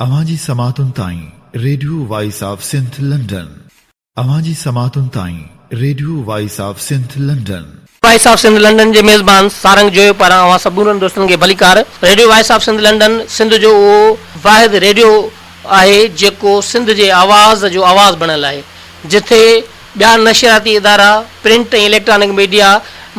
اوهان جي سماعتن تائين radio voice of Sindh London. اوهان جي سماعتن تائين radio voice of Sindh London. Voice of Sindh London جي ميزبان سارنگ جويو پاران اوهان سمورن دوستن کي ڀليڪار. Radio voice of Sindh London Sindh جو اهو واحد ريڊيو آهي جيڪو سنڌ جي آواز جو آواز بڻيل آهي جٿي ٻيا نشرياتي ادارا پرنٽ ۽ اليڪٽرانڪ ميڊيا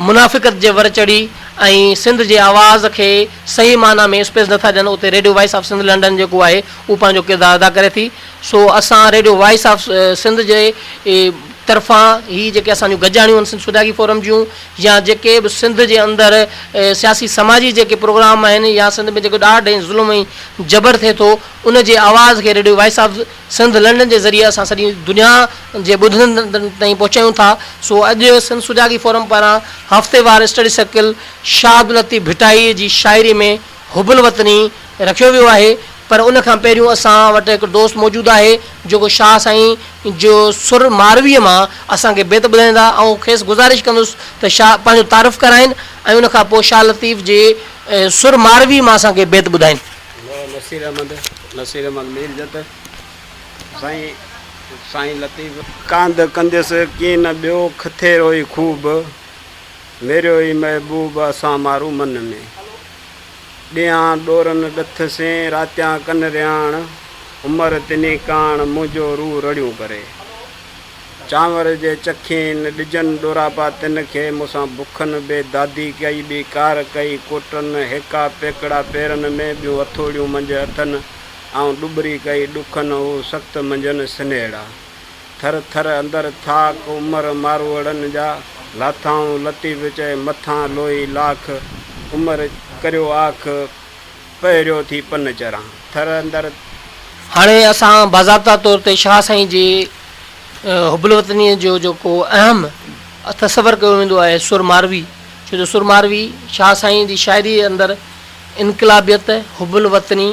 منافقت جي ور چڙهي ۽ سنڌ جي آواز کي صحيح معنيٰ ۾ اسپيس نٿا ڏين اتي radio voice of Sindh London جيڪو آهي اهو پنهنجو ڪردار ادا ڪري ٿي سو اسان ريڊيو وائس آف سنڌ جي طرفان هي جيڪي اسان جون گڏجاڻيون آهن سنڌ سجاڳي فورم جون يا جيڪي به سنڌ جي اندر سياسي سماجي جيڪي پروگرام آهن يا سنڌ ۾ جيڪو ڏاڍ ۽ ظلم ۽ جبر ٿئي ٿو ان جي آواز کي radio voice of Sindh London جي ذريعي اسان سڄي دنيا جي ٻڌندڙن تائين پهچايون ٿا سو اڄ سنڌ سجاڳي فورم پاران هفتيوار اسٽڊي سرڪل شاهه عبداللطيف ڀٽائي جي شاعري ۾ حب الوطني رکيو ويو آهي پر ان کان پهريون اسان وٽ هڪ دوست موجود آهي جيڪو شاهه سائين جو سر مارويء مان اسان کي بيت ٻڌائيندا آئون کيس گذارش ڪندس ته شاهه پنهنجو تعارف ڪرائين ۽ ان کان پوء شاهه لطيف جي سر ماروي مان اسان کي بيت ٻڌائين. مان نصير احمد نصير احمد مير جت سائين سائين لطيف. ڪانڌ ڪنديس ڪين ٻيو کٿيرو ئي خوب ميريو ئي محبوب اسان مارو من ۾. ڏيهان ڏورن ڏٿ سين، راتيان ڪن رياڻ، عمر تنهين ڪاڻ، منهنجو روح رڙيون ڪري. چانور جي چکين، ڏجن ڏوراپا تن کي، مون سان بکن بي دادي ڪئي، ٻي ڪار ڪئي ڪوٽن، هيڪا پيڪڙا پيرن ۾، ٻيون هٿوڙيون منجهه هٿن، آئون ڏٻري ڪئي ڏکن، هو سخت منجهن سنهڙا. ٿر ٿر اندر ٿاڪ، عمر ماروئڙن جا، لاٿائون لطيف چئي، مٿان لوئي لاک، عمر ڪريو آک، پهريو ٿي پن چران. ٿر اندر. هاڻي اسان باضابطا طور تي شاهه سائين جي حب الوطنيء جو جيڪو اهم تصور ڪيو ويندو آهي سر ماروي، ڇو جو سر ماروي شاهه سائين جي شاعريء اندر انقلابيت، حب الوطني،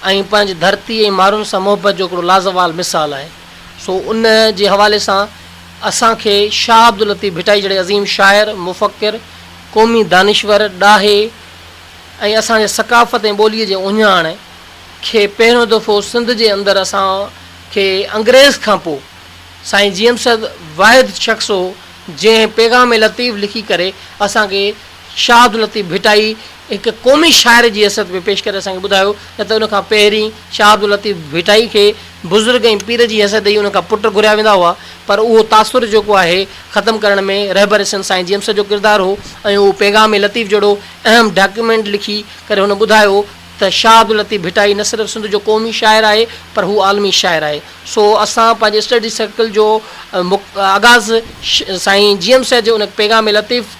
۽ پنهنجي ڌرتي ۽ مارن سان محبت جو هڪڙو لازوال مثال آهي. سو ان جي حوالي سان اسان کي شاهه عبداللطيف ڀٽائي جهڙي عظيم شاعر، مفڪر، قومي دانشور، ڏاهي ۽ اسان جي ثقافت ۽ ٻوليء جي اهڃاڻ کي پهريون دفعو سنڌ جي اندر اسان کي انگريز کان پوء سائين جي ايم سيد واحد شخص هو جنهن پيغام لطيف لکي ڪري اسان کي شاهه عبداللطيف ڀٽائي هڪ قومي شاعر جي حيثيت ۾ پيش ڪري اسان کي ٻڌايو نه ته ان کان پهرين شاهه عبداللطيف ڀٽائي کي بزرگ ۽ پير جي حيثيت ڏئي ان کان پٽ گهريا ويندا هئا پر اهو تاثر جيڪو آهي ختم ڪرڻ ۾ رهبر سنڌ سائين جي ايم سيد جو ڪردار هو ۽ اهو پيغام لطيف جهڙو اهم ڊاڪيومينٽ لکي ڪري هن ٻڌايو ته شاهه عبداللطيف ڀٽائي نه صرف سنڌ جو قومي شاعر آهي پر هو عالمي شاعر آهي سو اسان پنهنجي اسٽڊي سرڪل جو آغاز سائين جي ايم سيد جي ان پيغام لطيف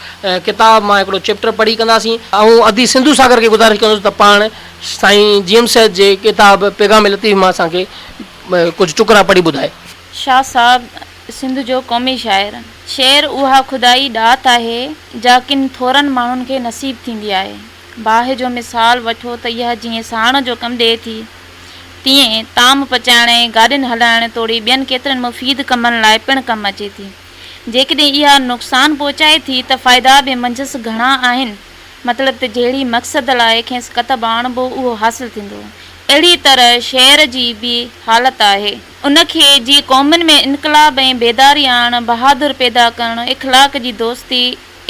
ڪتاب مان هڪڙو چيپٽر پڙهي ڪنداسين. آئون ادي سنڌو ساگر کي گذارش ڪندس ته پاڻ سائين جي ايم سيد جي ڪتاب پيغام لطيف مان اسان کي ڪجهه ٽڪرا پڙهي ٻڌائي. شاهه صاحب سنڌ جو قومي شاعر. شعر اها خدائي ڏات آهي جا ڪن ٿورن ماڻهن کي نصيب ٿيندي آهي. باهه جو مثال وٺو ته اها جيئن ساڙڻ جو ڪم ڏئي ٿي، تيئن طعام پچائڻ ۽ گاڏين هلائڻ توڙي ٻين ڪيترن مفيد ڪمن لاء پڻ ڪم اچي ٿي. جيڪڏهن اها نقصان پهچائي ٿي ته فائدا به منجهس گهڻا آهن. مطلب ته جهڙي مقصد لاء کيس ڪتب آڻبو اهو حاصل ٿيندو. اهڙي طرح شعر جي به حالت آهي. ان کي جي قومن ۾ انقلاب ۽ بيداري آڻڻ، بهادر پيدا ڪرڻ، اخلاق جي دوستي،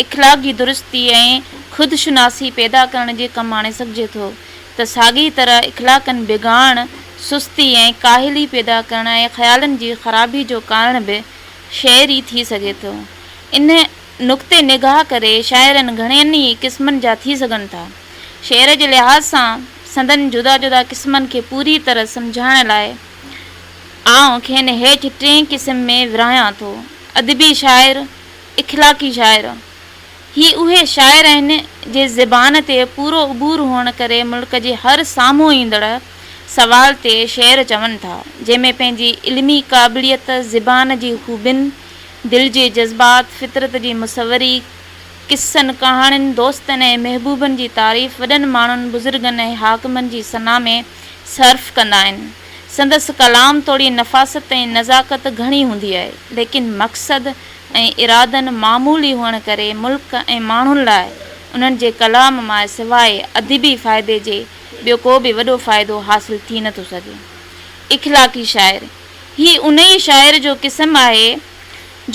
اخلاق جي درستي ۽ خود شناسي پيدا ڪرڻ جي ڪم آڻي سگهجي ٿو ته ساڳيء طرح اخلاقن بگاڙڻ، سستي ۽ ڪاهلي پيدا ڪرڻ ۽ خيالن جي خرابي جو ڪارڻ به شعر ئي ٿي سگهي ٿو. ان نقطي نگاهه ڪري شاعرن گهڻين ئي قسمن جا ٿي سگهن ٿا. شعر جي لحاظ سان سندن جدا جدا قسمن کي پوريء طرح سمجهائڻ لاء آئون کين هيٺ ٽئين قسم ۾ ورهايان ٿو، ادبي شاعر، اخلاقي شاعر، هي اهي شاعر آهن، جي زبان تي پورو عبور هئڻ ڪري ملڪ جي هر سامهون ايندڙ سوال تي شعر چون ٿا، جنهن ۾ پنهنجي علمي قابليت، زبان جي خوبين، دل جي جذبات، فطرت جي مصوري، قصن، ڪهاڻين، دوستن ۽ محبوبن جي تعريف، وڏن ماڻهن، بزرگن ۽ حاڪمن جي ثنا ۾ صرف ڪندا آهن. سندس ڪلام توڙي نفاست ۽ نزاڪت گهڻي هوندي آهي، ليڪن مقصد ۽ ارادن معمولي هئڻ ڪري ملڪ ۽ ماڻهن لاء انهن جي ڪلام مان سواء ادبي فائدي جي ٻيو ڪو به وڏو فائدو حاصل ٿي نه ٿو سگهي. اخلاقي شاعر، هي انهيء شاعر جو قسم آهي،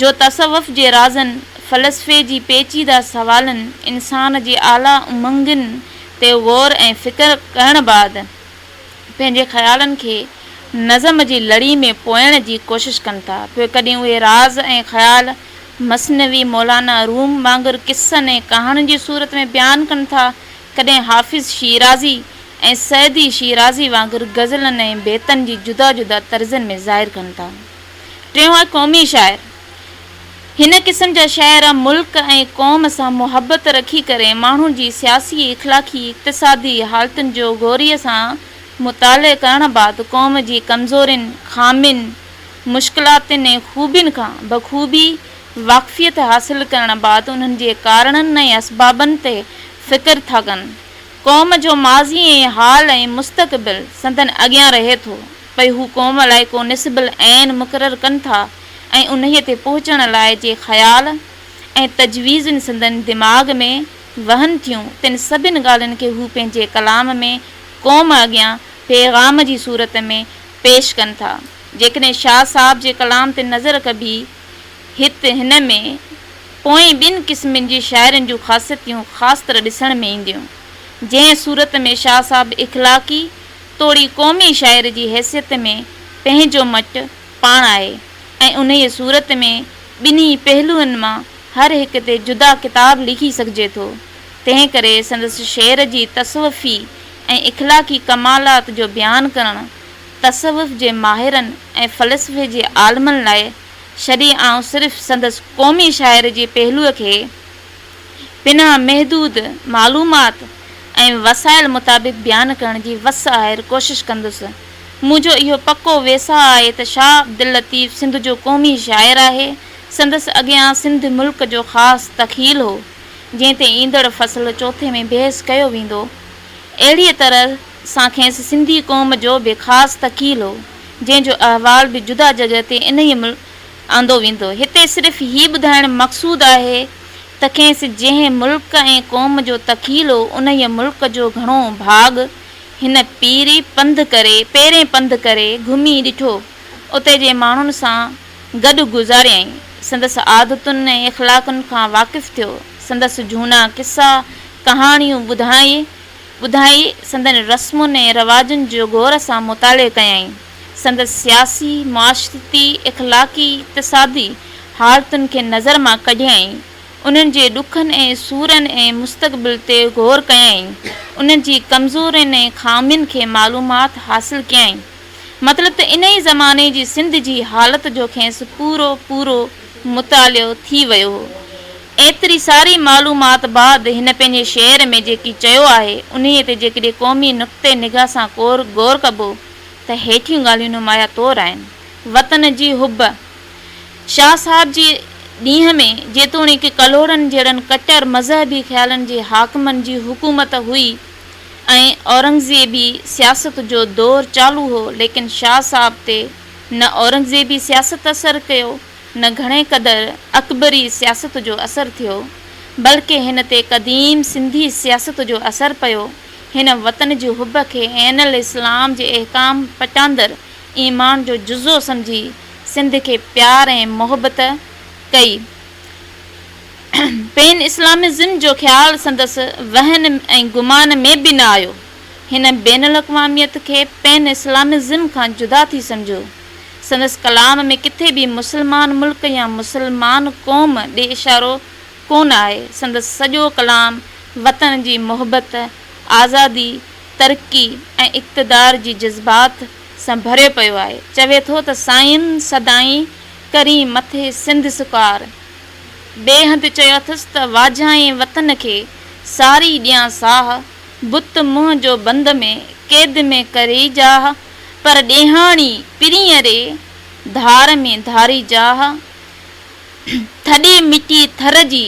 جو تصوف جي رازن، فلسفي جي پيچيده سوالن، انسان جي اعليٰ امنگن تي غور ۽ فڪر ڪرڻ بعد پنهنجي خيالن کي نظم جي لڙي ۾ پوئڻ جي ڪوشش ڪن ٿا. پوء ڪڏهن اهي راز ۽ خيال مثنوي مولانا روم وانگر قصن ۽ ڪهاڻين جي صورت ۾ بيان ڪن ٿا، ڪڏهن حافظ شيرازي ۽ سعدي شيرازي وانگر غزلن ۽ بيتن جي جدا جدا طرزن ۾ ظاهر ڪن ٿا. ٽيون آهي قومي شاعر. هن قسم جا شاعر ملڪ ۽ قوم سان محبت رکي ڪري ماڻهن جي سياسي، اخلاقي، اقتصادي حالتن جو غوريء سان مطالعي ڪرڻ بعد قوم جي ڪمزورين، خامين، مشڪلاتن ۽ خوبين کان بخوبي واقفيت حاصل ڪرڻ بعد انهن جي ڪارڻن ۽ اسبابن تي فڪر ٿا ڪن. قوم جو ماضي ۽ حال ۽ مستقبل سندن اڳيان رهي ٿو. پوء هو قوم لاء ڪو نصب العين مقرر ڪن ٿا ۽ انهيء تي پهچڻ لاء جي خيال ۽ تجويزون سندن دماغ ۾ وهن ٿيون، تن سڀن ڳالهين کي هو پنهنجي ڪلام ۾ قوم اڳيان پيغام جي صورت ۾ پيش ڪن ٿا. جيڪڏهن شاهه صاحب جي ڪلام تي نظر ڪبي هت هن ۾ پوئين ٻن قسمن جي شاعرن جون خاصيتيون خاص طرح ڏسڻ ۾ اينديون. جنهن صورت ۾ شاهه صاحب اخلاقي توڙي قومي شاعر جي حيثيت ۾ پنهنجو مٽ پاڻ آهي ۽ انهيء صورت ۾ ٻنهي پهلوئن مان هر هڪ تي جدا ڪتاب لکي سگهجي ٿو. تنهن ڪري سندس شعر جي تصوفي ۽ اخلاقي ڪمالات جو بيان ڪرڻ تصوف جي ماهرن ۽ فلسفي جي عالمن لاء ڇڏي آئون صرف سندس قومي شاعر جي پهلوء کي پنهان محدود معلومات ۽ وسائل مطابق بيان ڪرڻ جي وس آهر ڪوشش ڪندس. منهنجو اهو پڪو ويساهه آهي ته شاهه عبداللطيف سنڌ جو قومي شاعر آهي. سندس اڳيان سنڌ ملڪ جو خاص تخيل هو، جنهن تي ايندڙ فصل چوٿين ۾ بحث ڪيو ويندو. اهڙيء طرح سان کيس سنڌي قوم جو به خاص تخيل هو، جنهن جو احوال به جدا جڳهه تي انهيء ملڪ آندو ويندو. هتي صرف هي ٻڌائڻ مقصود آهي ته کيس جنهن ملڪ ۽ قوم جو تخيل هو، انهيء ملڪ جو گهڻو ڀاڳ هن پيري پنڌ ڪري، پيرين پنڌ ڪري، گهمي ڏٺو. اتي جي ماڻهن سان گڏ گذاريائين. سندس عادتن ۽ اخلاقن کان واقف ٿيو. سندس جهونا قصا، ڪهاڻيون ٻڌائي ٻڌائي، سندن رسمن ۽ رواجن جو غور سان مطالعو ڪيائين. سندس سياسي، معاشرتي، اخلاقي، اقتصادي حالتن کي نظر مان ڪڍيائين. انهن جي ڏکن ۽ سورن ۽ مستقبل تي غور ڪيائين. انهن جي ڪمزورين ۽ خامين کي معلومات حاصل ڪيائين. مطلب ته انهيء زماني جي سنڌ جي حالت جو کيس پورو پورو مطالعو ٿي ويو هو. ايتري ساري معلومات بعد هن پنهنجي شعر ۾ جيڪي چيو آهي، انهيء تي جيڪڏهن قومي نقطي نگاهه سان غور ڪبو ته هيٺيون ڳالهيون نمايان طور آهن. وطن جي حب، شاهه صاحب جي ڏينهن ۾ جيتوڻيڪ ڪلهوڙن جهڙن ڪٽر مذهبي خيالن جي حاڪمن جي حڪومت هئي ۽ اورنگزيبي سياست جو دور چالو هو، ليڪن شاهه صاحب تي نه اورنگزيبي سياست اثر ڪيو، نه گهڻي قدر اڪبري سياست جو اثر ٿيو، بلڪه هن تي قديم سنڌي سياست جو اثر پيو. هن وطن جي حب کي عين الاسلام جي احڪام پٽاندر ايمان جو جزو سمجهي سنڌ کي پيار ۽ محبت ڪئي. پين اسلامزم جو خيال سندس وهن ۽ گمان ۾ به نه آيو. هن بين الاقواميت کي پين اسلامزم کان جدا ٿي سمجهيو. سندس ڪلام ۾ ڪٿي به مسلمان ملڪ يا مسلمان قوم ڏي اشارو ڪونه آهي. سندس سڄو ڪلام وطن جي محبت، آزادي، ترقي ۽ اقتدار جي جذبات سان ڀريو پيو آهي. چوي ٿو ته سائين سدائين ڪرين مٿي سنڌ سڪار. ٻئي هنڌ چيو اٿس ته واجهائين وطن کي ساري ڏيان ساهه، بت منهن جو بند ۾، قيد ۾ ڪري جاهه، پر ڏيهاڻي پرينء ري، ڌار ۾ ڌاري جاهه، ٿڏي مٽي ٿر جي،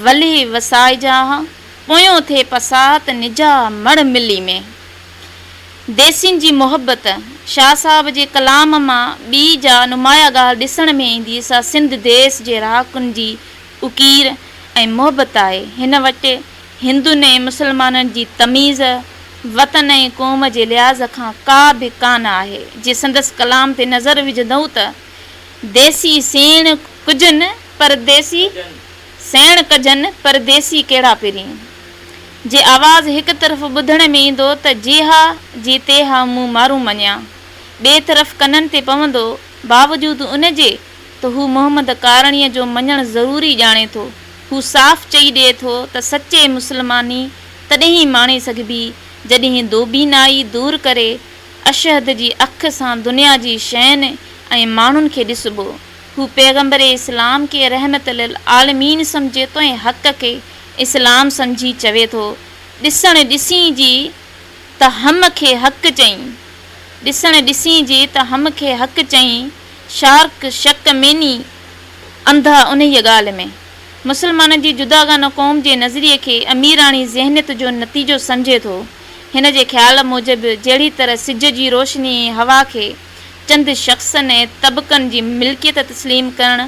ولهي وسائي جاهه، پويون ٿئي پساهه ته نجاهه مڙ ملي ۾. ديسين جي محبت، شاهه صاحب جي ڪلام مان ٻي جا نمايان ڳالهه ڏسڻ ۾ ايندي سا سنڌ ديس جي رهاڪن جي اڪير ۽ محبت آهي. هن وٽ هندن ۽ مسلمانن جي تميز، وطن ۽ قوم جي لحاظ کان ڪا به ڪانه آهي. جي سندس ڪلام تي نظر وجهندؤ ته ديسي سيڻ ڪجن پرديسي سيڻ ڪجن پرديسي ڪهڙا پرين. جي آواز هڪ طرف ٻڌڻ ۾ ايندو ته جيها جي تيها مون مارون مڃيا. ٻئي طرف ڪنن تي پوندو، باوجود ان جي ته هو محمد ڪارڻيء جو مڃڻ ضروري ڄاڻي ٿو. هو صاف چئي ڏئي ٿو ته سچي مسلماني تڏهن ئي ماڻي سگهبي، جڏهن دوبينائي دور ڪري، اشهد جي اک سان دنيا جي شين ۽ ماڻهن کي ڏسبو. هو پيغمبر اسلام کي رحمت للعالمين سمجهي ٿو ۽ حق کي اسلام سمجهي چوي ٿو، ڏسڻ ڏسين جي ته هم کي حق چئين، ڏسڻ ڏسين جي ته هم کي حق چئين، شارڪ شڪ ميني انڌا انهيء ڳالهه ۾. مسلمانن جي جداگانه قوم جي نظريي کي اميراڻي ذهنيت جو نتيجو سمجهي ٿو. هن جي خيال موجب جهڙي طرح سج جي روشني ۽ هوا کي چند شخصن ۽ طبقن جي ملڪيت تسليم ڪرڻ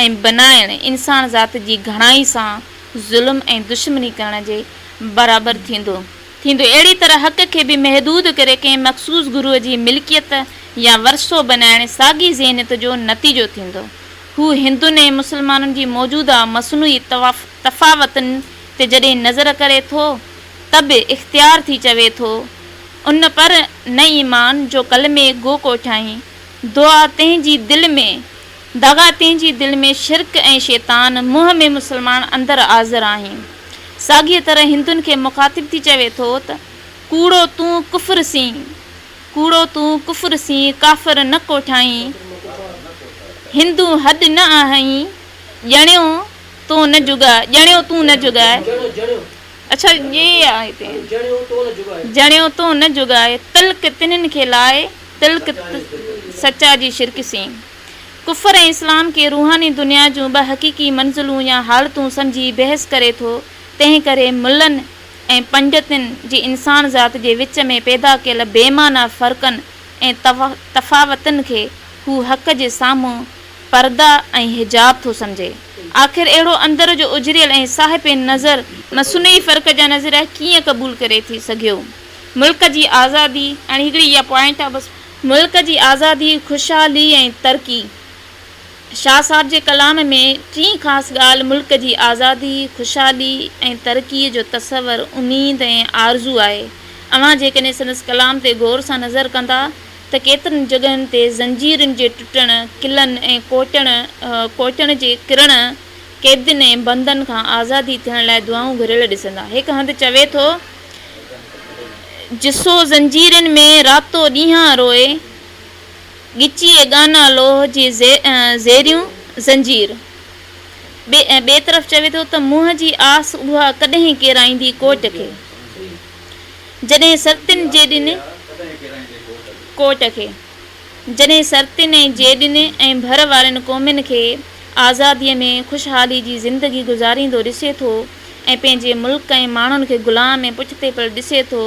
۽ بنائڻ انسان ذات جي گهڻائي سان ظلم ۽ دشمني ڪرڻ جي برابر ٿيندو. ٿيندو. اهڙي طرح حق کي به محدود ڪري ڪنهن مخصوص گروهه جي ملڪيت يا ورثو بنائڻ ساڳي ذهنيت جو نتيجو ٿيندو. هو هندن ۽ مسلمانن جي موجوده مصنوعي تفاوتن تي جڏهن نظر ڪري ٿو ته به اختيار ٿي چوي ٿو، ان پر نه ايمان جو ڪلمي گو ڪوٺائين، دعا تنهن جي دل ۾، دغا تنهن جي دل ۾ شرڪ ۽ شيطان، منهن ۾ مسلمان اندر آذر آهين. ساڳيء طرح هندن کي مخاطب ٿي چوي ٿو ته، ڪوڙو تون ڪفر سين، ڪوڙو تون ڪفر سين، ڪافر نه ڪوٺائين، هندو هڏ نه آهين، ڄڻيو تون نه جڳاء، ڄڻيو تون نه جڳاء، اڇا ڄي آ هتي، ڄڻيو تون نه جڳاء، تلڪ تنهن کي لاء، تلڪ سچا جي شرڪ سين. ڪفر ۽ اسلام کي روحاني دنيا جون ٻه حقيقي منزلون يا حالتون سمجهي بحث ڪري ٿو، تنهن ڪري ملن ۽ پنڊتن جي انسان ذات جي وچ ۾ پيدا ڪيل بي معنيٰ فرقن ۽ تفاوتن کي هو حق جي سامهون پردا ۽ حجاب ٿو سمجهي. آخر اهڙو اندر جو اجريل ۽ صاحب نظر مصنوعي فرق جا نظريا ڪيئن قبول ڪري ٿي سگهيو؟ ملڪ جي آزادي، هاڻي هڪڙي اها پوائنٽ آ بس. ملڪ جي آزادي، خوشحالي ۽ ترقي، شاهه صاحب جي ڪلام ۾ ٽين خاص ڳالهه ملڪ جي آزادي، خوشحالي ۽ ترقيء جو تصور، اميد ۽ آرزو آهي. اوهان جيڪڏهن سندس ڪلام تي غور سان نظر ڪندا ته ڪيترن جڳهين تي زنجيرن جي ٽٽڻ، قلعن ۽ ڪوٽڻ ڪوٽڻ جي ڪرڻ، قيدين ۽ بندن کان آزادي ٿيڻ لاء دعائون گهريل ڏسندا. هڪ هنڌ چوي ٿو. جسو زنجيرين ۾ راتو ڏينهان روئي. ڳچيء ڳانا لوهه جي زيريون زنجير. ٻئي طرف چوي ٿو ته منهن جي آس اها ڪڏهن ڪيرائيندي ڪوٽ کي. جڏهن سرتين جيڏين ڪوٽ کي. جڏهن سرتين ۽ جيڏين ۽ ڀر وارين قومن کي آزاديء ۾ خوشحالي جي زندگي گذاريندو ڏسي ٿو ۽ پنهنجي ملڪ ۽ ماڻهن کي غلام ۽ پٺتي پيل ڏسي ٿو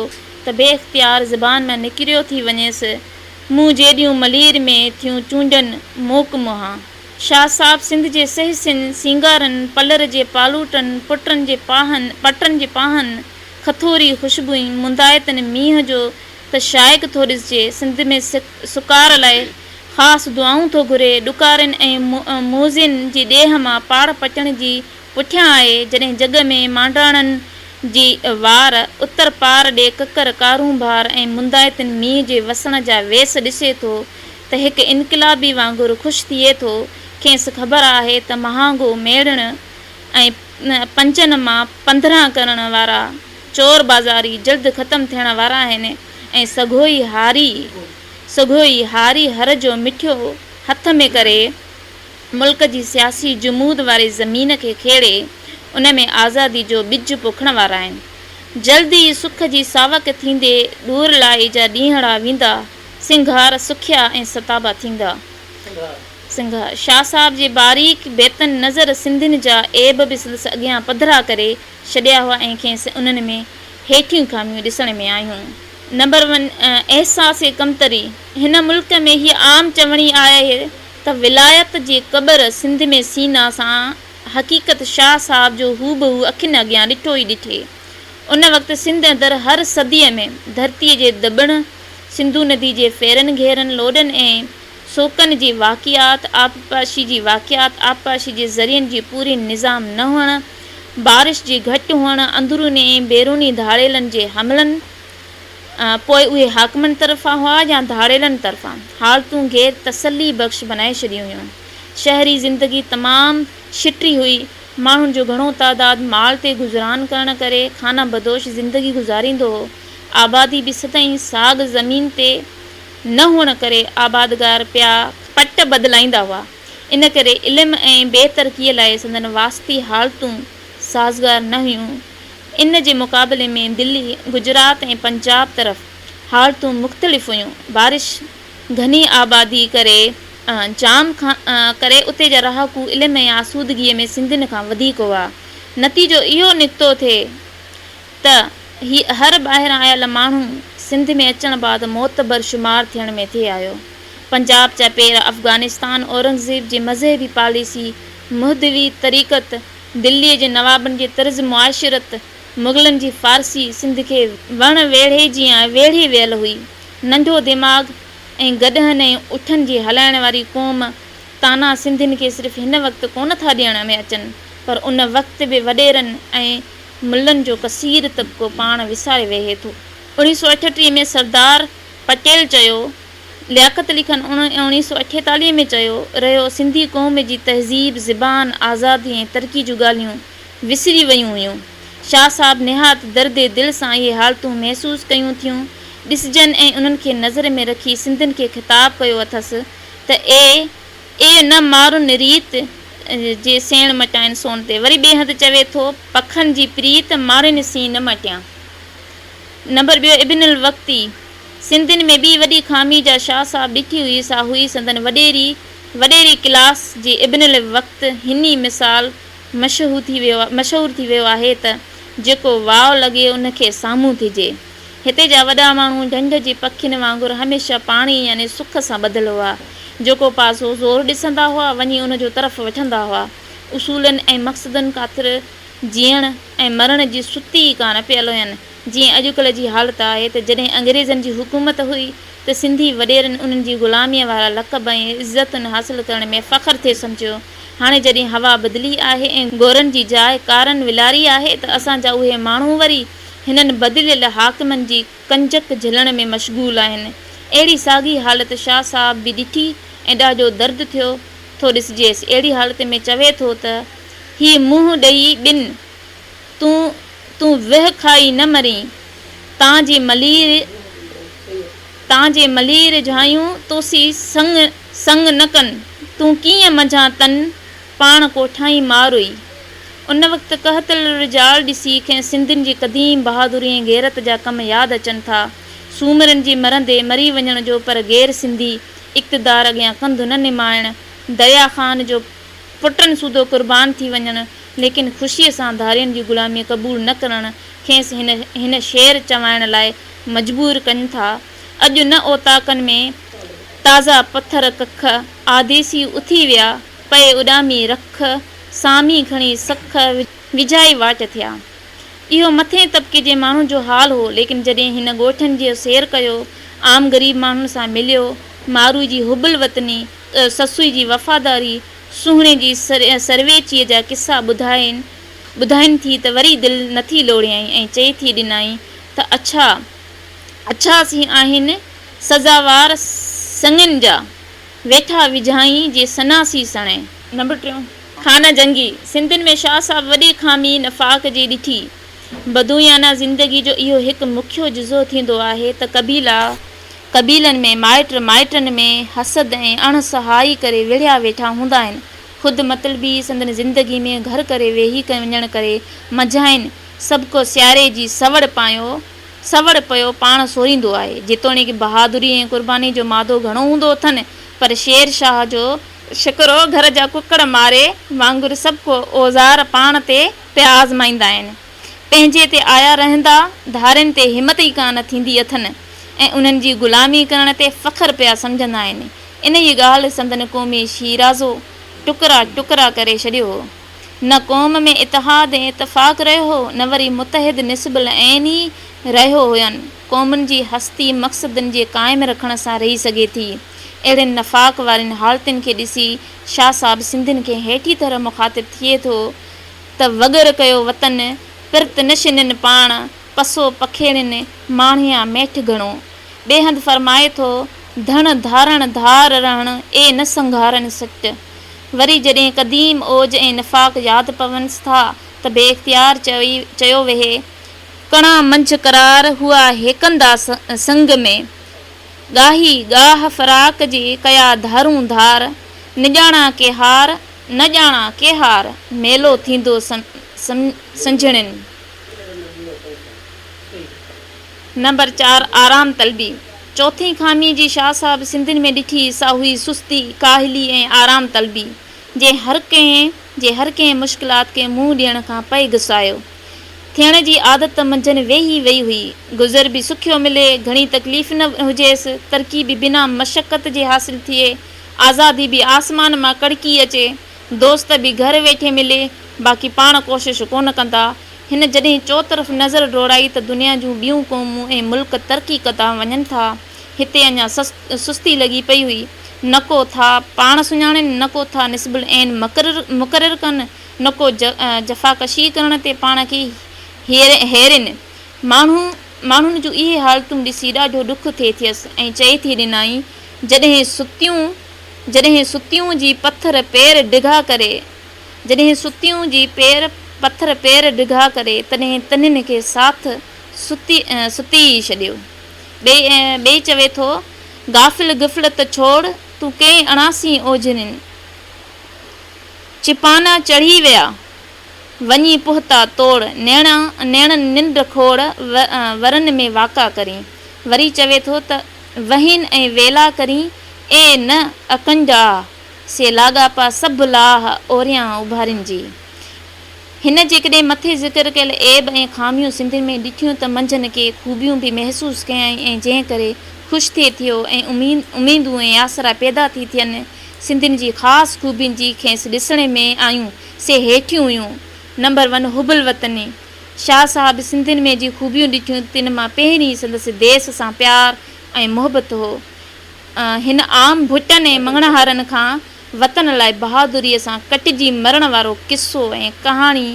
ته بي اختيار زبان مان نڪريو ٿي وڃيس مون جيڏيون ملير ۾، ٿيون چونڊن موڪ منهان. شاهه صاحب سنڌ جي سهسين سينگارن، پلر جي پالوٽن، پٽن جي پاهن، پٽن جي پاهن، کٿوري خوشبوئين، مندائتن مينهن جو ته شائق ٿو ڏسجي. سنڌ ۾ سڪار لاء خاص دعائون ٿو گهري. ڏڪارين ۽ موذين جي ڏيهه مان پاڙ پٽڻ جي پٺيان آهي، جڏهن جڳ ۾ مانڊاڻن جي وار، اتر پار ڏي ڪڪر ڪارونڀار ۽ مندائتن مينهن جي وسڻ جا ويس ڏسي ٿو ته هڪ انقلابي وانگر خوش ٿئي ٿو. کيس خبر آهي ته مهانگو ميڙڻ ۽ پنجن مان 15 ڪرڻ وارا چور بازاري جلد ختم ٿيڻ وارا آهن ۽ سگهوئي هاري سگهوئي هاري هر جو مٺيو هٿ ۾ ڪري ملڪ جي سياسي جمود واري زمين کي کيڙي ان ۾ آزادي جو ٻج پوکڻ وارا آهن. جلد ئي سک جي ساوڪ ٿيندي ڏور لائي جا ڏينهڙا ويندا، سنگهار سکيا ۽ ستابا ٿيندا. سنگهار. شاهه صاحب جي باريڪ بيتن نظر سنڌين جا عيب به سندس اڳيان پڌرا ڪري ڇڏيا هئا ۽ کيس انهن ۾ هيٺيون خاميون ڏسڻ ۾ آيون. نمبر ون، احساس ڪمتري، هن ملڪ ۾ هيء عام چوڻي آهي ته ولايت جي قبر سنڌ ۾ سينا سان حقيقت شاهه صاحب جو هوبهو اکين اڳيان ڏٺو ئي ڏٺي. ان وقت سنڌ اندر هر صديء ۾ ڌرتيء جي ڌٻڻ، سنڌو ندي جي ڦيرن گهيرن، لوڏن ۽ سوڪن جي واقعات، آبپاشي جي واقعات، آبپاشي جي ذريعن جي پوري نظام نه هئڻ، بارش جي گهٽ هئڻ، اندروني ۽ بيروني ڌاڙيلن جي حملن، پوء اهي حاڪمن طرفان هئا يا ڌاڙيلن طرفان، حالتون غير تسلي بخش بنائي ڇڏيون هيون. شهري زندگي تمام شٽري هئي. ماڻهن جو گهڻو تعداد مال تي گذران ڪرڻ ڪري خانه بدوش زندگي گذاريندو هو. آبادي به سدائين ساڳ زمين تي نه هئڻ ڪري آبادگار پيا پٽ بدلائيندا هئا. ان ڪري علم ۽ بي ترقيء لاء سندن واسطي حالتون سازگار نه هيون. ان جي مقابلي ۾ دلي، گجرات ۽ پنجاب طرف حالتون مختلف هيون. بارش گهني آبادي ڪري جام ڪري اتي جا رهاڪو علم ۽ آسودگيء ۾ سنڌين کان وڌيڪ هئا. نتيجو اهو نڪتو ٿي ته هي هر ٻاهران آيل ماڻهو سنڌ ۾ اچڻ بعد معتبر شمار ٿيڻ ۾ ٿي آيو. پنجاب جا پير، افغانستان، اورنگزيب جي مذهبي پاليسي، مهدوي طريقت، دليء جي نوابن جي طرز معاشرت، مغلن جي فارسي سنڌ کي وڻ ويڙهي جيان ويڙهي ويل هئي. ننڍو دماغ ۽ گڏهن ۽ اٺن جي هلائڻ واري قوم طعنا سنڌين کي صرف هن وقت ڪونه ٿا ڏيڻ ۾ اچن پر ان وقت به وڏيرن ۽ ملن جو ڪثير طبقو پاڻ وساري ويهي ٿو. 1938 ۾ سردار پٽيل چيو، لياقت علي خان 1948 ۾ چيو، رهيو سنڌي قوم جي تهذيب، زبان، آزادي ۽ ترقي جون ڳالهيون وسري ويون هيون. شاهه صاحب نهايت درد دل سان اهي حالتون محسوس ڪيون ٿيون ڏسجن ۽ انهن کي نظر ۾ رکي سنڌين کي خطاب ڪيو اٿس ته اي اي نه مارن ريت، جي سيڻ مٽائن سون تي. وري ٻئي هنڌ چوي ٿو، پکن جي پريت، مارين سين نه مٽيان. نمبر ٻيو ابن الوقتي، سنڌين ۾ ٻي وڏي خامي جا شاهه صاحب ڏٺي هئي سا هئي سندن وڏيري وڏيري ڪلاس جي ابن الوقت هني مثال مشهور ٿي ويو مشهور ٿي ويو آهي ته جيڪو واء لڳي ان کي سامهون ٿجي. هتي جا وڏا ماڻهو ڍنڍ جي پکين وانگر هميشه پاڻي يعني سک سان ٻڌل هئا. جيڪو پاسو زور ڏسندا هئا، وڃي ان جو طرف وٺندا هئا. اصولن ۽ مقصدن خاطر جيئڻ ۽ مرڻ جي ستي ئي ڪانه پيل هين. جيئن اڄڪلهه جي حالت آهي ته جڏهن انگريزن جي حڪومت هئي ته سنڌي وڏيرن انهن جي غلاميء وارا لقب ۽ عزتن حاصل ڪرڻ ۾ فخر ٿي سمجهيو. هاڻي جڏهن هوا بدلي آهي ۽ گورن جي جاء ڪارن ولاري آهي ته اسان جا اهي ماڻهو وري هنن بدليل حاڪمن جي ڪنجڪ جهلڻ ۾ مشغول آهن. اهڙي ساڳي حالت شاهه صاحب به ڏٺي ۽ ڏاڍو درد ٿيو ٿو ڏسجيس. اهڙي حالت ۾ چوي ٿو ته، هي منهن ڏئي ٻن، تون تون وهه کائي نه مرين، تان جي ملير تان جي ملير جهايون، توسي سڱ سڱ نه ڪن، تون ڪيئن منجهان تن، پاڻ ڪوٺائين ماروئي. ان وقت قحط الرجال ڏسي کين سنڌين جي قديم بهادري ۽ غيرت جا ڪم ياد اچن ٿا. سومرن جي مرندي مري وڃڻ جو پر غير سنڌي اقتدار اڳيان ڪنڌ نه نمائڻ، دريا خان جو پٽن سوڌو قربان ٿي وڃڻ، ليڪن خوشيء سان ڌارين جي غلامي قبول نه ڪرڻ کيس هن هن شعر چوائڻ لاء مجبور ڪن ٿا. اڄ نه اوطاقن ۾ تازا پٿر ڪک، آديسي اٿي ويا، پئي اڏامي رک، سامي کڻي سک، وجهائي واٽ ٿيا. اهو مٿئين طبقي جي ماڻهن جو حال هو، ليڪن جڏهن هن ڳوٺن جو سير ڪيو، عام غريب ماڻهن سان مليو، ماروء جي حب الوطني، سسئي جي وفاداري، سهڻي جي سرويچيء جا قصا ٻڌائين ٻڌائين ٿي ته وري دل نٿي لوڙيائين ۽ چئي ٿي ڏنائين ته اڇا! اڇا سي آهن سزاوار سڱين جا، ويٺا وجهائين جي سناسي سڻي. نمبر ٽيون، خانه جنگي، سنڌين ۾ شاهه صاحب وڏي خامي نفاق جي ڏٺي. بدويانه زندگي جو اهو هڪ مکيو جزو ٿيندو آهي ته قبيلا قبيلن ۾، مائٽ مائٽن ۾ حسد ۽ اڻ سهائي ڪري وڙهيا ويٺا هوندا آهن. خود مطلبي سندن زندگي ۾ گهر ڪري ويهي وڃڻ ڪري منجهائن سڀڪو سياري جي سوڙ پايو سوڙ پيو پاڻ سوريندو آهي. جيتوڻيڪ بهادري ۽ قرباني جو مادو گهڻو هوندو اٿن، پر شير شاهه جو شڪرو گهر جا ڪڪڙ ماري وانگر سڀڪو اوزار پاڻ تي پيا آزمائيندا آهن. پنهنجي تي آيا رهندا، ڌارين تي همت ئي ڪانه ٿيندي اٿن ۽ انهن جي غلامي ڪرڻ تي فخر پيا سمجهندا آهن. انهيء ڳالهه سندن قومي شيرازو ٽڪرا ٽڪرا ڪري ڇڏيو هو. نه قوم ۾ اتحاد ۽ اتفاق رهيو هو، نه وري متحد نصب العين ئي رهيو هين. قومن جي هستي مقصدن جي قائم رکڻ سان رهي سگهي ٿي. اهڙين نفاق وارين حالتن کي ڏسي شاهه صاحب سنڌين کي هيٺين طرح مخاطب ٿئي ٿو ته وڳر ڪيو وطن، پرت نه شنين پاڻ، پسو پکيڙين، ماڻهيان ميٺ گهڻو. ٻئي هنڌ فرمائي ٿو، ڌڻ ڌارڻ ڌار رهڻ، اي نه سنگهارن سٽ. وري جڏهن قديم اوج ۽ نفاق ياد پونس ٿا ته بي اختيار چيو ويهي، ڪڻا منجهه قرار، هئا هيڪندا سنگ ۾. ڳاهي ڳاهه فراق جي، ڪيا ڌارون ڌار. نڄاڻان ڪي هار، نه ڄاڻان ڪي هار، ميلو ٿيندو سنجهڻين. نمبر چار، آرام طلبي. چوٿين خامي جي شاهه صاحب سنڌين ۾ ڏٺي، سا هئي سستي، ڪاهلي ۽ آرام طلبي، جنهن هر ڪنهن جي هر ڪنهن مشڪلات کي منهن ڏيڻ کان پئي گسايو. ٿيڻ جي عادت منجهن ويهي وئي هئي. گذر به سکيو ملي، گهڻي تڪليف نه هجيس، ترقي به بنا مشقت جي حاصل ٿئي، آزادي به آسمان مان ڪڙڪي اچي، دوست به گهر ويٺي ملي، باقي پاڻ ڪوشش ڪونه ڪندا. هن جڏهن چوطرف نظر ڊوڙائي ته دنيا جون ٻيون قومون ۽ ملڪ ترقي ڪندا وڃن ٿا، هتي اڃا سستي لڳي پئي هئي. نه ڪو ٿا پاڻ سڃاڻين، نه ڪو ٿا نصب العين مقرر ڪن، نه ڪو جفاڪشي ڪرڻ تي پاڻ کي هيرين. ماڻهو ماڻهن جون اهي حالتون ڏسي ڏاڍو ڏک ٿئي ٿيس ۽ چئي ٿي ڏنائين، جڏهن ستيون جڏهن ستيون جي پٿر پير ڊگها ڪري جڏهن ستيون جي پير پٿر پير ڊگها ڪري تڏهن تنھن کي ساٿ ستي ستي ئي ڇڏيو. ٻئي ٻئي چوي ٿو، غافل غفلت ڇوڙ، تون ڪئين اڻاسين اوجهرين. چپانا چڙهي ويا، وڃي پهتا توڙ، نيڻن ننڊ کوڙ، ورن ۾ واڪا ڪرين. وري چوي ٿو ته وهين ۽ ويلا ڪرين، اي نه اڪنڊ آ، سي لاڳاپا سڀ لاهه اوريان اڀارين جي. هن جيڪڏهن مٿي ذڪر ڪيل عيب ۽ خاميون سنڌين ۾ ڏٺيون ته منجهن ڪي خوبيون به محسوس ڪيائين ۽ جنهن ڪري خوش ٿي ٿيو ۽ اميدون ۽ آسرا پيدا ٿي ٿين. سنڌين جي خاص خوبين جي کيس ڏسڻ ۾ آيون، سي هيٺيون هيون، نمبر ون، حب الوطني، شاهه صاحب سنڌين ۾ جي خوبيون ڏٺيون، تن مان پهرين سندس ديس سان پيار ۽ محبت هو. هن عام ڀٽن ۽ مڱڻهارن کان وطن لاء بهادريء سان ڪٽجي مرڻ وارو قصو ۽ ڪهاڻي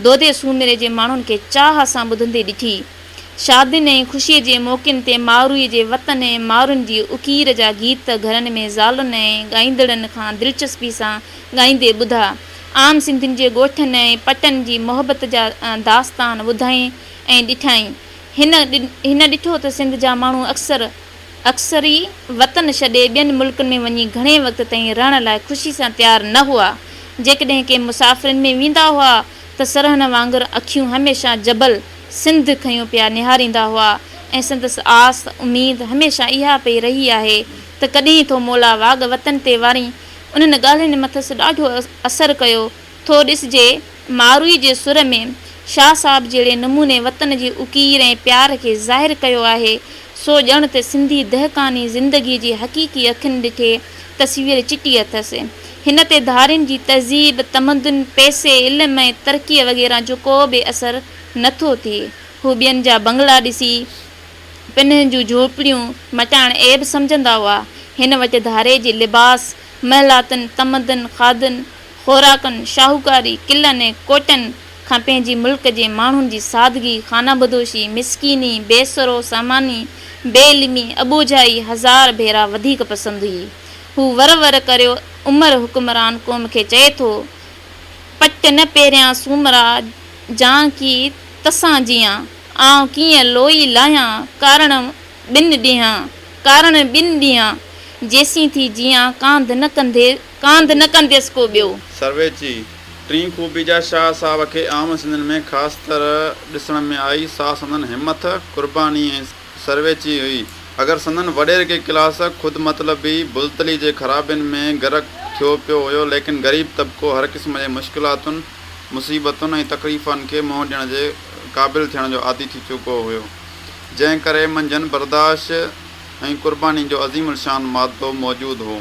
دودي سومري جي ماڻهن کي چاهه سان ٻڌندي ڏٺي. شادين ۽ خوشيء جي موقعن تي ماروئي جي وطن ۽ مارون جي اڪير جا گيت گهرن ۾ زالن ۽ ڳائيندڙن کان دلچسپي سان ڳائيندي ٻڌا. عام سنڌين جي ڳوٺن ۽ پٽن جي محبت جا داستان ٻڌائين ۽ ڏٺائين. هن هن ڏٺو ته سنڌ جا ماڻهو اڪثر اڪثري وطن ڇڏي ٻين ملڪن ۾ وڃي گهڻي وقت تائين رهڻ لاء خوشي سان تيار نه هئا. جيڪڏهن ڪي مسافرين ۾ ويندا هئا ته سرهن وانگر اکيون هميشه جبل سنڌ کنيو پيا نهاريندا هئا ۽ سندس آس، اميد، هميشه اها پئي رهي آهي ته ڪڏهن ٿو مولا واڳ وطن تي وارين. انهن ڳالهين مٿس ڏاڍو اثر ڪيو ٿو ڏسجي. ماروئي جي سر ۾ شاهه صاحب جهڙي نموني وطن جي اڪير ۽ پيار کي ظاهر ڪيو آهي، سو ڄڻ ته سنڌي دهقاني زندگيء جي حقيقي اکين ڏٺي تصوير چٽي اٿس. هن تي ڌارين جي تهذيب، تمدن، پئسي، علم ۽ ترقيء وغيره جو ڪو به اثر نه ٿو ٿئي. هو ٻين جا بنگلا ڏسي پنهن جون جهوپڙيون مٽائڻ عيب سمجهندا هئا. هن وٽ ڌاري جي لباس، محلاتن، تمدن، کاڌن، خوراڪن، شاهوڪاري، قلعن ۽ ڪوٽن کان پنهنجي ملڪ جي ماڻهن جي سادگي، خانه بدوشي، مسڪيني، بي سرو ساماني، بي علمي، اٻوجهائي هزار ڀيرا وڌيڪ پسند هئي. هو ور ور ڪريو عمر حڪمران قوم کي چئي ٿو، پٽ نه پهريان سومرا، جان ڪي تسان جيان، آئون ڪيئن لوئي لاهيان، ڪارڻ ٻن ڏينهان، ڪارڻ ٻن ڏينهان، جيسين ٿي جيان، ڪانڌ نه ڪنڌي، ڪانڌ نه ڪنديس ڪو ٻيو. سرويچي، ٽين خوبي جا شاهه صاحب کي عام سنڌين ۾ خاص طرح ڏسڻ ۾ آئي، سا سندن همٿ، قرباني ۽ سرويچي هئي. اگر سندن وڏيرڪي ڪلاس خود مطلبي، بزدلي جي خرابين ۾ غرق ٿيو پيو هيو، ليڪن غريب طبقو هر قسم جي مشڪلاتن، مصيبتن ۽ تڪليفن کي منهن ڏيڻ جي قابل ٿيڻ جو عادي ٿي چڪو هيو، جنهن ڪري منجهن برداشت ۽ قرباني جو عظيم الشان مادو موجود هو.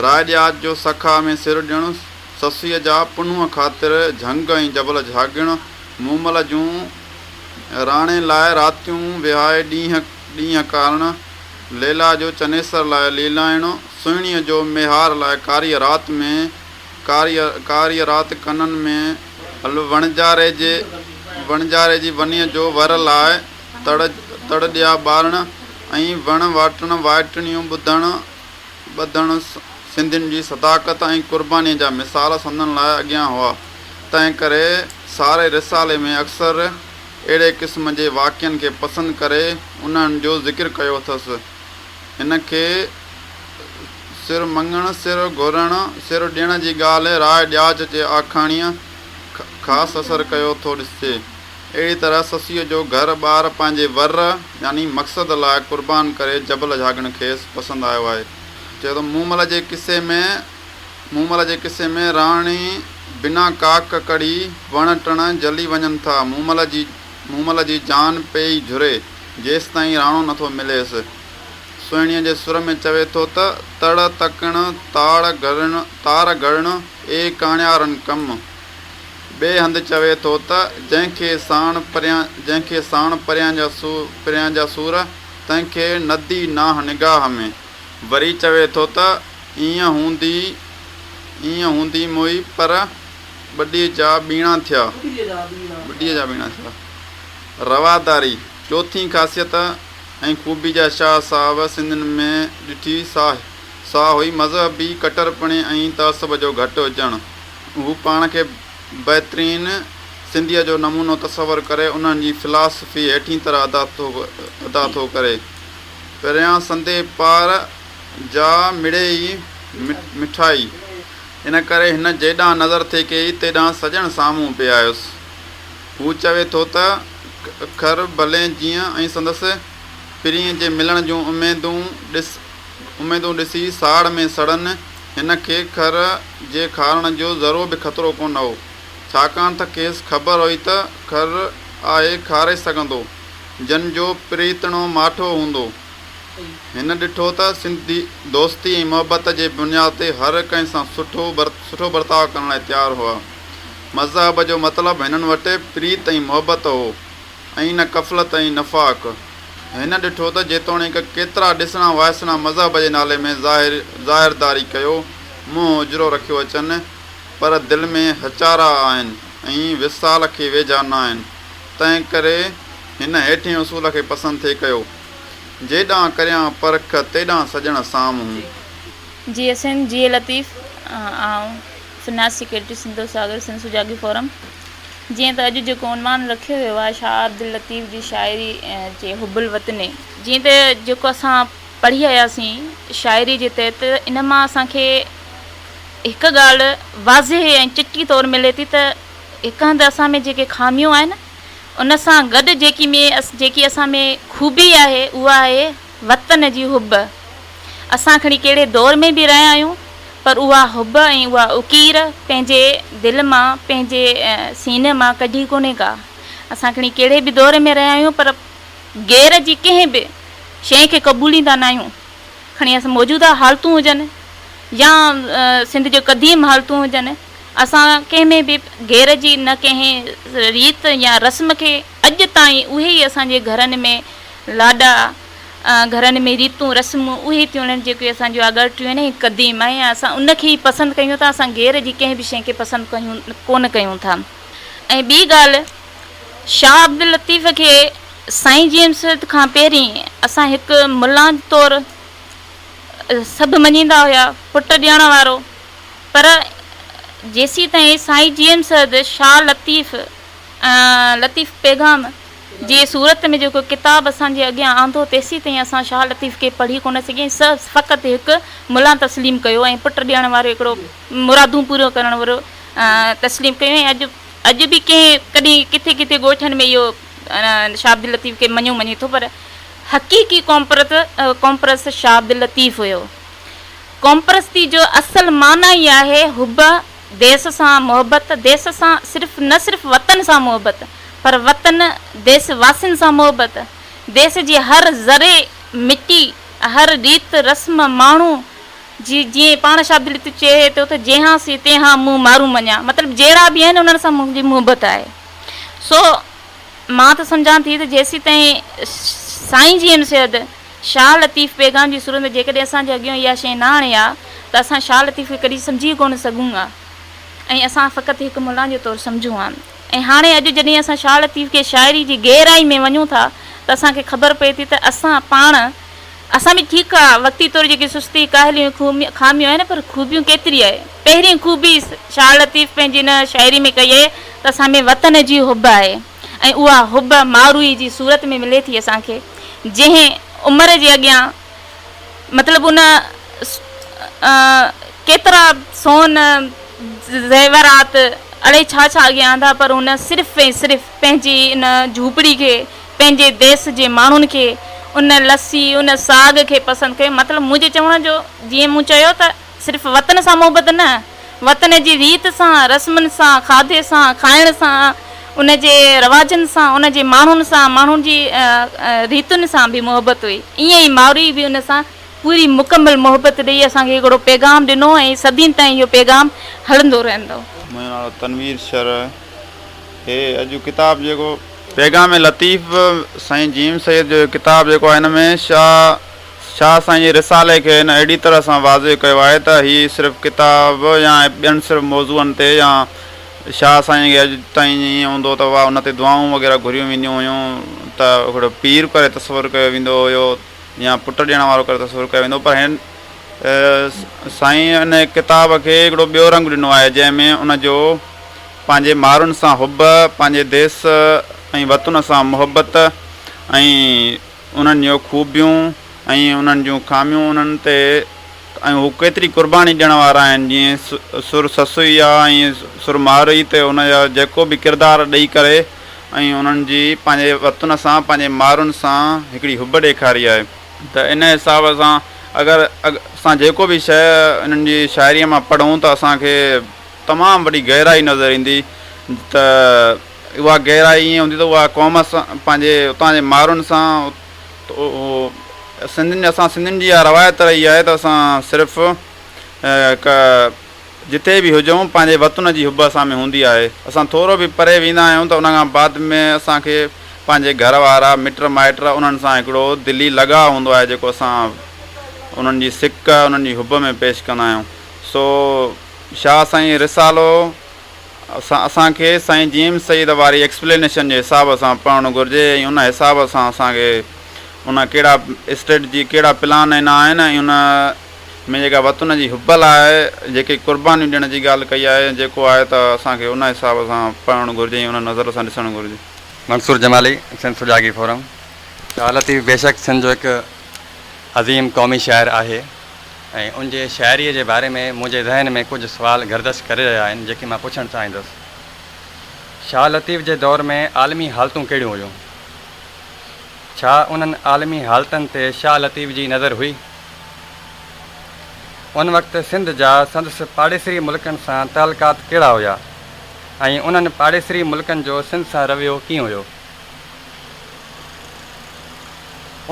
راء ڏياچ جو سخا ۾ سر ڏيڻ، سسئيء جا پنهونء خاطر جهنگ ۽ جبل جهاڳڻ، مومل جون راڻي لاء راتيون وهائي ڏينهن ڏينهن ڪارڻ، ليلا جو چنيسر لاء ليلائڻ، سهڻيء جو ميهار لاء ڪاريء رات ۾ ڪاريء ڪاريء رات ڪنن ۾ هل وڻجاري جي وڻجاري جي ونيء جو ور لاء تڙ تڙ ڏيا ٻارڻ ۽ وڻ واٽڻ وائٽڻيون ٻڌڻ ٻڌڻ سنڌين جي صداقت ۽ قربانيء جا مثال سندن لاء اڳيان هئا، تنهنڪري ساري رسالي ۾ اڪثر اهڙي قسم جي واقعن کي پسند ڪري انهن جو ذڪر ڪيو اٿس. هن کي سر مڱڻ، سر گهرڻ، سر ڏيڻ جي ڳالهه راء ڏياچ جي آکاڻيء خاص اثر ڪيو ٿو ڏسجي. اهڙي طرح سسئيء جو گهر ٻار پنهنجي ور يعني مقصد لاء قربان ڪري جبل جهاڳڻ کيس پسند آيو آهي. چئي ٿو، مومل جي قصي ۾ مومل جي قصي ۾ راڻي بنا ڪاڪ ڪڙي وڻ ٽڻ جلي وڃن ٿا. مومل جي مومل جي جان پيئي جهري، جيستائين راڻو نٿو مليس. سهڻيء جي سر ۾ چوي ٿو ته، تڙ تڪڻ تاڙ گهڙڻ تار گهڙڻ، اي ڪاڻيارن ڪم. ٻئي هنڌ چوي ٿو ته، جنهن کي ساڻ پريان جنهن کي ساڻ پريان جا پريان جا سور، تنهن کي ندي ناهه نگاهه ۾. وري چوي ٿو ته، ايئن هوندي ايئن هوندي موئي پر ٻڏيء جا ٻيڻا ٿيا. ٻڏيء جا ٻيڻا ٿيا. رواداري، چوٿين خاصيت ۽ خوبي جا شاهه صاحب سنڌين ۾ ڏٺي سا سا هئي مذهبي ڪٽرپڻي ۽ تعصب جو گهٽ هجڻ. هو پاڻ کي بهترين سنڌيء جو نمونو تصور ڪري انهن جي فلاسفي هيٺين طرح ادا ٿو ادا ٿو ڪري. پريان سندي پار جا مڙيئي مٺائي. ان ڪري هن جيڏانهن نظر ٿي ڪئي تيڏانهن سڄڻ سامهون پئي آيس. هو چوي ٿو ته کر ڀلين جيئن ۽ سندس پرينء جي ملڻ جون اميدون ڏس اميدون ڏسي ساڙ ۾ سڙن. هن کي کر جي کارڻ جو ذرو به خطرو ڪونه هو، ڇاڪاڻ ته کيس خبر هئي ته کر آهي کاري سگهندو، جن جو پريتڻو ماٺو هوندو. هن ڏٺو ته سنڌي دوستي ۽ محبت جي بنياد تي هر ڪنهن سان سٺو سٺو برتاء ڪرڻ لاء تيار هئا. مذهب جو مطلب هنن وٽ پريت ۽ محبت هو. ۽ نه ڪفلت ۽ نفاق. هن ڏٺو ته جيتوڻيڪ ڪيترا ڏسڻا وائسڻا مذهب جي نالي ۾ ظاهر ظاهرداري ڪيو منهن اجرو رکيو اچن، پر دل ۾ هچارا آهن ۽ وصال کي ويجها ناهن. تنهن ڪري هن هيٺين اصول کي پسند ٿي ڪيو، جيڏانهن ڪريان پرک، تيڏانهن سڄڻ سامهون. جيئي سنڌ جيئي لطيف آئون finance secretary Sindhu Sagar Sindh Sujagi forum. جيئن ته اڄ جيڪو عنوان رکيو ويو آهي شاهه عبداللطيف جي شاعري جي حب الوطني جيئن ته جيڪو اسان پڙهي آياسين شاعري جي تحت ان مان اسان کي هڪ ڳالهه واضح ۽ چٽي طور ملي ٿي ته هڪ هنڌ اسان ۾ جيڪي خاميون آهن ان سان گڏ جيڪي ۾ جيڪي اسان ۾ خوبي آهي اها آهي وطن جي حب اسان کڻي ڪهڙي دور ۾ به رهيا آهيون پر اها حب ۽ اها اڪير پنهنجي دل مان پنهنجي سيني مان ڪڍي ڪونهي ڪا. اسان کڻي ڪهڙي به دور ۾ رهيا آهيون پر غير جي ڪنهن به شيء کي قبوليندا ناهيون. کڻي اسان موجوده حالتون هجن يا سنڌ جون قديم حالتون هجن اسان ڪنهن ۾ به غير جي نه ڪنهن ريت يا رسم کي اڄ تائين اهي ئي اسان جي گهرن ۾ لاڏا گهرن ۾ ريتون رسمون اهي ٿيون هلن جيڪي اسان جون آڳاٽيون آهن ۽ قديم آهن ۽ اسان ان کي ئي پسند ڪيون ٿا اسان غير جي ڪنهن به شيء کي پسند ڪيون ڪونه ڪيون ٿا ۽ ٻي ڳالهه شاهه عبداللطيف کي سائين جي ايم سيد کان پهرين اسان هڪ ملان طور سڀ مڃيندا هيا پٽ ڏيڻ وارو پر جيسيتائين سائين جي ايم سيد شاهه لطيف لطيف پيغام جي صورت ۾ جيڪو ڪتاب اسان جي اڳيان آندو، تيسيتائين اسان شاهه لطيف کي پڙهي ڪونه سگهيا ۽ فقط هڪ ملان تسليم ڪيو ۽ پٽ ڏيڻ وارو هڪڙو مرادون پوريون ڪرڻ وارو تسليم ڪيو ۽ اڄ اڄ به ڪنهن ڪڏهن ڪٿي ڪٿي ڳوٺن ۾ اهو شاهه عبداللطيف کي مڃيو وڃي ٿو پر حقيقي قومپرست قومپرست شاهه عبداللطيف هيو. قومپرستي جو اصل معنيٰ ئي آهي حب ديس سان محبت، ديس سان صرف نه صرف وطن سان محبت پر وطن ديس واسين سان محبت، ديس جي هر ذري مٽي، هر ريت رسم، ماڻهو جي جيئن پاڻ شاھ عبداللطيف چئي ٿو ته جيهان سي تيهان مون مارون مڃان مطلب جهڙا به آهن انهن سان منهنجي محبت آهي سو مان ته سمجهان ٿي ته جيسيتائين سائين جي ايم سيد شاهه لطيف پيغام جي صورت ۾ جيڪڏهن اسان جي اڳيون اها شيء نه آڻي ها ته اسان شاهه لطيف کي ڪڏهن سمجهي ئي ڪونه سگهون ها ۽ اسان فقط هڪ ملان جو طور سمجهون ها ۽ هاڻي اڄ جڏهن اسان شاهه لطيف کي شاعري جي گهرائي ۾ وڃون ٿا ته اسان کي خبر پئي ٿي ته اسان پاڻ اسان ۾ ٺيڪ آ وقتي طور جيڪي سستي، ڪاهليون ۽ خاميون آهن پر خوبيون ڪيتري آهي. پهرين خوبي شاهه لطيف پنهنجي ان شاعري ۾ ڪئي آهي ته اسان ۾ وطن جي حب آهي ۽ اها حب ماروئي جي صورت ۾ ملي ٿي اسان کي جنهن عمر جي اڳيان مطلب ان ڪيترا سون زيورات الائي ڇا ڇا اڳيان آندا پر ان صرف ۽ صرف پنهنجي ان جهوپڙي کي پنهنجي ديس جي ماڻهن کي ان لسي ان ساڳ کي پسند ڪيو مطلب منهنجي چوڻ جو جيئن مون چيو ته صرف وطن سان محبت نه وطن جي ريت سان رسمن سان کاڌي سان کائڻ سان ان جي رواجن سان ان جي ماڻهن سان ماڻهن جي ريتن سان به محبت هئي ائين ئي ماروي به ان سان پوري مڪمل محبت ڏئي اسان کي هڪڙو پيغام ڏنو ۽ صدين تائين اهو پيغام هلندو رهندو. منهنجو نالو تنوير شر هي اڄ ڪتاب جيڪو پيغام لطيف سائين جيم سيد جو ڪتاب جيڪو آهي ان ۾ شاهه شاهه سائين جي رسالي کي هن اهڙي طرح سان واضح ڪيو آهي ته هي صرف ڪتاب يا ٻين صرف موضوعن تي يا شاهه سائين کي اڄ تائين ائين هوندو ته اها ان تي دعائون وغيره گهريون وينديون هيون ته هڪڙو پير ڪري تصور ڪيو ويندو هيو يا پٽ ڏيڻ وارو ڪري تصور ڪيو ويندو پر هن سائين ان ڪتاب کي هڪڙو ٻيو رنگ ڏنو آهي جنهن ۾ ان جو پنهنجي مارن سان حب، پنهنجي ديس ۽ وطن سان محبت ۽ انهن جو خوبيون ۽ انهن جون خاميون انهن تي ۽ هو ڪيتري قرباني ڏيڻ وارا آهن جيئن سر سسئي آ ۽ سر ماروئي تي ان جا جيڪو به ڪردار ڏئي ڪري ۽ انهن جي پنهنجي وطن سان پنهنجي مارن سان هڪڙي حب ڏيکاري آهي ته ان حساب سان اگر اسان جيڪو به شيء انهن جي شاعريء مان پڙهون ته اسان کي تمام وڏي گهرائي نظر ايندي ته اها گهرائي ائين هوندي ته اها قوم سان پنهنجي اتان جي مارن سان سنڌين اسان سنڌين جي اها روايت رهي آهي ته اسان صرف هڪ جتي به هجون پنهنجي وطن جي حب اسان ۾ هوندي آهي اسان ٿورو به پري ويندا آهيون ته ان کان بعد ۾ اسان کي پنهنجي گهر وارا مٽ مائٽ انهن سان هڪڙو دلي لڳاء هوندو آهي جيڪو اسان انهن جي سڪ انهن جي حب ۾ پيش ڪندا آهيون سو شاهه سائين رسالو اسان کي سائين جي ايم سيد واري ايڪسپلينيشن جي حساب سان پڙهڻ گهرجي ۽ ان حساب سان اسان کي ان ڪهڙا اسٽريٽجي ڪهڙا پلان ڏنا آهن ۽ ان ۾ جيڪا وطن جي حب لاء جيڪي قربانيون ڏيڻ جي ڳالهه ڪئي آهي جيڪو آهي ته اسان کي ان حساب سان پڙهڻ گهرجي ۽ ان نظر سان ڏسڻ گهرجي. منصور جمالي، سنڌ سجاڳي فورم، شاهه لطيف بيشڪ سنڌ جو هڪ عظيم قومي شاعر آهي. ۽ ان جي شاعريء جي باري ۾ منهنجي ذهن ۾ ڪجهه سوال گردش ڪري رهيا آهن، جيڪي مان پڇڻ چاهيندس. شاهه لطيف جي دور ۾ عالمي حالتون ڪهڙيون هيون؟ ڇا انهن عالمي حالتن تي شاهه لطيف جي نظر هئي؟ ان وقت سنڌ جا سندس پاڙيسري ملڪن سان تعلقات ڪهڙا هيا ۽ انهن پاڙيسري ملڪن جو سنڌ سان رويو ڪيئن هيو؟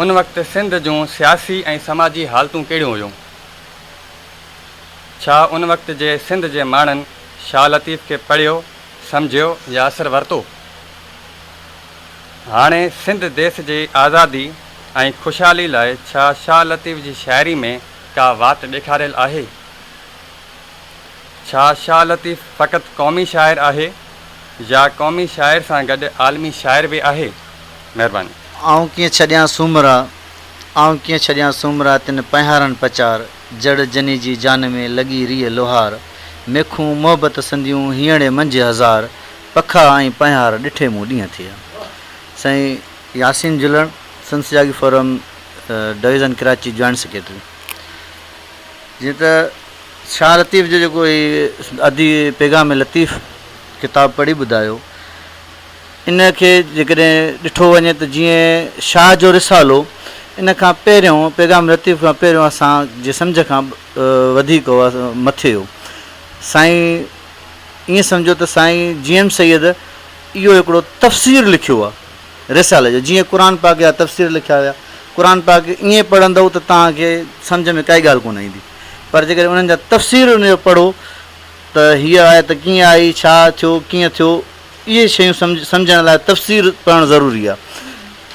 ان وقت سنڌ جون سياسي ۽ سماجي حالتون ڪهڙيون هيون؟ ڇا ان وقت جي سنڌ جي ماڻهن شاهه لطيف کي پڙهيو، سمجهيو يا اثر ورتو؟ هاڻي سنڌ ديس جي آزادي ۽ خوشحالي لاء ڇا شاهه لطيف جي شاعري ۾ ڪا واٽ ڏيکاريل آهي؟ ڇا شاهه لطيف فقط قومي شاعر آهي يا قومي شاعر سان گڏ عالمي شاعر به آهي؟ مهرباني. آئون ڪيئن ڇڏيان سومرا، آئون ڪيئن ڇڏيان سومرا، تن پنهارن پچار، جڙ جني جي جان ۾، لڳي ريء لوهار، ميخون محبت سنديون، هينئڙي منجهه هزار، پکا ۽ پنهار، ڏٺي مون ڏينهن ٿئا. سائين ياسين جلڻ، سنڌ سجاڳي forum division Karachi joint secretary. جيئن ته شاهه لطيف جو جيڪو هي ادي پيغام لطيف ڪتاب پڙهي ٻڌايو ان کي جيڪڏهن ڏٺو وڃي ته جيئن شاهه جو رسالو ان کان پهريون پيغام لطيف کان پهريون اسان جي سمجهه کان وڌيڪ هو مٿي هو سائين ائين سمجهو ته سائين جي ايم سيد اهو هڪڙو تفسير لکيو آهي رسالي جو جيئن قرآن پاڪ جا تفسير لکيا ويا قرآن پاڪ ائين پڙهندؤ ته توهان کي سمجهه ۾ ڪائي ڳالهه ڪونه ايندي. پر جيڪڏهن انهن جا تفسير ان جو پڙهو ته هيء آيت ڪيئن آئي، ڇا ٿيو، ڪيئن ٿيو، اهي شيون سمجهڻ لاء تفسير پڙهڻ ضروري آهي.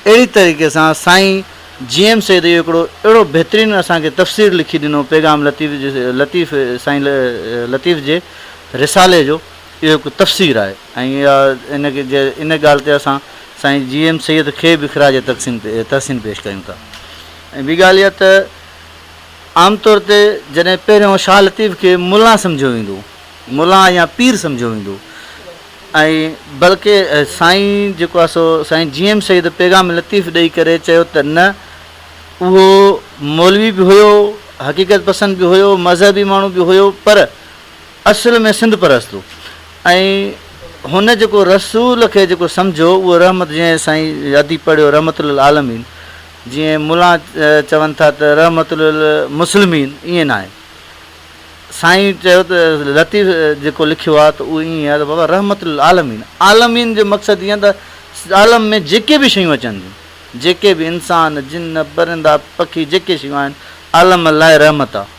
اهڙي طريقي سان سائين جي ايم سيد اهو هڪڙو اهڙو بهترين اسان کي تفسير لکي ڏنو پيغام لطيف جي لطيف سائين لطيف جي رسالي جو اهو هڪ تفسير آهي ۽ اها ان کي جي ان ڳالهه تي اسان سائين جي ايم سيد کي به خراج تقسيم تحسين پيش ڪيون ٿا ۽ ٻي ڳالهه اها ته عام طور تي جڏهن پهريون شاهه لطيف کي ملان سمجهيو ويندو ملان يا پير سمجهيو ويندو ۽ بلڪه سائين جيڪو آهي سو سائين جي ايم سيد پيغام لطيف ڏئي ڪري چيو ته نه اهو مولوي به هيو حقيقت پسند به هيو مذهبي ماڻهو به هيو پر اصل ۾ سنڌ پرست هو ۽ هن جيڪو رسول کي جيڪو سمجهيو اهو رحمت جيئن سائين ادي پڙهيو رحمت للعالمين جيئن ملان چون ٿا ته رحمت للمسلمين ائين ناهي سائين چيو ته لطيف جيڪو لکيو آهي ته اهو ائين آهي ته بابا رحمت للعالمين عالمين جو مقصد ائين ته عالم ۾ جيڪي به شيون اچن ٿيون جيڪي به انسان جن پرندا پکي جيڪي شيون آهن عالم لاء رحمت آهي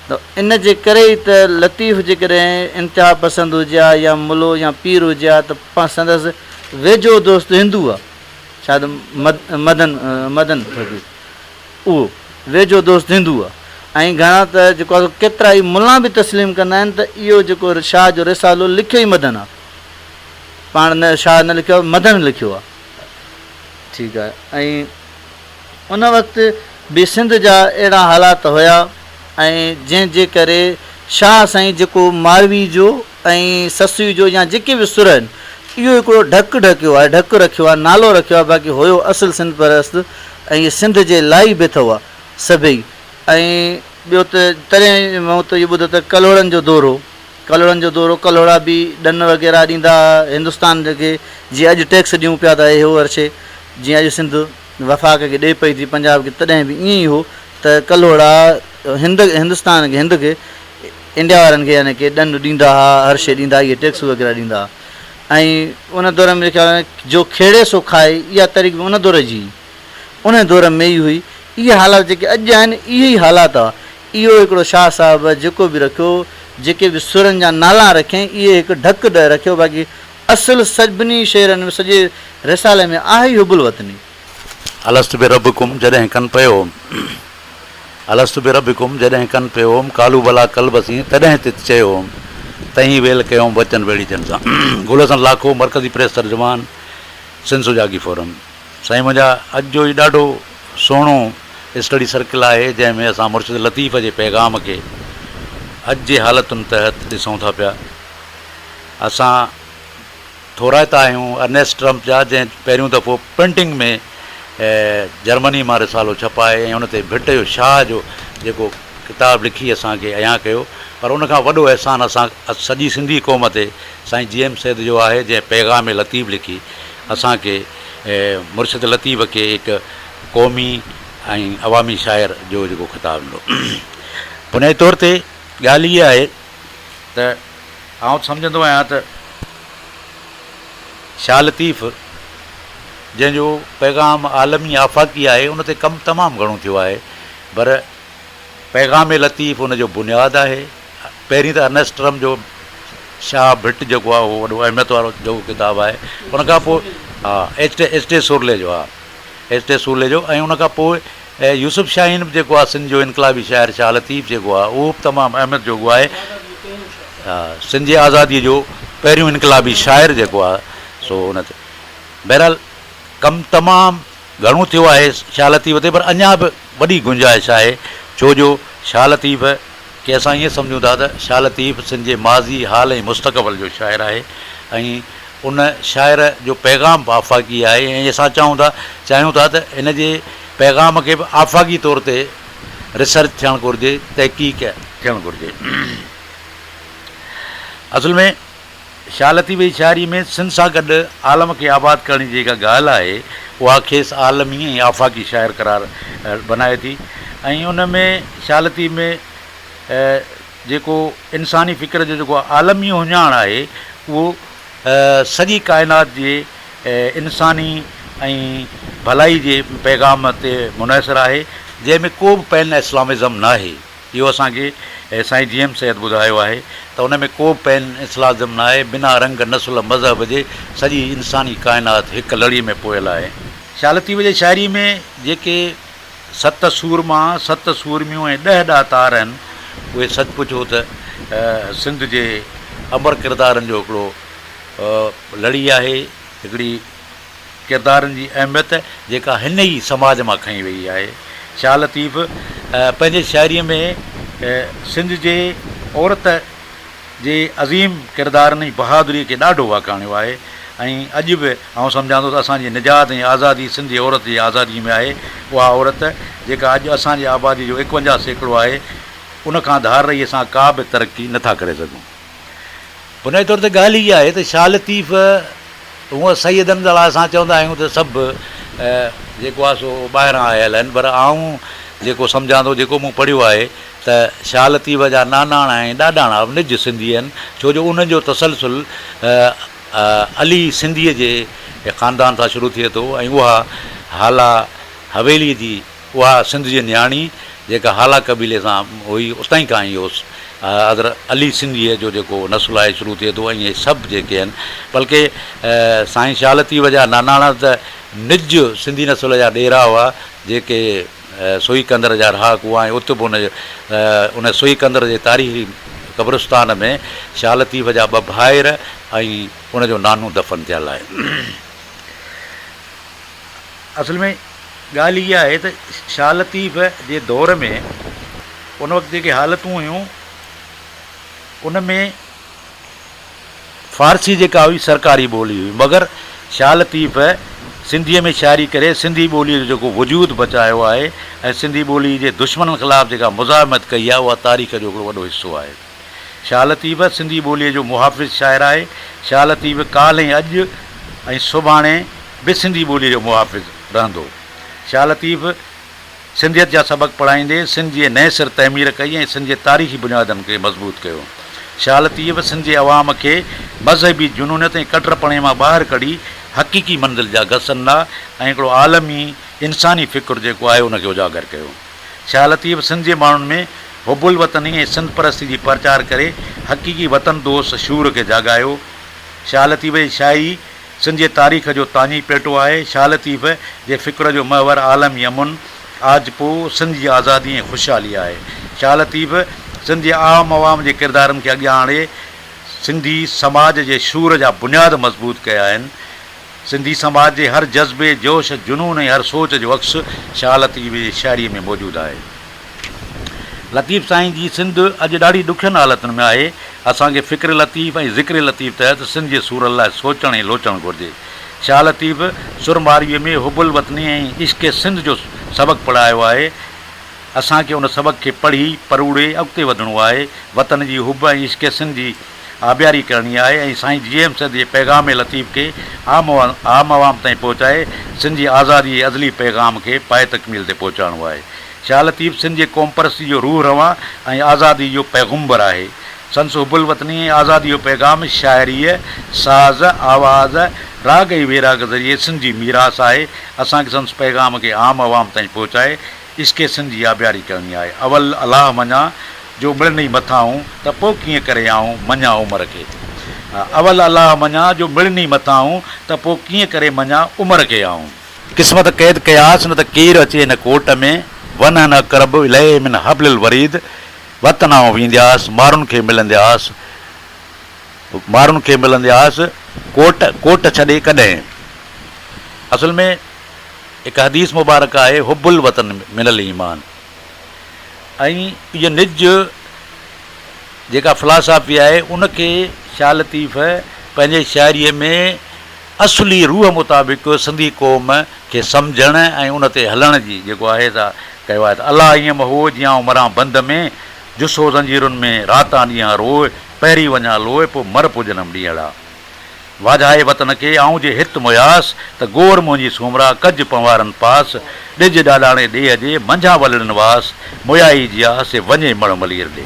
ته ان جي ڪري ئي ته لطيف جيڪڏهن انتها پسند هجي ها يا ملو يا پير هجي ها ته سندس ويجهو دوست هندو آهي شايد مدن مدن فقير اهو ويجهو دوست هندو آ ۽ گهڻا ته جيڪو آ سو ڪيترائي ملان به تسليم ڪندا آهن ته اهو جيڪو شاهه جو رسالو لکيو ئي مدن آ پاڻ نه شاهه نه لکيو آ مدن لکيو آ ٺيڪ آ ۽ ان وقت به سنڌ جا اهڙا حالات هيا ۽ جنهن جي ڪري شاهه سائين جيڪو ماروي جو ۽ سسئي جو يا جيڪي به سر آهن اهو هڪڙو ڍڪ ڍڪيو آهي، ڍڪ رکيو آهي، نالو رکيو آهي باقي هيو اصل سنڌ پرست ۽ اهي سنڌ جي لاء ئي بيٺا هئا سڀئي ۽ ٻيو ته تڏهن مون ته اهو ٻڌو ته ڪلهوڙن جو دور هو ڪلهوڙن جو دور هو ڪلهوڙا به ڏن وغيره ڏيندا هئا هندستان کي جيئن اڄ ٽيڪس ڏيون پيا ته اهي هو هر شيء جيئن اڄ سنڌ وفاق کي ڏئي پئي ٿي پنجاب کي تڏهن به ائين ئي هو ته ڪلهوڙا هند هندستان کي هند کي انڊيا وارن کي يعني ڪي ڏن ڏيندا ها هر شيء ڏيندا ها اهي ٽيڪس وغيره ڏيندا ها ۽ ان دور ۾ لکيا جو کيڙي سو کائي اها تحريڪ به ان دور جي هئي ان دور ۾ ئي هئي اهي حالات جيڪي اڄ آهن اهي ئي حالات هئا اهو هڪڙو شاهه صاحب جيڪو به رکيو جيڪي به سرن جا نالا رکيائين اهي هڪ ڍڪ ڏئي رکيو باقي اصل سڀني شعرن ۾ سڄي رسالي ۾ آهي ئي حب الوطني. الست بربڪم جڏهن ڪن پيو هوم الست بربڪم جڏهن ڪن پيو هوم قالو بلا قلب سين تڏهن تت چيو هوم تهين ويل ڪيوم وچن ويڙهيچن سان گل حسن لاکو مرڪزي پريس ترجمان سنڌ سجاڳي فورم سائين منهنجا اڄ جو هي ڏاڍو سهڻو اسٽڊي سرڪل آهي جنهن ۾ اسان مرشد لطيف جي پيغام کي اڄ جي حالتن تحت ڏسون ٿا پيا اسان ٿورائتا آهيون ارنيسٽ ٽرمپ جا جنهن پهريون دفعو پرنٽنگ ۾ جرمني مان رسالو ڇپائي ۽ ان تي ڀٽ جو شاهه جو جيڪو ڪتاب لکي اسان کي عيان ڪيو پر ان کان وڏو احسان اسان سڄي سنڌي قوم تي سائين جي ايم سيد جو آهي جنهن پيغام لطيف لکي اسان کي مرشد لطيف کي هڪ قومي ۽ عوامي شاعر جو جيڪو خطاب ڏنو بنيادي طور تي ڳالهه هيء آهي ته آئون سمجهندو آهيان ته شاهه لطيف جنهن جو پيغام عالمي آفاقي آهي ان تي ڪم تمام گهڻو ٿيو آهي پر پيغام لطيف ان جو بنياد آهي. پهرين ته ارنيسٽ ٽرم جو شاهه ڀٽ جيڪو آهي اهو وڏو اهميت وارو جيڪو ڪتاب آهي ان کان پوء ها H T H T Sorley جو ها ايڇ ٽي سورلي جو ۽ ان کان پوء يوسف شاهين به جيڪو آهي سنڌ جو انقلابي شاعر شاهه لطيف جيڪو آهي اهو به تمام اهميت جوڳو آهي. سنڌ جي آزاديء جو پهريون انقلابي شاعر جيڪو آهي سو ان تي بهرحال ڪم تمام گهڻو ٿيو آهي شاهه لطيف تي پر اڃا به وڏي گنجائش آهي ڇو جو شاهه لطيف کي اسان ائين سمجهون ٿا ته شاهه لطيف سنڌ جي ماضي، حال ۽ مستقبل جو شاعر آهي ۽ ان شاعر جو پيغام به آفاقي آهي ۽ اسان چاهون ٿا چاهيون ٿا ته هن جي پيغام کي به آفاقي طور تي ريسرچ ٿيڻ گهرجي، تحقيق ٿيڻ گهرجي. اصل ۾ شاهه لطيف جي شاعريء ۾ سنڌ سان گڏ عالم کي آباد ڪرڻ جي جيڪا ڳالهه آهي، اها کيس عالمي ۽ آفاقي شاعر قرار بنائي ٿي ۽ ان ۾ شاهه لطيف ۾ جيڪو انساني فڪر جو جيڪو عالمي اهڃاڻ آهي، اهو سڄي ڪائنات جي انساني ۽ ڀلائي جي پيغام تي منحصر آهي، جنهن ۾ ڪو به پين اسلامزم ناهي. اهو اسان کي سائين جي ايم سيد ٻڌايو آهي ته ان ۾ ڪو به پين اسلازم نه آهي، بنا رنگ، نسل، مذهب جي سڄي انساني ڪائنات هڪ لڙي ۾ پويل آهي. شاهه لطيف جي شاعري ۾ جيڪي ست سورما، ست سورميون ۽ ڏهه ڏاتار آهن، اهي سچ پڇو ته سنڌ جي امر ڪردارن جو هڪڙو لڙي آهي، هڪڙي ڪردارن جي اهميت جيڪا هن ئي سماج مان کنئي وئي آهي. شاهه لطيف پنهنجي شاعريء ۾ سنڌ جي عورت جي عظيم ڪردارن ۽ بهادريء کي ڏاڍو واکاڻيو آهي ۽ اڄ به آئون سمجهان ٿو ته اسان جي نجات ۽ آزادي سنڌ جي عورت جي آزاديء ۾ آهي. اها عورت جيڪا اڄ اسان جي آباديء جو 51% آهي، ان کان ڌار رهي اسان ڪا به ترقي نه ٿا ڪري سگهون. بنيادي طور تي ڳالهه هيء آهي ته شاهه لطيف هونء سيدن لاء اسان چوندا آهيون ته سڀ جيڪو آهي سو ٻاهران آيل آهن پر آئون جيڪو سمجهان ٿو جيڪو مون پڙهيو آهي ته شاهه لطيف جا ناناڻا ۽ ڏاڏاڻا به نج سنڌي آهن ڇو جو انهن جو تسلسل علي سنڌيء جي خاندان سان شروع ٿئي ٿو ۽ اها هالا حويليء جي اها سنڌ جي نياڻي جيڪا هالا قبيلي سان هئي اتان کان ئي اهو حضرت علي سنڌيء جو جيڪو نسل آهي شروع ٿئي ٿو ۽ اهي سڀ جيڪي آهن بلڪه سائين شاهه لطيف جا ناناڻا ته نج سنڌي نسل جا ڏيرا هئا جيڪي سوئي ڪندر جا رهاڪو هئا ۽ ات به ان ان سوئي ڪندر جي تاريخي قبرستان ۾ شاهه لطيف جا ٻه ڀائر ۽ ان جو نانو دفن ٿيل آهي. اصل ۾ ڳالهه اها آهي ته شاهه لطيف جي دور ۾ ان وقت جيڪي حالتون هيون ان ۾ فارسي جيڪا هئي سرڪاري ٻولي هئي مگر شاهه لطيف سنڌيء ۾ شاعري ڪري سنڌي ٻوليء جو جيڪو وجود بچايو آهي ۽ سنڌي ٻوليء جي دشمنن خلاف جيڪا مزاحمت ڪئي آهي اها تاريخ جو هڪڙو وڏو حصو آهي. شاهه لطيف سنڌي ٻوليء جو محافظ شاعر آهي. شاهه لطيف ڪالهه ۽ اڄ ۽ سڀاڻي به سنڌي ٻوليء جو محافظ رهندو. شاهه لطيف سنڌيت جا سبق پڙهائيندي سنڌ جي نئين سر تعمير ڪئي ۽ سنڌ جي تاريخي بنيادن کي مضبوط ڪيو. شاهه لطيف سنڌ جي عوام کي مذهبي جنونيت ۽ ڪٽرپڻي مان ٻاهر ڪڍي حقيقي منزل جا گس ڏنا ۽ هڪڙو عالمي انساني فڪر جيڪو آهي ان کي اجاگر ڪيو. شاهه لطيف سنڌ جي ماڻهن ۾ حب الوطني ۽ سنڌ پرستي جي پرچار ڪري حقيقي وطن دوست شعور کي جاڳايو. شاهه لطيف جي شاعري سنڌ جي تاريخ جو تاڃي پيٽو آهي. شاهه لطيف جي فڪر جو محور عالمي امن، آجپو، سنڌ جي آزادي ۽ خوشحالي آهي. شاهه لطيف سنڌ جي عام عوام جي ڪردارن کي اڳيان آڻي سنڌي سماج جي شعور جا بنياد مضبوط ڪيا آهن. سنڌي سماج جي هر جذبي، جوش، جنون ۽ هر سوچ جو عڪس شاهه لطيف جي شاعريء ۾ موجود آهي. لطيف سائين جي سنڌ اڄ ڏاڍي ڏکين حالتن ۾ آهي. اسان کي فڪر لطيف ۽ ذڪر لطيف تحت سنڌ جي سورن لاء سوچڻ ۽ لوچڻ گهرجي. شاهه لطيف سر مارويء ۾ حب الوطني ۽ عشق سنڌ جو سبق پڙهايو آهي. اسان کي ان سبق کي پڙهي، پروڙي اڳتي وڌڻو آهي. وطن جي حب ۽ عشق سنڌ جي آبياري ڪرڻي آهي ۽ سائين جي ايم سيد جي پيغام لطيف کي عام عام عوام تائين پهچائي سنڌ جي آزادي جي ازلي پيغام کي پايه تڪميل تي پهچائڻو آهي. شاهه لطيف سنڌ جي قومپرستي جو روح روان ۽ آزادي جو پيغمبر آهي. سندس حب الوطني ۽ آزادي جو پيغام شاعريء، ساز، آواز، راڳ ۽ ويراڳ ذريعي سنڌ جي ميراث آهي. اسان کي سندس پيغام کي عام عوام تائين پهچائي عشق سنڌ جي آبياري ڪرڻي آهي. اول الله مڃان، جو مڙنئي مٿاهون، ته پوء ڪيئن ڪري آئون مڃان عمر کي. اول الله مڃان، جو مڙنئي مٿاهون، ته پوء ڪيئن ڪري مڃان عمر کي آئون. قسمت قيد ڪياس، نه ته ڪير اچي هن ڪوٽ ۾، ونحن اقرب اليه من حبل الوريد، وطن آئون ويندياس، مارن کي ملندياس، مارن کي ملندياس، ڪوٽ، ڪوٽ ڇڏي ڪڏهن. اصل ۾. هڪ حديث مبارڪ آهي حب الوطن من الايمان ۽ اهو نج جيڪا فلاسافي آهي ان کي شاهه لطيف پنهنجي شاعريء ۾ اصلي روح مطابق سنڌي قوم کي سمجهڻ ۽ ان تي هلڻ جي جيڪو آهي سا ڪيو آهي ته الله ائين م هوء جيئن آئون مران بند ۾ جسو زنجيرن ۾ راتان ڏينهان روء پهري وڃان لوء پوء مر پڄنم ڏينهڙا. واجهائي وطن کي، آئون جي هت موياس، ته گور منهنجي سومرا، ڪج پنهوارن پاس، ڏج ڏاڏاڻي ڏيهه جي، منجهان ولڙين واس، مويائي جي آس، وڃي مڙهه ملير ڏي.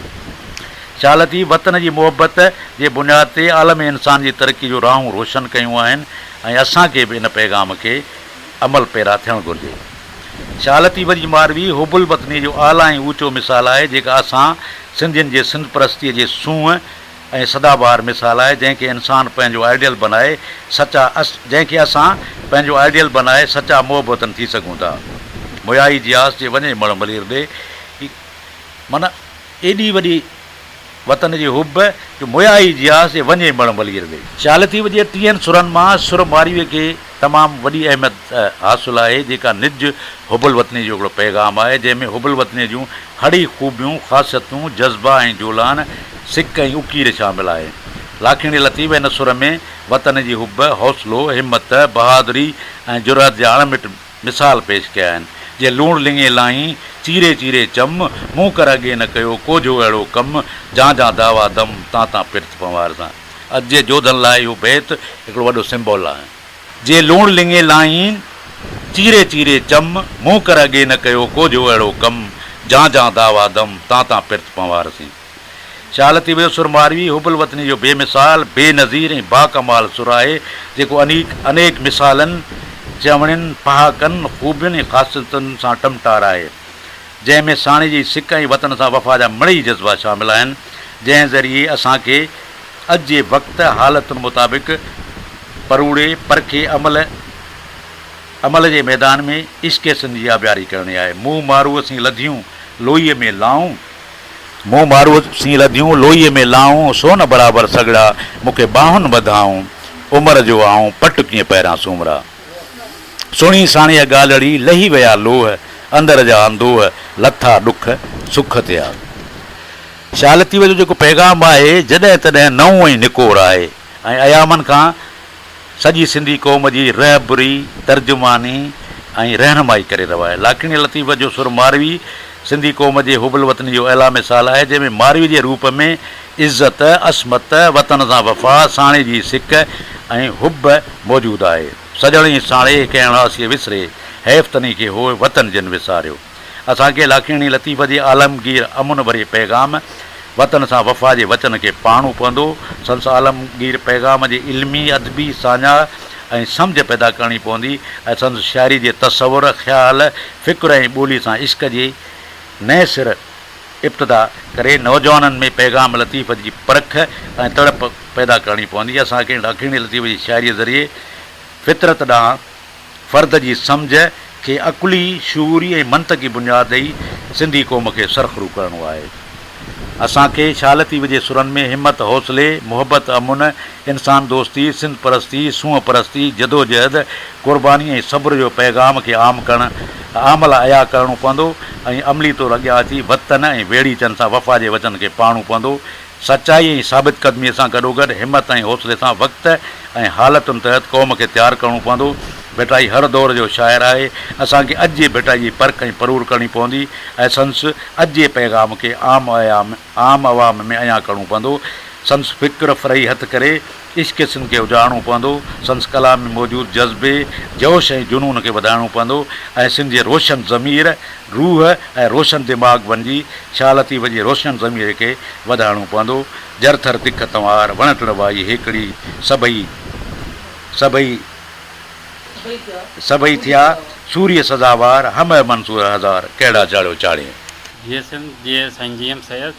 شاهه لطيف وطن جي محبت جي بنياد تي عالم انسان جي ترقي جون راهون روشن ڪيون آهن ۽ اسان کي به ان پيغام کي عمل پيرا ٿيڻ گهرجي. شاهه لطيف جي ماروي حب الوطنيء جو اعليٰ ۽ اوچو مثال آهي، جيڪا اسان سنڌين جي سنڌ پرستيء جي سونهن ۽ سدا بهار مثال آهي، جنهن کي انسان پنهنجو آئيڊيل بنائي سچا جنهن کي اسان پنهنجو آئيڊيل بنائي سچا محب وطن ٿي سگهون ٿا. مويائي جياس جي وڃي مڙ ملير ڏي معنيٰ ايڏي وڏي وطن جي حب جو مويائي جياس جي وڃي مڙ ملير ڏي. شاهه لطيف جي ٽيهن سرن مان سر مارئيء کي تمام وڏي اهميت حاصل آهي، جيڪا نج حب الوطنيء جو هڪڙو پيغام آهي، جنهن ۾ حب الوطنيء جون هڙئي خوبيون، خاصيتون، جذبا ۽ جولان، سڪ ۽ اڪير شامل آهي. لاکيڻي لطيف هن سر ۾ وطن جي حب، حوصلو، همت، بهادري ۽ جرئت جا اڻ مٽ مثال پيش ڪيا آهن، جيئن لوڻ لڱي لائين، چيري چيري چم، مون ڪر اڳي نه ڪيو، ڪوجهو اهڙو ڪم، جان جان دعويٰ دم، تان تان پرت پنوار سان. اڄ جي جوڌن لاء اهو بيت هڪڙو وڏو سمبول آهي. جي لوڻ لڱي لائين، چيري چيري چم، مون ڪر اڳي نه ڪيو، ڪوجهو اهڙو ڪم، جان جان دعويٰ دم، تان تان پرت پنوار سين. شاهه لطيف جو سر ماروي حب الوطني جو بي مثال، بي نظير ۽ باڪمال سر آهي، جيڪو انيڪ انيڪ مثالن، چوڻين، پهاڪن، خوبين ۽ خاصيتن سان ٽمٽار آهي. جنهن ۾ ساڻي جي سڪ ۽ وطن سان وفا جا مڙئي جذبا شامل آهن، جنهن ذريعي اسان کي اڄ جي وقت حالتن مطابق پروڙي پرکي عمل عمل جي ميدان ۾ عشق سنڌ جي آبياري ڪرڻي آهي. مون ماروء سين لڌيون لوئيء ۾ لائون. مون ماروء سين لڌيون لوئيء ۾ لائون، سون برابر سڳڙا مون کي ٻانهن ٻڌائون، عمر جو آئون پٽ ڪيئن پهريان سومرا. سڻي ساڻيهه ڳالهڙي، لهي ويا لوهه، اندر جا اندوهه، لٿا ڏک، سک ٿيا. شاهه لطيف جو جيڪو پيغام آهي، جڏهن تڏهن نئون ۽ نڪور آهي ۽ ايامن کان سڄي سنڌي قوم جي رهبري، ترجماني ۽ رهنمائي ڪري رهيو آهي. لاکيڻي لطيف جو سر ماروي سنڌي قوم جي حب الوطني جو اعليٰ مثال آهي، جنهن ۾ ماروي جي روپ ۾ عزت، عصمت، وطن سان وفا، ساڻي جي سڪ ۽ حب موجود آهي. سڄڻ ۽ ساڻيهه ڪنهن اڻاسيء وسري، حيف تني کي هوء وطن جن وساريو. اسان کي لاکيڻي لطيف جي عالمگير امن ڀريي پيغام، وطن سان وفا جي وچن کي پاڙڻو پوندو. سندس عالمگير پيغام جي علمي، ادبي ساڃاهه ۽ سمجهه پيدا ڪرڻي پوندي ۽ سندس شاعري جي تصور، خيال، فڪر ۽ ٻولي سان عشق جي نئين سر ابتدا ڪري نوجوانن ۾ پيغام لطيف جي پرک ۽ تڙپ پيدا ڪرڻي پوندي. اسان کي لاکيڻي لطيف جي شاعريء ذريعي فطرت ڏانهن فرد جي سمجهه کي عقلي، شعوري ۽ منطقي بنياد ڏئي سنڌي قوم کي سرخرو ڪرڻو آهي. اسان کي شاهه لطيف جي سرن ۾ همت، حوصلي، محبت، امن، انسان دوستي، سنڌ پرستي، سونهن پرستي، جدوجهد، قرباني ۽ صبر جو پيغام کي عام ڪرڻ عام لاء عيا ڪرڻو پوندو ۽ عملي طور اڳيان اچي وطن ۽ ويڙهيچن سان وفا جي وچن کي پاڙڻو پوندو. سچائي ۽ ثابت قدميء سان گڏوگڏ همت ۽ حوصلي سان وقت ۽ حالتن تحت قوم کي تيار ڪرڻو پوندو. ڀٽائي هر دور جو شاعر آهي. اسان کي اڄ جي ڀٽائي جي پرک ۽ پروڙ ڪرڻي پوندي ۽ سندس اڄ جي پيغام کي عام عام عوام ۾ عيان ڪرڻو پوندو. سندس فڪر فرحي هٿ ڪري عشق سنڌ کي اجاڙڻو پوندو. سندس ڪلام ۾ موجود جذبي، جوش ۽ جنون کي وڌائڻو پوندو ۽ سنڌ جي روشن ضمير، روح ۽ روشن دماغ بنجي شاهه لطيف جي روشن ضمير کي وڌائڻو پوندو. جر ٿر تک تنوار، وڻ ٽڻ وائي هيڪڙي، سڀئي سڀئي سڀئي ٿيا سوريء سزاوار، همه منصور هزار، ڪهڙا چاڙهيو چاڙهين. جيئي سنڌ جيئي سائين جي ايم سيد.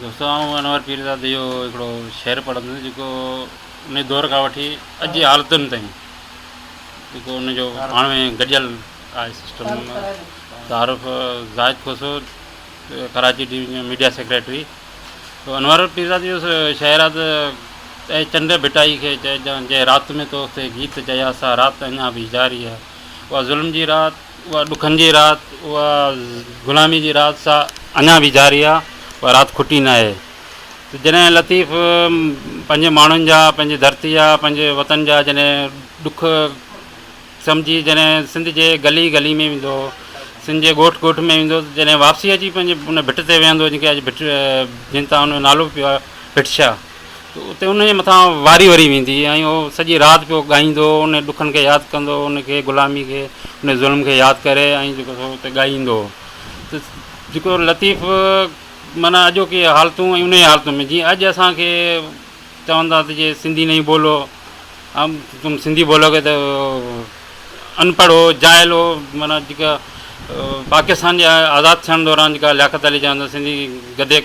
دوستو آئون انور پيرزادي جو هڪڙو شعر پڙهندس جيڪو ان دور کان وٺي اڄ جي حالتن تائين جيڪو ان جو پاڻ ۾ گڏيل آهي سسٽم تعارف Zahid Khoso Karachi division media secretary تو انور پيرزادي جو شعر آهي ته اي چنڊ ڀٽائي کي چئجان جنهن رات ۾ تو تي گيت چيا سا رات اڃا به جاري آهي اها ظلم جي رات اها ڏکن جي رات، اها غلامي جي رات سا اڃا به جاري آ، اها رات کٽي ناهي. ته جڏهن لطيف پنهنجي ماڻهن جا، پنهنجي ڌرتي جا، پنهنجي وطن جا جڏهن ڏک سمجهي جڏهن سنڌ جي گلي گلي ۾ ويندو هو، سنڌ جي ڳوٺ ڳوٺ ۾ ويندو هو ته جڏهن واپسي اچي پنهنجي ان ڀٽ تي ويهندو هو جنهن کي اڄ ڀٽ جنهن تان ان جو نالو به پيو آهي ڀٽ شاهه. ته اتي ان جي مٿان واري وري ويندي ۽ اهو سڄي رات پيو ڳائيندو هو، ان ڏکن کي ياد ڪندو هو، ان کي غلامي کي، ان ظلم کي ياد ڪري ۽ جيڪو سو اتي ڳائيندو هو ته جيڪو لطيف معنيٰ اڄوڪي حالتون ۽ انهي حالتن ۾ جيئن اڄ اسان کي چون ٿا ته جي سنڌي نهين بولو تم سنڌي بولوگي ته انپڙهه هو، جاهل هو، معنيٰ جيڪا پاڪستان جي آزاد ٿيڻ دوران جيڪا لياقت علي چوندو سنڌي گڌي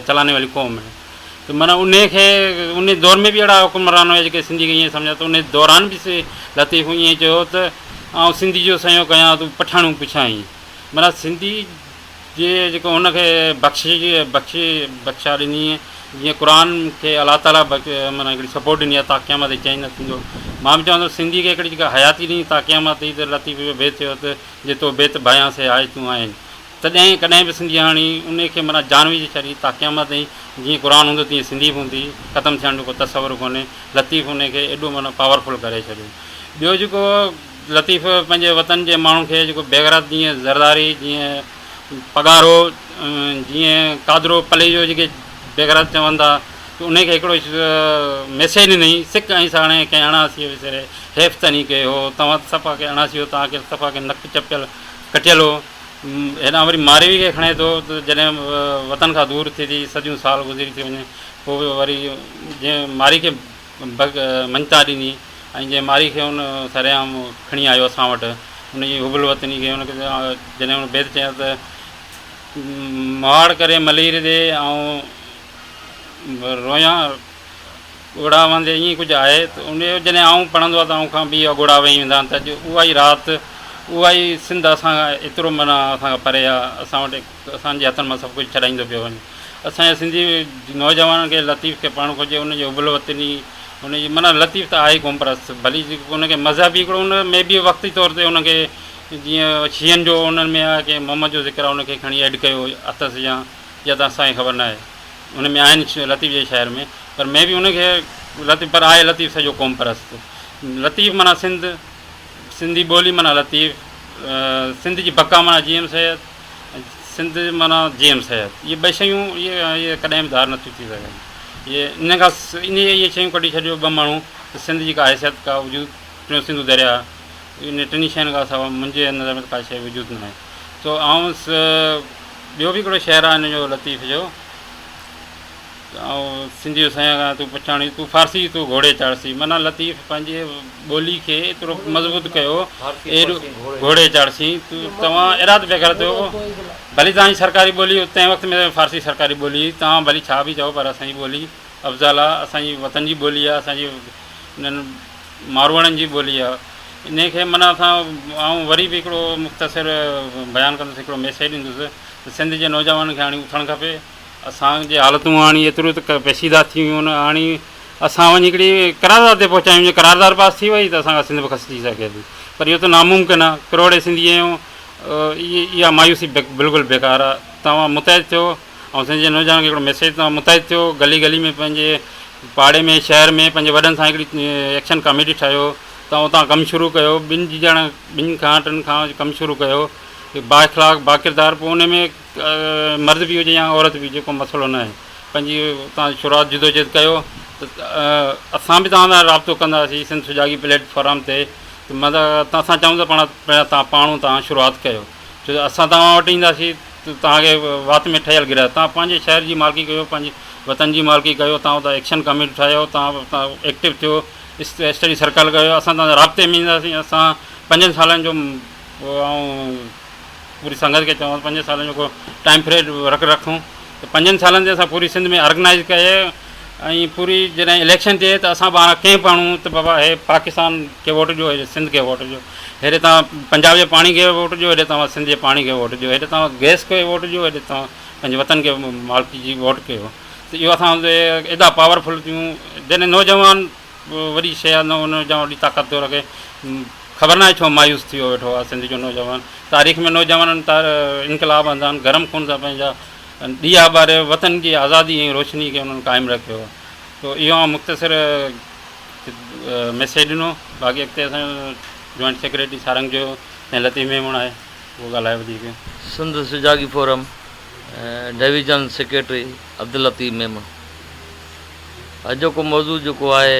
چلاني والي قوم هي ته معنيٰ انهي کي انهي دور ۾ به اهڙا حڪمران هيا جيڪي سنڌي کي ائين سمجهندا ته انهي دوران به لطيف ائين چيو ته آئون سنڌي جو سعيو ڪيان تون پٺاڻيون پڇائين معنيٰ سنڌي جي جيڪو هن کي بخشش بخشي بخشا ڏني جيئن قرآن کي الله تعاليٰ معنيٰ هڪڙي سپورٽ ڏني آهي تا قيامت تائين چينج نه ٿيندو مان به چوان ٿو سنڌي کي هڪڙي جيڪا حياتي ڏني تا قيامت تائين ته لطيف جو بيت چيو ته جي تو بيت ڀايان سي آء تون آهين تڏهن ڪڏهن به سنڌي هاڻي انهي کي معنيٰ جان وجهي ڇڏي تا قيامت تائين جيئن قرآن هوندو تيئن سنڌي به هوندي ختم ٿيڻ جو ڪو تصور ڪونهي لطيف انهي کي ايڏو معنيٰ پاورفل ڪري ڇڏيو ٻيو جيڪو لطيف پنهنجي وطن جي ماڻهن کي جيڪو بيغيرت جيئن زرداري جيئن پڳارو جيئن قادرو پليجو جيڪي بيغيرت چون ٿا ته انهي کي هڪڙو ميسيج ڏنائين سڪ ۽ ساڻي ڪنهن اڻاسيء وسري حيف تني ڪي هو توهان صفا ڪي اڻاسي هو توهان کي صفا ڪي نڪ چپيل ڪٽيل هو هيڏانهن وري ماروي کي کڻي ٿو ته جڏهن وطن کان دور ٿي ٿي صديون سال گذري ٿي وڃي پوء وري جنهن مارئي کي مڃتا ڏني ۽ جنهن مارئي کي ان سرعام کڻي آيو اسان وٽ ان جي حب الوطني کي ان کي جڏهن ان بيت چيو ته مهاڙ ڪري ملير ڏي آئون رويان ڳوڙها وهندي ائين ڪجهه آهي ته ان جو جڏهن آئون پڙهندو آهيان ته آئون کان به اها ڳوڙها وهي ويندا آهن ته اڄ اها ئي رات اها ئي سنڌ اسان کان ايترو معنيٰ اسان کان پري آهي اسان وٽ اسان جي هٿن مان سڀ ڪجهه ڇڏائيندو پيو وڃي اسان جي سنڌي نوجوانن کي لطيف کي پڙهڻ گهرجي ان جي حب الوطني ان جي معنيٰ لطيف ته آهي قوم پرست ڀلي ان کي مذهبي هڪڙو ان ۾ به وقتي طور تي ان کي جيئن شيعن جو انهن ۾ آهي ڪي محمد جو ذڪر آهي ان کي کڻي ايڊ ڪيو اٿس يا اها ته اسان کي خبر ناهي ان ۾ آهن لطيف جي شاعر ۾ پر مي به ان کي لطيف پر آهي لطيف سڄو قوم پرست لطيف معنيٰ سنڌ سنڌي ٻولي معنيٰ لطيف سنڌ جي بقا معنيٰ جي ايم سيد سنڌ معنيٰ جي ايم سيد اهي ٻه شيون اهي اهي ڪڏهن به ڌار نٿيون ٿي سگهن اهي ان کان ان اهي شيون ڪڍي ڇڏيو ٻه ماڻهو ته سنڌ جي ڪا حيثيت ڪا وجود ٽيون سنڌو درياء ان ٽنهي شين کان سواء منهنجي نظر ۾ ڪا شيء وجود نه آهي سو آئون ٻيو به هڪڙو شعر آهي هن جو لطيف جو آئون سنڌي جو سائين کان تون پڇاڻي تون فارسي تون گهوڙي چاڙسي معنيٰ لطيف پنهنجي ٻولي کي ايترو مضبوط ڪيو ايڏو گهوڙي چاڙسي تون توهان اهڙا ته بيغيرت ٿيو ڀلي توهان جي سرڪاري ٻولي تنهن وقت ۾ فارسي سرڪاري ٻولي هئي توهان ڀلي ڇا به چئو پر اسان جي ٻولي افضل آهي اسان جي وطن جي ٻولي آهي اسان جي انهن ماروئڙن جي ٻولي آهي انهي کي معنيٰ اسان آئون وري به هڪڙو مختصر بيان ڪندس هڪڙو ميسيج ڏيندس ته سنڌ جي نوجوانن کي هاڻي اٿڻ کپي اسان جي حالتون هاڻي ايتريون ته پيچيده ٿي ويون آهن هاڻي اسان وڃي هڪڙي قرارداد تي پهچا آهيون جي قرارداد پاس ٿي وئي ته اسان کان سنڌ به کسجي سگهي ٿي پر اهو ته ناممڪن آهي ڪروڙين سنڌي آهيون اها مايوسي بلڪل بيڪار آهي توهان متحد ٿيو ۽ سنڌ جي نوجوانن کي هڪڙو ميسيج توهان متحد ٿيو گلي گلي ۾ پنهنجي پاڙي ۾ شهر ۾ پنهنجي وڏن سان هڪڙي ايڪشن ڪاميٽي ٺاهيو توهان اتان ڪم شروع ڪيو ٻن ڄڻ ٻن کان ٽن کان ڪم شروع ڪيو بااخلاق باڪردار پوء ان ۾ مرد به هجي يا عورت به هجي ڪو مسئلو نه آهي پنهنجي اتان شروعات جدوجهد ڪيو ته اسان به توهان سان رابطو ڪنداسين سنڌ سجاڳي پليٽ فارم تي ته مطلب اسان چاهيون ٿا پاڻ پهريان توهان پاڻو توهان شروعات ڪيو ڇو ته اسان توهان وٽ اينداسين ته توهان کي وات ۾ ٺهيل گرهه توهان پنهنجي شهر جي مالڪي ڪيو پنهنجي وطن جي مالڪي ڪيو توهان اتان ايڪشن ڪميٽي ٺاهيو توهان اتان ايڪٽو ٿيو اسٽڊي سرڪل ڪيو اسان توهان سان رابطي ۾ اينداسين اسان پنجن سالن جو آئون پوري سنگت کي چوان ٿو پنجن سالن جو ڪو ٽائيم فريڊ رک رکون ته پنجن سالن تي اسان پوري سنڌ ۾ آرگنائز ڪئي ۽ پوري جڏهن اليڪشن ٿئي ته اسان پاڻ ڪنهن پاڻون ته بابا هي پاڪستان کي ووٽ ڏيو هيڏي سنڌ کي ووٽ ڏيو هيڏي توهان پنجاب جي پاڻي کي ووٽ ڏيو هيڏي توهان سنڌ جي پاڻي کي ووٽ ڏيو هيڏي توهان گئس کي ووٽ ڏيو هيڏي توهان پنهنجي وطن کي مالڪي جي ووٽ ڪيو ته اهو اسان ايڏا پاورفل ٿيون جڏهن نوجوان وڏي شيء آهي نوجوان وڏي طاقت ٿو رکي خبر ناهي ڇو مايوس ٿي ويو ويٺو آهي سنڌ جو نوجوان تاريخ ۾ نوجوانن انقلاب آندا آهن گرم خون سان پنهنجا ڏيئا ٻاري وطن جي آزادي ۽ روشني کي انهن قائم رکيو آهي تو اهو آئون مختصر ميسيج ڏنو باقي اڳتي اسان جو جوائنٽ سيڪريٽري سارنگ جو ۽ لطيف ميمڻ آهي اهو ڳالهائي وڌيڪ. Sindh Sujagi forum division secretary Abdul Latif Memon اڄوڪو موضوع جيڪو آهي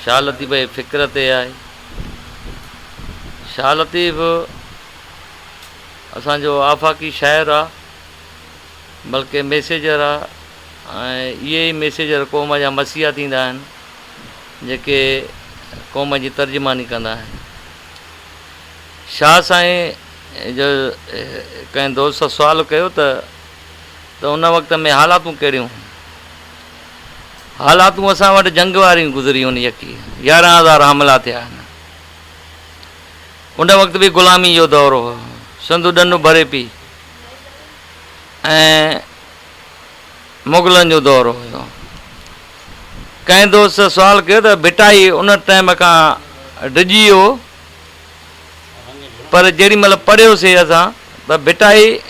شاهه لطيف جي فڪر تي آهي. شاهه لطيف اسان جو آفاقي شاعر آ بلڪه ميسيجر آ ۽ اهي ئي ميسيجر قوم جا مسيحا ٿيندا آهن جيڪي قوم جي ترجماني ڪندا آهن. شاهه سائين جو ڪنهن دوست سوال ڪيو ته ته ان وقت ۾ حالاتون ڪهڙيون هيون؟ حالاتون اسان وٽ جنگ واريون گذريون آهن يڪي 11000 حملا ٿيا آهن. ان وقت به غلامي جو دور هو. سنڌ ڏن ڀري پئي ۽ مغلن جو دور هيو. ڪنهن دوست سوال ڪيو ته ڀٽائي ان ٽائيم کان ڊڄي ويو پر جيڏي مهل پڙهيوسي اسان ته ڀٽائي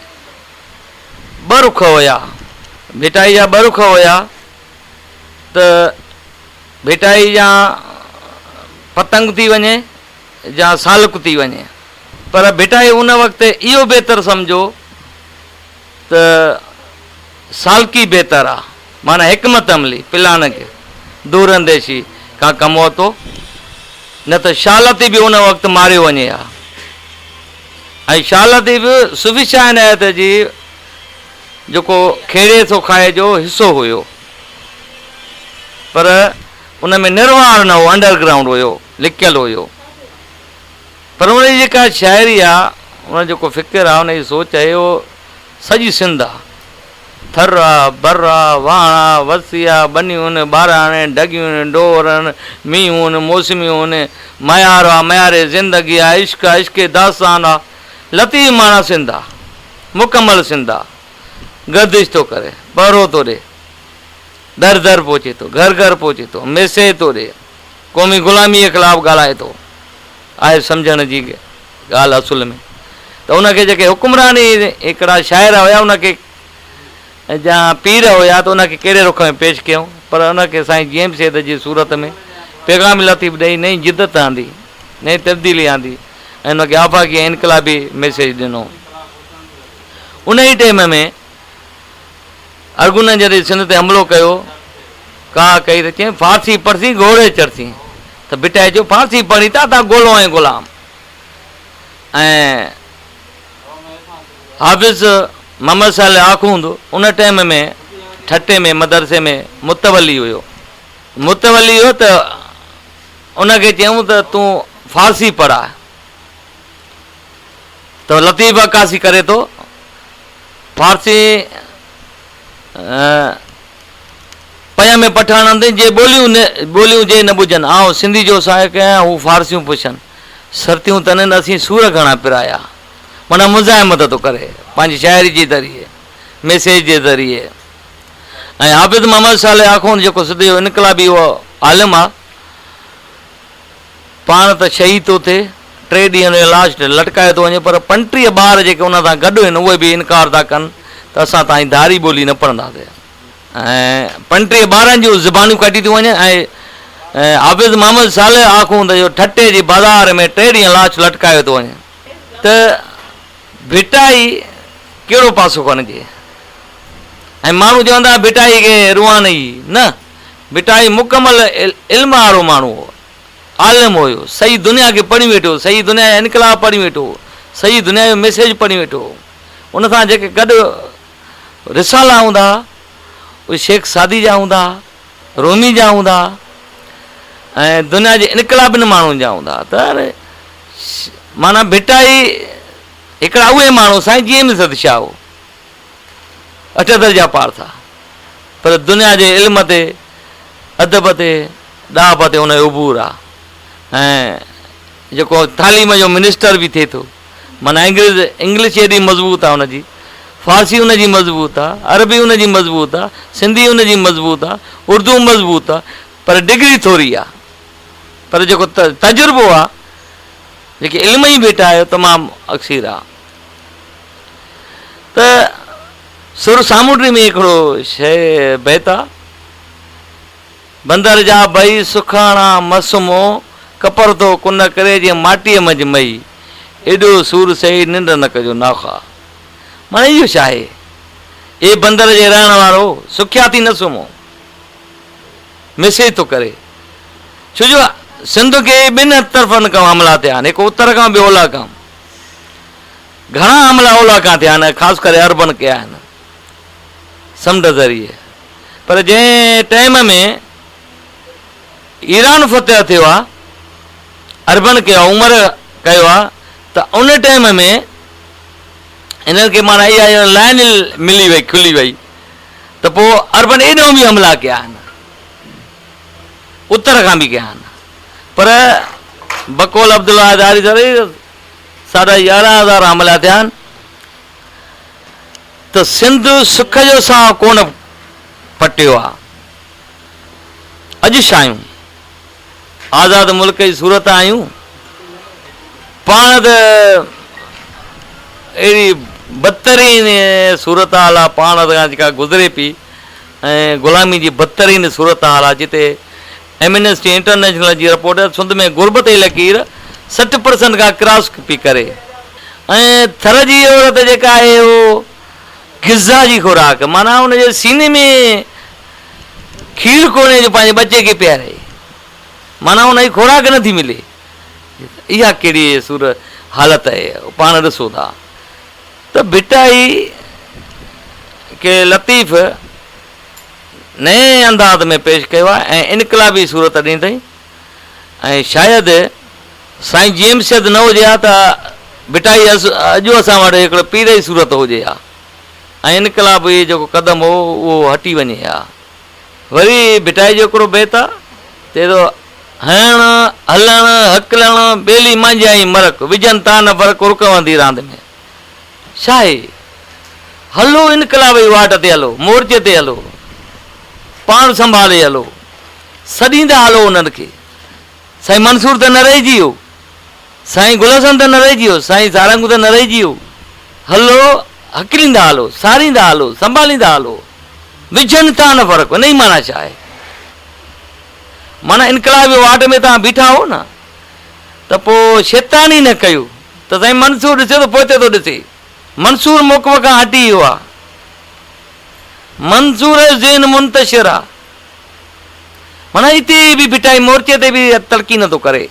ٻه رخ هيا. ڀٽائي جا ٻه رخ هيا ته ڀٽائي يا پتنگ ٿي وڃي يا سالڪ ٿي وڃي پر ڀٽائي ان وقت اهو بهتر سمجهيو ته سالڪي بهتر آ معنيٰ حڪمت عملي، پلاننگ، دور انديشي کان ڪم ورتو نه ته شاهه لطيف به ان وقت ماريو وڃي ها ۽ شاهه لطيف صوفي شاهه عنايت جي جيڪو کيڙي سو کائي جو حصو هيو پر ان ۾ نروار نه هو انڊر گرائونڊ هيو لڪيل هيو پر ان جي جيڪا شاعري آ ان جو جيڪو فڪر آ ان جي سوچ آهي اهو سڄي سنڌ آ ٿر آ بر آ واهڻ آ وسي آ ٻنيون آهن ٻاراڻ آهن ڍڳيون آهن ڍور آهن مينهون آهن موسميون آهن معيار آ معيار زندگي آ عشق آ عشق داستان آ لطيف معنيٰ سنڌ آ مڪمل سنڌ آ گردش ٿو ڪري پهرو ٿو ڏي در در پهچي ٿو گهر گهر پهچي ٿو ميسيج ٿو ڏي قومي غلاميء خلاف ڳالهائي ٿو. آهي سمجهڻ جي ڳالهه اصل ۾ ته ان کي جيڪي حڪمران ئي هڪڙا شاعر هيا ان کي جا پير هيا ته ان کي ڪهڙي رخ ۾ پيش ڪيون پر ان کي سائين جي ايم سيد جي صورت ۾ پيغام لطيف ڏئي نئين جدت آندي نئين تبديلي آندي ۽ ان کي آفاقي ۽ انقلابي ميسيج ڏنو ان ئي ٽيم ۾ ارغونن جڏهن سنڌ تي حملو ڪيو، ڪاهه ڪئي ته چيائين، فارسي پڙهسين گهوڙي چڙهسين. ته ڀٽائي چيو، فارسي پڙهين ته اتان گولو ۽ غلام. ۽ حافظ محمد صالح آخوند ان ٽيم ۾ ٺٽي ۾ مدرسي ۾ متولي هيو. متولي هيو ته ان کي چيائون ته تون فارسي پڙهاء. ته لطيف عڪاسي ڪري ٿو. فارسي پيا ۾ پٺاڻن تي جي ٻوليون ٻوليون جي نه ٻجهن آئون سنڌي جو سائق آهيان هو فارسيون پڇن سرتيون تنن اسين سور گهڻا پرايا معنيٰ مزاحمت ٿو ڪري پنهنجي شاعري جي ذريعي ميسيج جي ذريعي ۽ حافظ محمد صالح آخوند جيڪو سنڌ جو انقلابي اهو عالم آ پاڻ ته شهيد ٿو ٿئي، ٽي ڏينهن ان جو لاش لٽڪايو ٿو وڃي پر 35 ٻار جيڪي ان سان گڏ هن اهي به انڪار ٿا ڪن ته اسان توهان جي ڌاري ٻولي نه پڙهنداسين ۽ 35 ٻارن جون زبانيون ڪٽي ٿيون وڃن ۽ حافظ محمد صالح آخوند جو ٺٽي جي بازار ۾ ٽي ڏينهن لاش لٽڪايو ٿو وڃي ته ڀٽائي ڪهڙو پاسو کڻجي ۽ ماڻهو چوندا ڀٽائي کي روحاني نه ڀٽائي مڪمل علم وارو ماڻهو هو، عالم هيو، سڄي دنيا کي پڙهي ويٺو هو، سڄي دنيا جا انقلاب پڙهي ويٺو هو، سڄي دنيا جو ميسيج پڙهي ويٺو هو. ان سان جيڪي گڏ رسالا هوندا ها، اهي شيخ سعدي جا هوندا ها، رومي جا هوندا ها ۽ دنيا جي انقلابين ماڻهن جا هوندا ها. ته معنيٰ ڀٽائي هڪڙا اهي ماڻهو سائين جي ايم سيد شاهه هو. اٺ درجا پار ٿا پر دنيا جي علم تي ادب تي ڏاهپ تي ان جو عبور آ ۽ جيڪو تعليم جو منسٽر به ٿئي ٿو معنيٰ انگريز انگلش ايڏي مضبوط آ ان جي فارسي ان جي مضبوط آ عربي ان جي مضبوط آ سنڌي ان جي مضبوط آ اردو مضبوط آ پر ڊگري ٿوري آ پر جيڪو تجربو آ جيڪي علم جي ڀيٽ آهي تمام اڪثير آ. ته سر سامونڊي ۾ هڪڙو شيء بيت آ، بندر جا بئي سکاڻا مسمو، ڪپر ٿو ڪن ڪري جيئن ماٽيء منجهه مئي، ايڏو سور سهي ننڊ نه ڪجو ناخوا. معنيٰ اهو ڇا آهي؟ اي بندر جي رهڻ وارو، سکيا ٿي نه سمهو. ميسيج ٿو ڪري. ڇو جو سنڌ کي ٻن طرفن کان حملا ٿيا آهن، هڪ اتر کان ٻيو اولهه کان. گهڻا حملا اولهه کان ٿيا آهن خاص ڪري عربن ڪيا آهن سمنڊ ذريعي پر جنهن ٽائيم ۾ ايران فتح ٿيو آهي عربن ڪيو آهي عمر ڪيو آهي ته ان ٽائيم ۾ هنن کي معنيٰ اها لائن ملي وئي کلي وئي ته پوء عربن ايڏانهن به حملا ڪيا آهن اتر کان به ڪيا آهن پر بقول عبدالواحد آريسر ساڍا 11,000 حملا ٿيا آهن ته سنڌ سک جو ساهه ڪونه پٽيو آ. اڄ ڇا آهيون؟ آزاد ملڪ جي صورت آهيون. پاڻ ته اهڙي بدترين صورتحال آ پاڻ کان جيڪا گذري پئي ۽ غلامي جي بدترين صورتحال آ جتي ايمنسٽي انٽرنيشنل جي رپورٽ سنڌ ۾ غربت جي لڪير 60 پرسنٽ کان ڪراس پئي ڪري ۽ ٿر جي عورت جيڪا آهي اهو غذا جي خوراڪ معنيٰ ان جي سيني ۾ کير ڪونهي جو پنهنجي ٻچي کي پياري معنيٰ ان جي خوراڪ نٿي ملي اها ڪهڙي صورت حالت آهي پاڻ ڏسو ٿا ته ڀٽائي کي لطيف نئين انداز ۾ پيش ڪيو آهي ۽ انقلابي صورت ڏني اٿئي ۽ شايد سائين جي ايم سيد نه هجي ها ته ڀٽائي اڄ اسان وٽ هڪڙو پير جي صورت هجي ها ۽ انقلابي جيڪو قدم هو اهو هٽي وڃي ها. وري ڀٽائي جو هڪڙو بيت آهي چئي ٿو، هڻڻ، هلڻ، هڪلڻ، ٻيلي مانجهيائين مرڪ، وجهن تان نه فرق، رڪ وهندي راند ۾. ڇا آهي؟ هلو انقلاب جي واٽ تي هلو، مورچي تي هلو، پاڻ سنڀالي هلو، سڏيندا هلو انهن کي. سائين منصور ته نه رهجي ويو، سائين گل حسن ته نه رهجي ويو، سائين سارنگ ته نه رهجي ويو. هلو هڪليندا هلو، ساريندا هلو، سنڀاليندا هلو، وجهن ٿا نه فرق، انهي معنيٰ ڇا آهي؟ معنيٰ انقلاب جي واٽ ۾ توهان بيٺا هو نه ته پوء شيطان ئي نه ڪيو ته سائين منصور ڏسي ٿو پوئتي ٿو ڏسي. منصور موقف کان هٽي ويو آهي. منصور جو ذهن منتشر آهي. معنيٰ اتي به ڀٽائي مورچي تي به ترقي نه ٿو ڪري.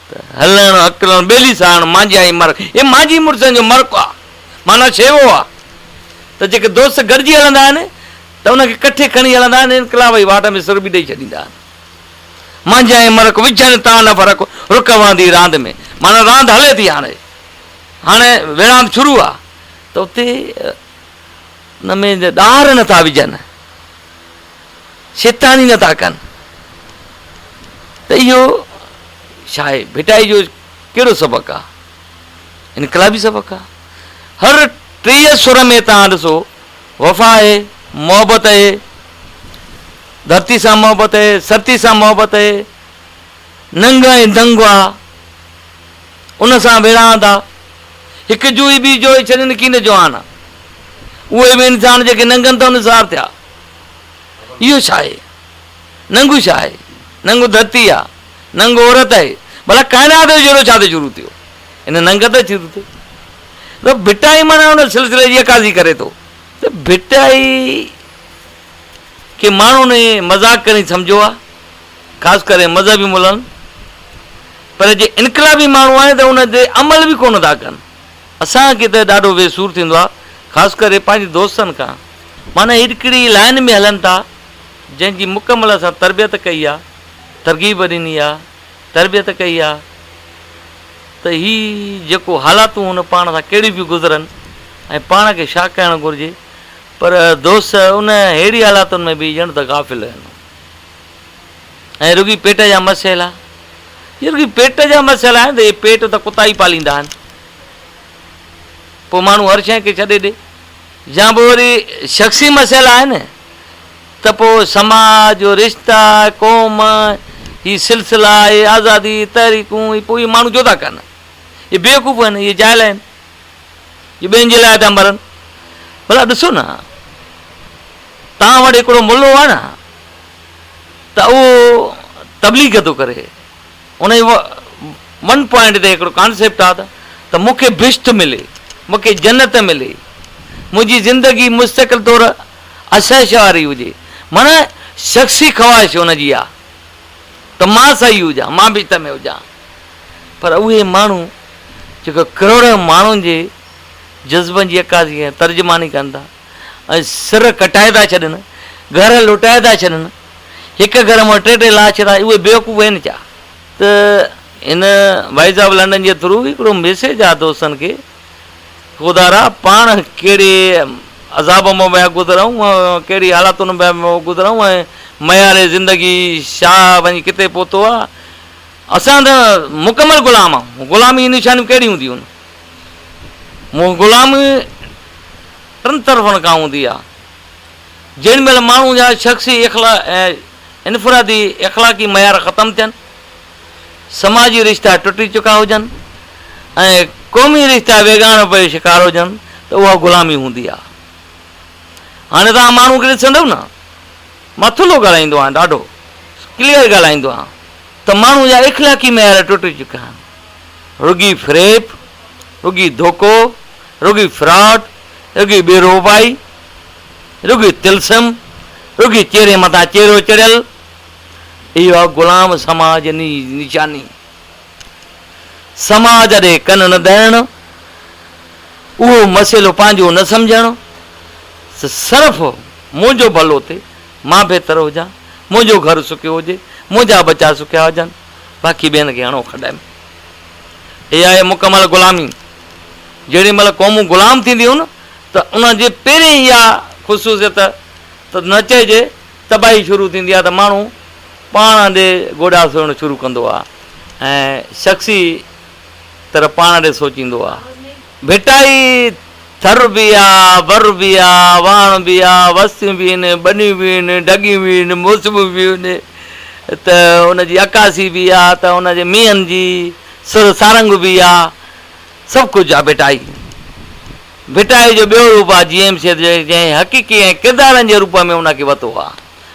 ته هلڻ هڪلڻ ٻيلي ساڻ مانجهيائين مرڪ. هي مانجهي مڙسن جو مرڪ آ. معنيٰ شيوو آ. ته جيڪي دوست گڏجي هلندا آهن ته انهن کي ڪٺي کڻي هلندا آهن انقلاب جي واٽ ۾ سر به ڏئي ڇڏيندا آهن. مانجهيائين مرڪ وجهن تان نه فرق رڪ وهندي راند ۾. معنيٰ راند هلي ٿي هاڻي. هاڻي ويڙهاند شروع آ. ته اتي ان ۾ ڏار نه ٿا وجهن. شيطاني نه ٿا ڪن ته اهو ڇا آهي؟ ڀٽائي جو ڪهڙو سبق آهي؟ انقلابي سبق آهي. هر 30 سر ۾ توهان ڏسو وفا آهي، محبت آهي، ڌرتي سان محبت آهي، سرتي سان محبت آهي، ننگ ۽ دنگ آ، ان سان ويڙهاند آ. هڪ جوئي ٻي جوئي ڇڏين ڪين جوان. اهي به انسان جيڪي ننگن تان نثار ٿيا. اهو ڇا آهي؟ ننگ ڇا آهي؟ ننگ ڌرتي آ، ننگ عورت آهي. ڀلا ڪائنات جو جهيڙو ڇا تي شروع ٿيو؟ ان ننگ تي شروع ٿيو. ته ڀٽائي معنيٰ ان سلسلي جي عڪاسي ڪري ٿو. ته ڀٽائي کي ماڻهن مذاق ڪري سمجهيو آ، خاص ڪري مذهبي ملن، پر جي انقلابي ماڻهو آهن ته ان تي عمل به ڪونه ٿا ڪن. اسان کي ته ڏاڍو ويسور ٿيندو آ، خاص ڪري پنهنجي دوستن کان. معنيٰ هڪڙي لائين ۾ هلن ٿا، جنهن جي مڪمل اسان تربيت ڪئي آ، ترغيب ڏني آ، تربيت ڪئي آ ته هي جيڪو حالاتون هن پاڻ سان ڪهڙيون پيون گذرن ۽ پاڻ کي ڇا ڪرڻ گهرجي، پر دوست ان ههڙي حالاتن ۾ به ڄڻ ته غافل آهن ۽ رڳي پيٽ جا مسئلا، جي رڳي پيٽ جا مسئلا آهن ته اهي پيٽ ته ڪتا ئي پاليندا آهن، پوء ماڻهو هر شيء کي ڇڏي ڏي. يا پوء وري شخصي مسئلا آهن ته پوء سماج، رشتا، قوم، هي سلسلا، هي آزادي تحريڪون، هي پوء اهي ماڻهو ڇو ٿا ڪن؟ اهي بيوقوف آهن، اهي جاهل آهن، اهي ٻين جي لاء ٿا مرن. ڀلا ڏسو نه، توهان وٽ هڪڙو ملو آهي نه ته اهو تبليغ ٿو ڪري، ان جي ون پوائنٽ تي هڪڙو ڪانسيپٽ آ ته مون کي بهشت ملي، مون کي جنت ملي، منهنجي زندگي مستقل طور آسائش واري هجي، معنيٰ شخصي خواهش ان جي آ ته مان صحيح هجان، مان بهشت ۾ هجان. پر اهي ماڻهو جيڪي ڪروڙين ماڻهن جي جذبن جي عڪاسي ۽ ترجماني ڪن ٿا ۽ سر ڪٽائي ٿا ڇڏن، گهر لٽائي ٿا ڇڏن، هڪ گهر مان ٽي ٽي لاش ٿا، اهي بيوقوف آهن ڇا؟ ته هن وائس آف لنڊن جي ٿرو هڪڙو ميسيج آ دوستن کي خدارا پاڻ ڪهڙي عذاب مان پيا گذرون ۽ ڪهڙي حالتن مان پيا گذرون ۽ معيار زندگي شاهه وڃي ڪٿي پهتو آ اسان ته مڪمل غلام آهيون غلامي جون نشانيون ڪهڙيون هونديون آهن غلامي ٽن طرفن کان هوندي آ جنهن مهل ماڻهو جا شخصي انفرادي اخلاقي معيار ختم ٿين سماجي رشتا ٽٽي چڪا هجن ۽ قومي رشتا ويڳاڻپ جو شڪار هجن ته اها غلامي هوندي آهي. هاڻي توهان ماڻهو کي ڏسندؤ نه، مان ٿلهو ڳالهائيندو آهيان، ڏاڍو ڪليئر ڳالهائيندو آهيان ته ماڻهو جا اخلاقي معيار ٽٽي چڪا آهن. رڳي فريب، رڳي ڌوڪو، رڳي فراڊ، رڳي بي روپائي، رڳي طلسم، رڳي چهري مٿان چهرو چڙهيل، اهو آهي غلام سماج جي نشاني. سماج ڏي ڪن نه ڌرڻ، اهو مسئلو پنهنجو نه سمجهڻ، صرف منهنجو ڀلو ٿئي، مان بهتر هجان، منهنجو گهر سکيو هجي، منهنجا ٻچا سکيا هجن، باقي ٻين کي هڻو کڏ ۾. اها آهي مڪمل غلامي. جيڏي مهل قومون غلام ٿينديون ته انهن جي پهرين اها خصوصيت ته نه چئجي تباهي شروع ٿيندي آهي ته ماڻهو پاڻ ڏي گوڏا سوئڻ شروع ڪندو آهي ۽ شخصي طرح پاڻ ڏي سوچيندو آهي. ڀٽائي ٿر به آ، بر به آ، واهڻ به آ، وستيون به آهن، ٻنيون به آهن، ڍڳيون به آهن، موسمون به آهن ته ان جي عڪاسي به آ ته ان جي مينهن جي سر سارنگ به آ، سڀ ڪجهه آ ڀٽائي. ڀٽائي جو ٻيو روپ آ جي ايم سيد جو جنهن حقيقي ۽ ڪردارن جي روپ ۾ ان کي وتو آ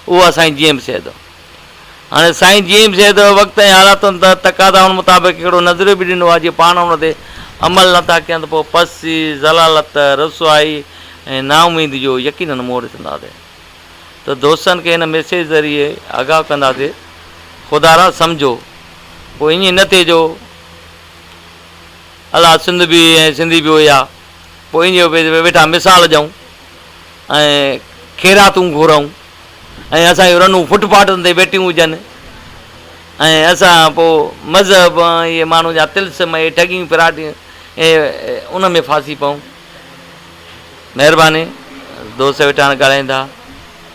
اهو آ سائين جي ايم سيد. هاڻي سائين جي ايم سيد وقت ۽ حالاتن تقاضائن مطابق هڪڙو نظريو به ڏنو آ جي پاڻ ان تي عمل نه ٿا ڪين ته پوء پسي، ذلالت، رسوائي ۽ نااميدي جو يقينن منهن ڏسنداسين ته دوستن کي هن ميسيج ذريعي آگاهه ڪنداسين خدارا سمجهو پوء ائين نه ٿئي جو الا سنڌ به ۽ سنڌي به هيا. پوء ائين ويٺا مثال ڏيون ۽ خيراتون گهرون ۽ اسان جون رنون فٽ پاٽن تي ويٺيون هجن ۽ اسان پوء مذهب ۽ اهي ماڻهن جا طلسم اهي ٺڳيون فراڊيون اهي ان ۾ ڦاسي پئون. مهرباني دوست ويٺا آهن ڳالهائيندا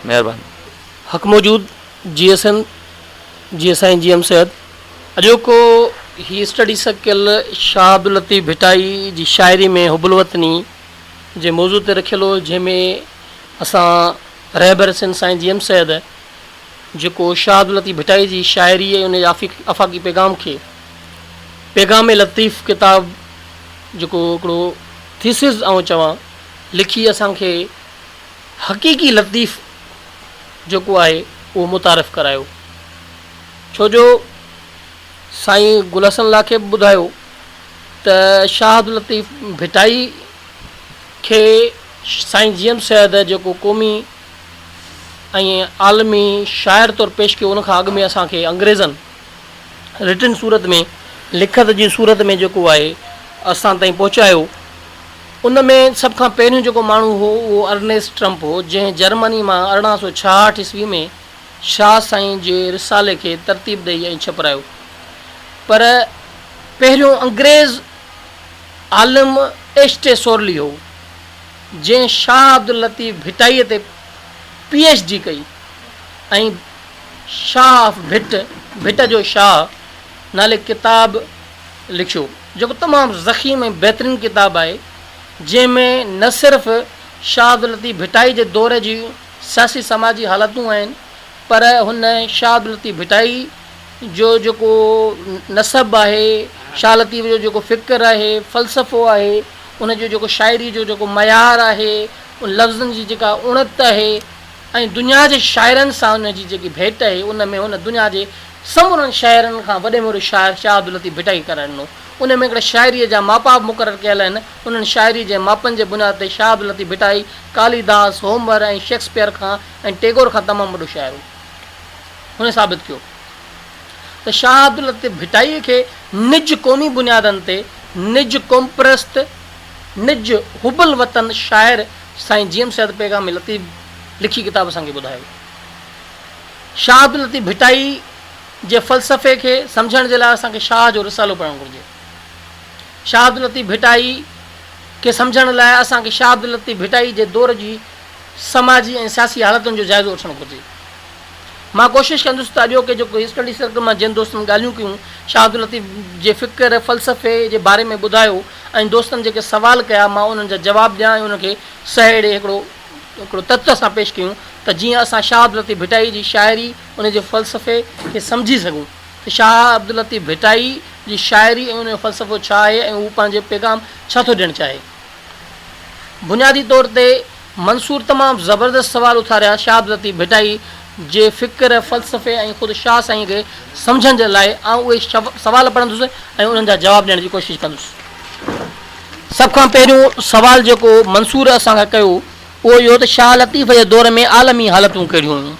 مهرباني. حق موجود جيئي سنڌ جيئي سائين جي ايم سيد. اڄوڪو هي اسٽڊي سرڪل شاهه عبداللطيف ڀٽائي جي شاعري ۾ حب الوطني جي موضوع تي رکيل هو جنهن ۾ اسان رهبر سنڌ سائين جي ايم سيد جيڪو شاهه عبداللطيف ڀٽائي جي شاعري ۽ ان جي آفاقي پيغام کي پيغام لطيف ڪتاب جيڪو هڪڙو ٿيسز آئون چوان لکي اسان کي حقيقي لطيف جيڪو آهي اهو متعارف ڪرايو ڇو جو سائين گل حسن لاکي به ٻڌايو ته شاهه عبداللطيف ڀٽائي کي سائين جي ايم سيد جيڪو قومي ۽ عالمي شاعر طور پيش ڪيو ان کان اڳ ۾ اسان کي انگريزن رٽن صورت ۾ لکت جي صورت ۾ جيڪو آهي اسان تائين پهچايو ان ۾ سڀ کان پهريون جيڪو ماڻهو هو اهو ارنيسٽ ٽرمپ هو جنهن جرمني مان 1866 عيسوي ۾ شاهه سائين جي رسالي کي ترتيب ڏئي ۽ ڇپرايو پر پهريون انگريز عالم ايڇ ٽي سورلي هو جنهن شاهه عبداللطيف ڀٽائيء تي پي ايڇ ڊي ڪئي ۽ شاهه آف ڀٽ، ڀٽ جو شاهه، نالي ڪتاب لکيو جيڪو تمام ضخيم ۽ بهترين ڪتاب آهي جنهن ۾ نه صرف شاهه عبداللطيف ڀٽائي جي دور جي سياسي سماجي حالتون آهن پر هن شاهه عبداللطيف ڀٽائي جو جيڪو نسب آهي، شاهه لطيف جو جيڪو فڪر آهي، فلسفو آهي، ان جو جيڪو شاعري جو جيڪو معيار آهي، ان لفظن جي جيڪا اڻت آهي ۽ دنيا جي شاعرن سان ان جي جيڪي ڀيٽ آهي ان ۾ هن دنيا جي سمورن شاعرن کان وڏي ۾ وڏو شاعر شاهه عبداللطيف ڀٽائي قرار ڏنو. ان ۾ هڪڙا شاعريء جا ماپا به مقرر ڪيل آهن. انهن شاعريء جي ماپن جي بنياد تي شاهه عبداللطيف ڀٽائي ڪاليداس، هومر ۽ شيڪسپيئر کان ۽ ٽيگور کان تمام وڏو شاعر هو. هن ثابت ڪيو ته شاهه عبداللطيف ڀٽائيء کي نج قومي بنيادن تي نج قومپرست، نج حب الوطن شاعر سائين جي ايم سيد پيغام لطيف لکي ڪتاب اسان کي ٻڌايو. شاهه عبداللطيف ڀٽائي. جي فلسفي کي سمجهڻ جي لاء اسان کي شاهه جو رسالو پڙهڻ گهرجي. شاهه عبداللطيف ڀٽائي کي سمجهڻ لاء اسان کي شاهه عبداللطيف ڀٽائي جي دور جي سماجي ۽ سياسي حالتن جو جائزو وٺڻ گهرجي. مان ڪوشش ڪندس ته اڄوڪي جيڪو اسٽڊي سرڪل مان جن دوستن ڳالهيون ڪيون، شاهه عبداللطيف جي فڪر، فلسفي جي باري ۾ ٻڌايو ۽ دوستن جيڪي سوال ڪيا مان انهن جا جواب ڏيان ۽ انهن کي سهيڙي هڪڙو هڪڙو تت سان پيش ڪيون ته جيئن اسان شاهه عبداللطيف ڀٽائي جي شاعري ان جي فلسفي کي سمجهي سگهون ته شاهه عبداللطيف ڀٽائي جي شاعري ۽ ان جو فلسفو ڇا آهي ۽ هو پنهنجي پيغام ڇا ٿو ڏيڻ چاهي. بنيادي طور تي منصور تمام زبردست سوال اٿاريا شاهه عبداللطيف ڀٽائي جي فڪر، فلسفي ۽ خود شاهه سائين کي سمجهڻ جي لاء آئون اهي سوال پڙهندس ۽ انهن جا جواب ڏيڻ جي ڪوشش ڪندس. سڀ کان پهريون سوال جيڪو منصور اسان کان ڪيو اهو اهو ته شاهه لطيف جي دور ۾ عالمي حالتون ڪهڙيون هيون؟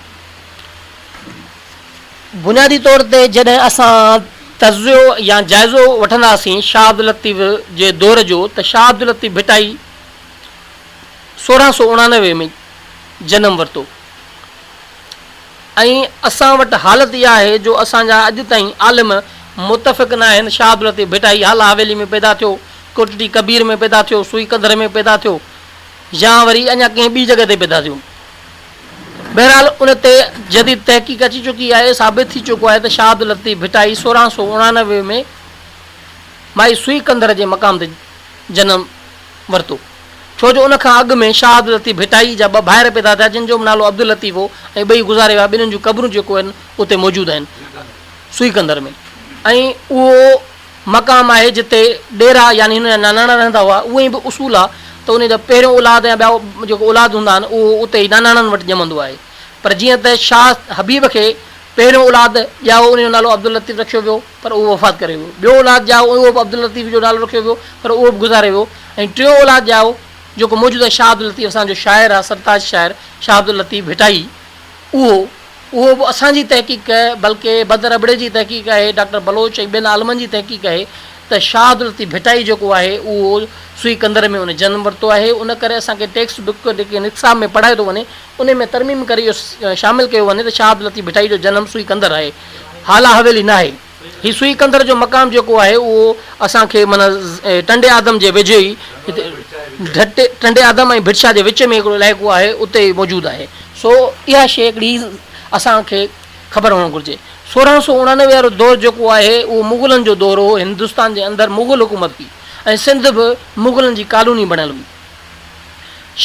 بنيادي طور تي جڏهن اسان تجزيو يا جائزو وٺنداسين شاهه عبداللطيف جي دور جو ته شاهه عبداللطيف ڀٽائي 1689 ۾ جنم ورتو ۽ اسان وٽ حالت اها آهي جو اسان جا اڄ تائين عالم متفق نه آهن شاهه عبداللطيف ڀٽائي هالا حويلي ۾ پيدا ٿيو، ڪوٽڙي ڪبير ۾ پيدا ٿيو، سوئي ڪنڌر ۾ پيدا ٿيو يا وري اڃا ڪنهن ٻي جڳهه تي پيدا ٿيو. بهرحال ان تي جديد تحقيق اچي چڪي آهي، ثابت ٿي چڪو آهي ته شاهه عبداللطيف ڀٽائي 1689 ۾ مائي سوئي ڪنڌر جي مقام تي جنم ورتو. ڇو جو ان کان اڳ ۾ شاهه عبداللطيف ڀٽائي جا ٻه ڀائر پيدا ٿيا جن جو به نالو عبداللطيف هو ۽ ٻئي گذاري ويا ٻنهين جون قبرون جيڪو آهن اتي موجود آهن سوئي ڪنڌر ۾ ۽ اهو مقام آهي جتي ڏيرا يعني هن جا ناناڻا رهندا هئا. اهو ئي به اصول آهي ته ان جا پهريون اولاد يا ٻيا جيڪو اولاد هوندا آهن اهو اتي ئي ناناڻن وٽ ڄمندو آهي. پر جيئن ته شاهه حبيب کي پهريون اولاد ڄائو ان جو نالو عبداللطيف رکيو ويو پر اهو وفات ڪري ويو. ٻيو اولاد ڄائو اهو به عبداللطيف جو نالو رکيو ويو پر اهو به گذاري ويو ۽ ٽيون اولاد ڄائو جيڪو موجوده شاهه عبداللطيف اسان جو شاعر آهي سرتاج شاعر شاهه عبداللطيف ڀٽائي اهو اهو به اسان جي تحقيق بلڪه بدر ابڙي جي تحقيق آهي، ڊاڪٽر بلوچ ۽ ٻين عالمن جي تحقيق آهي ته شاهه عبداللطيف ڀٽائي جيڪو آهي اهو سوئي ڪندر ۾ ان جنم ورتو آهي ان ڪري اسان کي ٽيڪسٽ بڪ جيڪي نصاب ۾ پڙهايو ٿو وڃي ان ۾ ترميم ڪري اهو شامل ڪيو وڃي ته شاهه عبداللطيف ڀٽائي جو جنم سوئي ڪندر آهي هالا حويلي ناهي. هي سوئي ڪندر جو مقام جيڪو آهي اهو اسان کي معنيٰ ٽنڊي آدم جي ويجهو ئي هتي ٽنڊي آدم ۽ ڀٽ شاهه جي وچ ۾ هڪڙو علائقو آهي اتي ئي موجود آهي. سو اها شيء هڪڙي اسان کي خبر هئڻ گهرجي. 1689 وارو دور جيڪو آهي اهو مغلن جو دور هو، هندستان جي اندر مغل حڪومت هئي ۽ سنڌ به مغلن جي ڪالوني بڻيل هئي.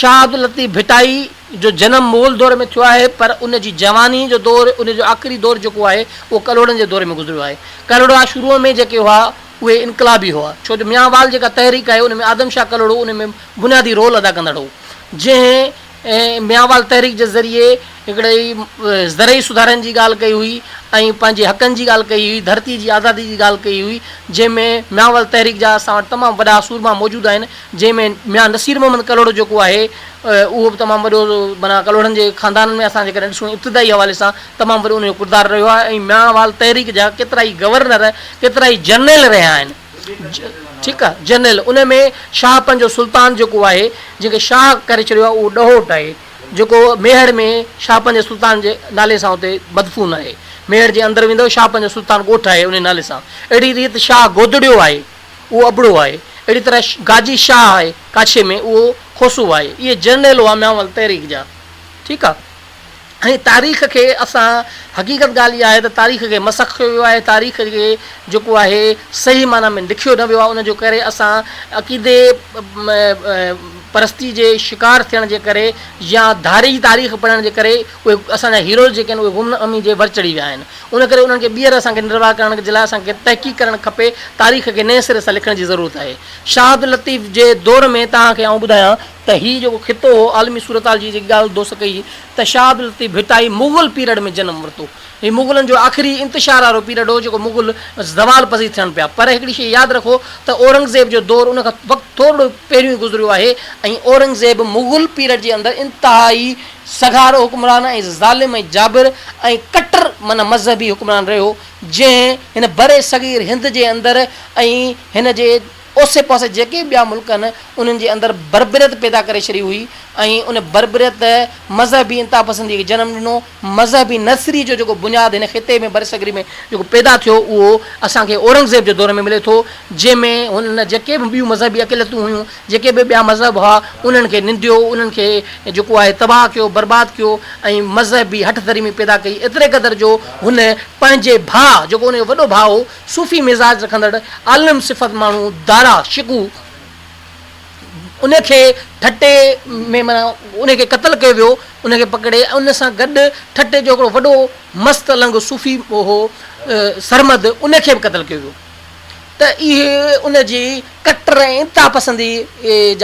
شاهه عبداللطيف ڀٽائي جو جنم مغل دور ۾ ٿيو آهي پر ان جي جواني جو دور ان جو آخري دور جيڪو آهي اهو ڪلهوڙن جي دور ۾ گذريو آهي. ڪلهوڙا شروع ۾ جيڪي هئا اهي انقلابي هئا ڇو جو ميان وال جيڪا تحريڪ آهي ان ۾ آدم شاهه ڪلهوڙو ان ۾ بنيادي رول ادا ڪندڙ هو جنهن ميان وال تحريڪ جي ذريعي هڪڙي زرعي سڌارن جي ڳالهه ڪئي هئي ۽ پنهنجي حقن جي ڳالهه ڪئي هئي، ڌرتي جي آزادي جي ڳالهه ڪئي هئي، جنهن ۾ ميان وال تحريڪ جا اسان وٽ تمام وڏا سورما موجود آهن، جنهن ۾ ميان نصير محمد ڪلهوڙو جيڪو آهي اهو به تمام وڏو معنيٰ ڪلهوڙن جي خاندانن ۾ اسان جيڪڏهن ڏسون ابتدائي حوالي سان تمام وڏو ان جو ڪردار رهيو آهي ۽ ميان وال تحريڪ جا ڪيترائي گورنر ڪيترائي جرنيل رهيا آهن. ٺيڪ آ جنرل ان ۾ شاهه پنهنجو سلطان جيڪو آهي جنهن کي شاهه ڪري ڇڏيو آهي اهو ڏهوٽ آهي جيڪو ميهڙ ۾ شاهه پنهنجي سلطان جي نالي سان اتي مدفون آهي ميهڙ جي اندر ويندؤ شاهه پنهنجو سلطان ڳوٺ آهي ان نالي سان اهڙي ريت شاهه گودڙيو آهي اهو ابڙو آهي اهڙي طرح گاجي شاهه آهي ڪاڇي ۾ اهو کوسو آهي اهي جرنيل هئا ميانوال تحريڪ جا ٺيڪ آ. ۽ تاريخ کي اسان حقيقت ڳالهه اها آهي ته تاريخ کي مسخ ڪيو ويو آهي تاريخ کي جيڪو آهي صحيح معنيٰ ۾ لکيو نه ويو آهي ان جو ڪري اسان عقيدي پرستي جي شڪار ٿيڻ جي ڪري يا ڌاري تاريخ پڙهڻ جي ڪري اهي اسان جا هيروز جيڪي آهن اهي گمنامي جي ور چڙهي ويا آهن ان ڪري انهن کي ٻيهر اسان کي نروار ڪرڻ جي لاء اسان کي تحقيق ڪرڻ کپي تاريخ کي نئين سري سان لکڻ جي ضرورت آهي شاهه عبداللطيف جي دور ۾ توهان کي آئون ٻڌايان ته هي جيڪو خطو هو عالمي صورتحال جي جيڪي ڳالهه دوست ڪئي ته شاهه عبداللطيف ڀٽائي مغل پيرڊ ۾ جنم ورتو. هي مغلن جو آخري انتشار وارو پيرڊ هو جيڪو مغل زوال پذير ٿيڻ پيا پر هڪڙي شيء ياد رکو ته اورنگزيب جو دور ان کان وقت ٿورڙو پهريون ئي گذريو آهي ۽ اورنگزيب مغل پيرڊ جي اندر انتهائي سگهارو حڪمران ۽ ظالم ۽ جابر ۽ ڪٽر معنيٰ مذهبي حڪمران رهيو جنهن هن برصغير هند جي اندر ۽ هن جي. اوسي پاسي جيڪي به ٻيا ملڪ آهن انهن جي اندر بربريت پيدا ڪري ڇڏي هئي ۽ ان بربريت مذهبي انتها پسندي کي جنم ڏنو. مذهبي نظريي جو جيڪو بنياد هن خطي ۾ برصغير ۾ جيڪو پيدا ٿيو اهو اسان کي اورنگزيب جي دور ۾ ملي ٿو جنهن ۾ هن جيڪي به ٻيون مذهبي اقليتون هيون جيڪي به ٻيا مذهب هئا انهن کي ننديو انهن کي جيڪو آهي تباهه ڪيو برباد ڪيو ۽ مذهبي هٺ ڌرمي پيدا ڪئي ايتري قدر جو هن پنهنجي ڀاء جيڪو ان جو وڏو ڀاء هو صوفي مزاج رکندڙ عالم صفت ماڻهو دارا شڪوه ان کي ٺٽي ۾ معنيٰ ان کي قتل ڪيو ويو، ان کي پڪڙي ۽ ان سان گڏ ٺٽي جو هڪڙو وڏو مست النگ صوفي هو سرمد ان کي به قتل ڪيو ويو ته اهي ان جي ڪٽر ۽ انتها پسندي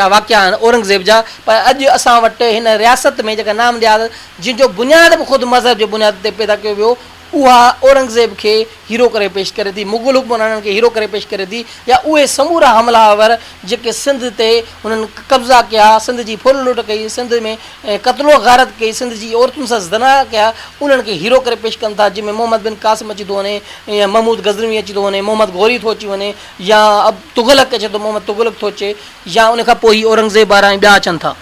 جا واقعا آهن اورنگزيب جا پر اڄ اسان وٽ هن رياست ۾ جيڪا نام نهاد جنهن جو بنياد به خود مذهب جي بنياد تي پيدا ڪيو ويو اها اورنگزيب کي هيرو ڪري پيش ڪري ٿي، مغل حڪمرانن کي هيرو ڪري پيش ڪري ٿي يا اهي سمورا حمله آور جيڪي سنڌ تي هنن قبضا ڪيا، سنڌ جي ڦر لٽ ڪئي، سنڌ ۾ قتل و غارت ڪئي، سنڌ جي عورتن سان زنا ڪيا، انهن کي هيرو ڪري پيش ڪن ٿا، جنهن ۾ محمد بن قاسم اچي ٿو وڃي يا محمود غزنوي اچي ٿو وڃي، محمد غوري ٿو اچي وڃي يا تغلق اچي ٿو، محمد تغلق ٿو اچي يا ان کان پوء هي اورنگزيب وارا ۽ ٻيا اچن ٿا.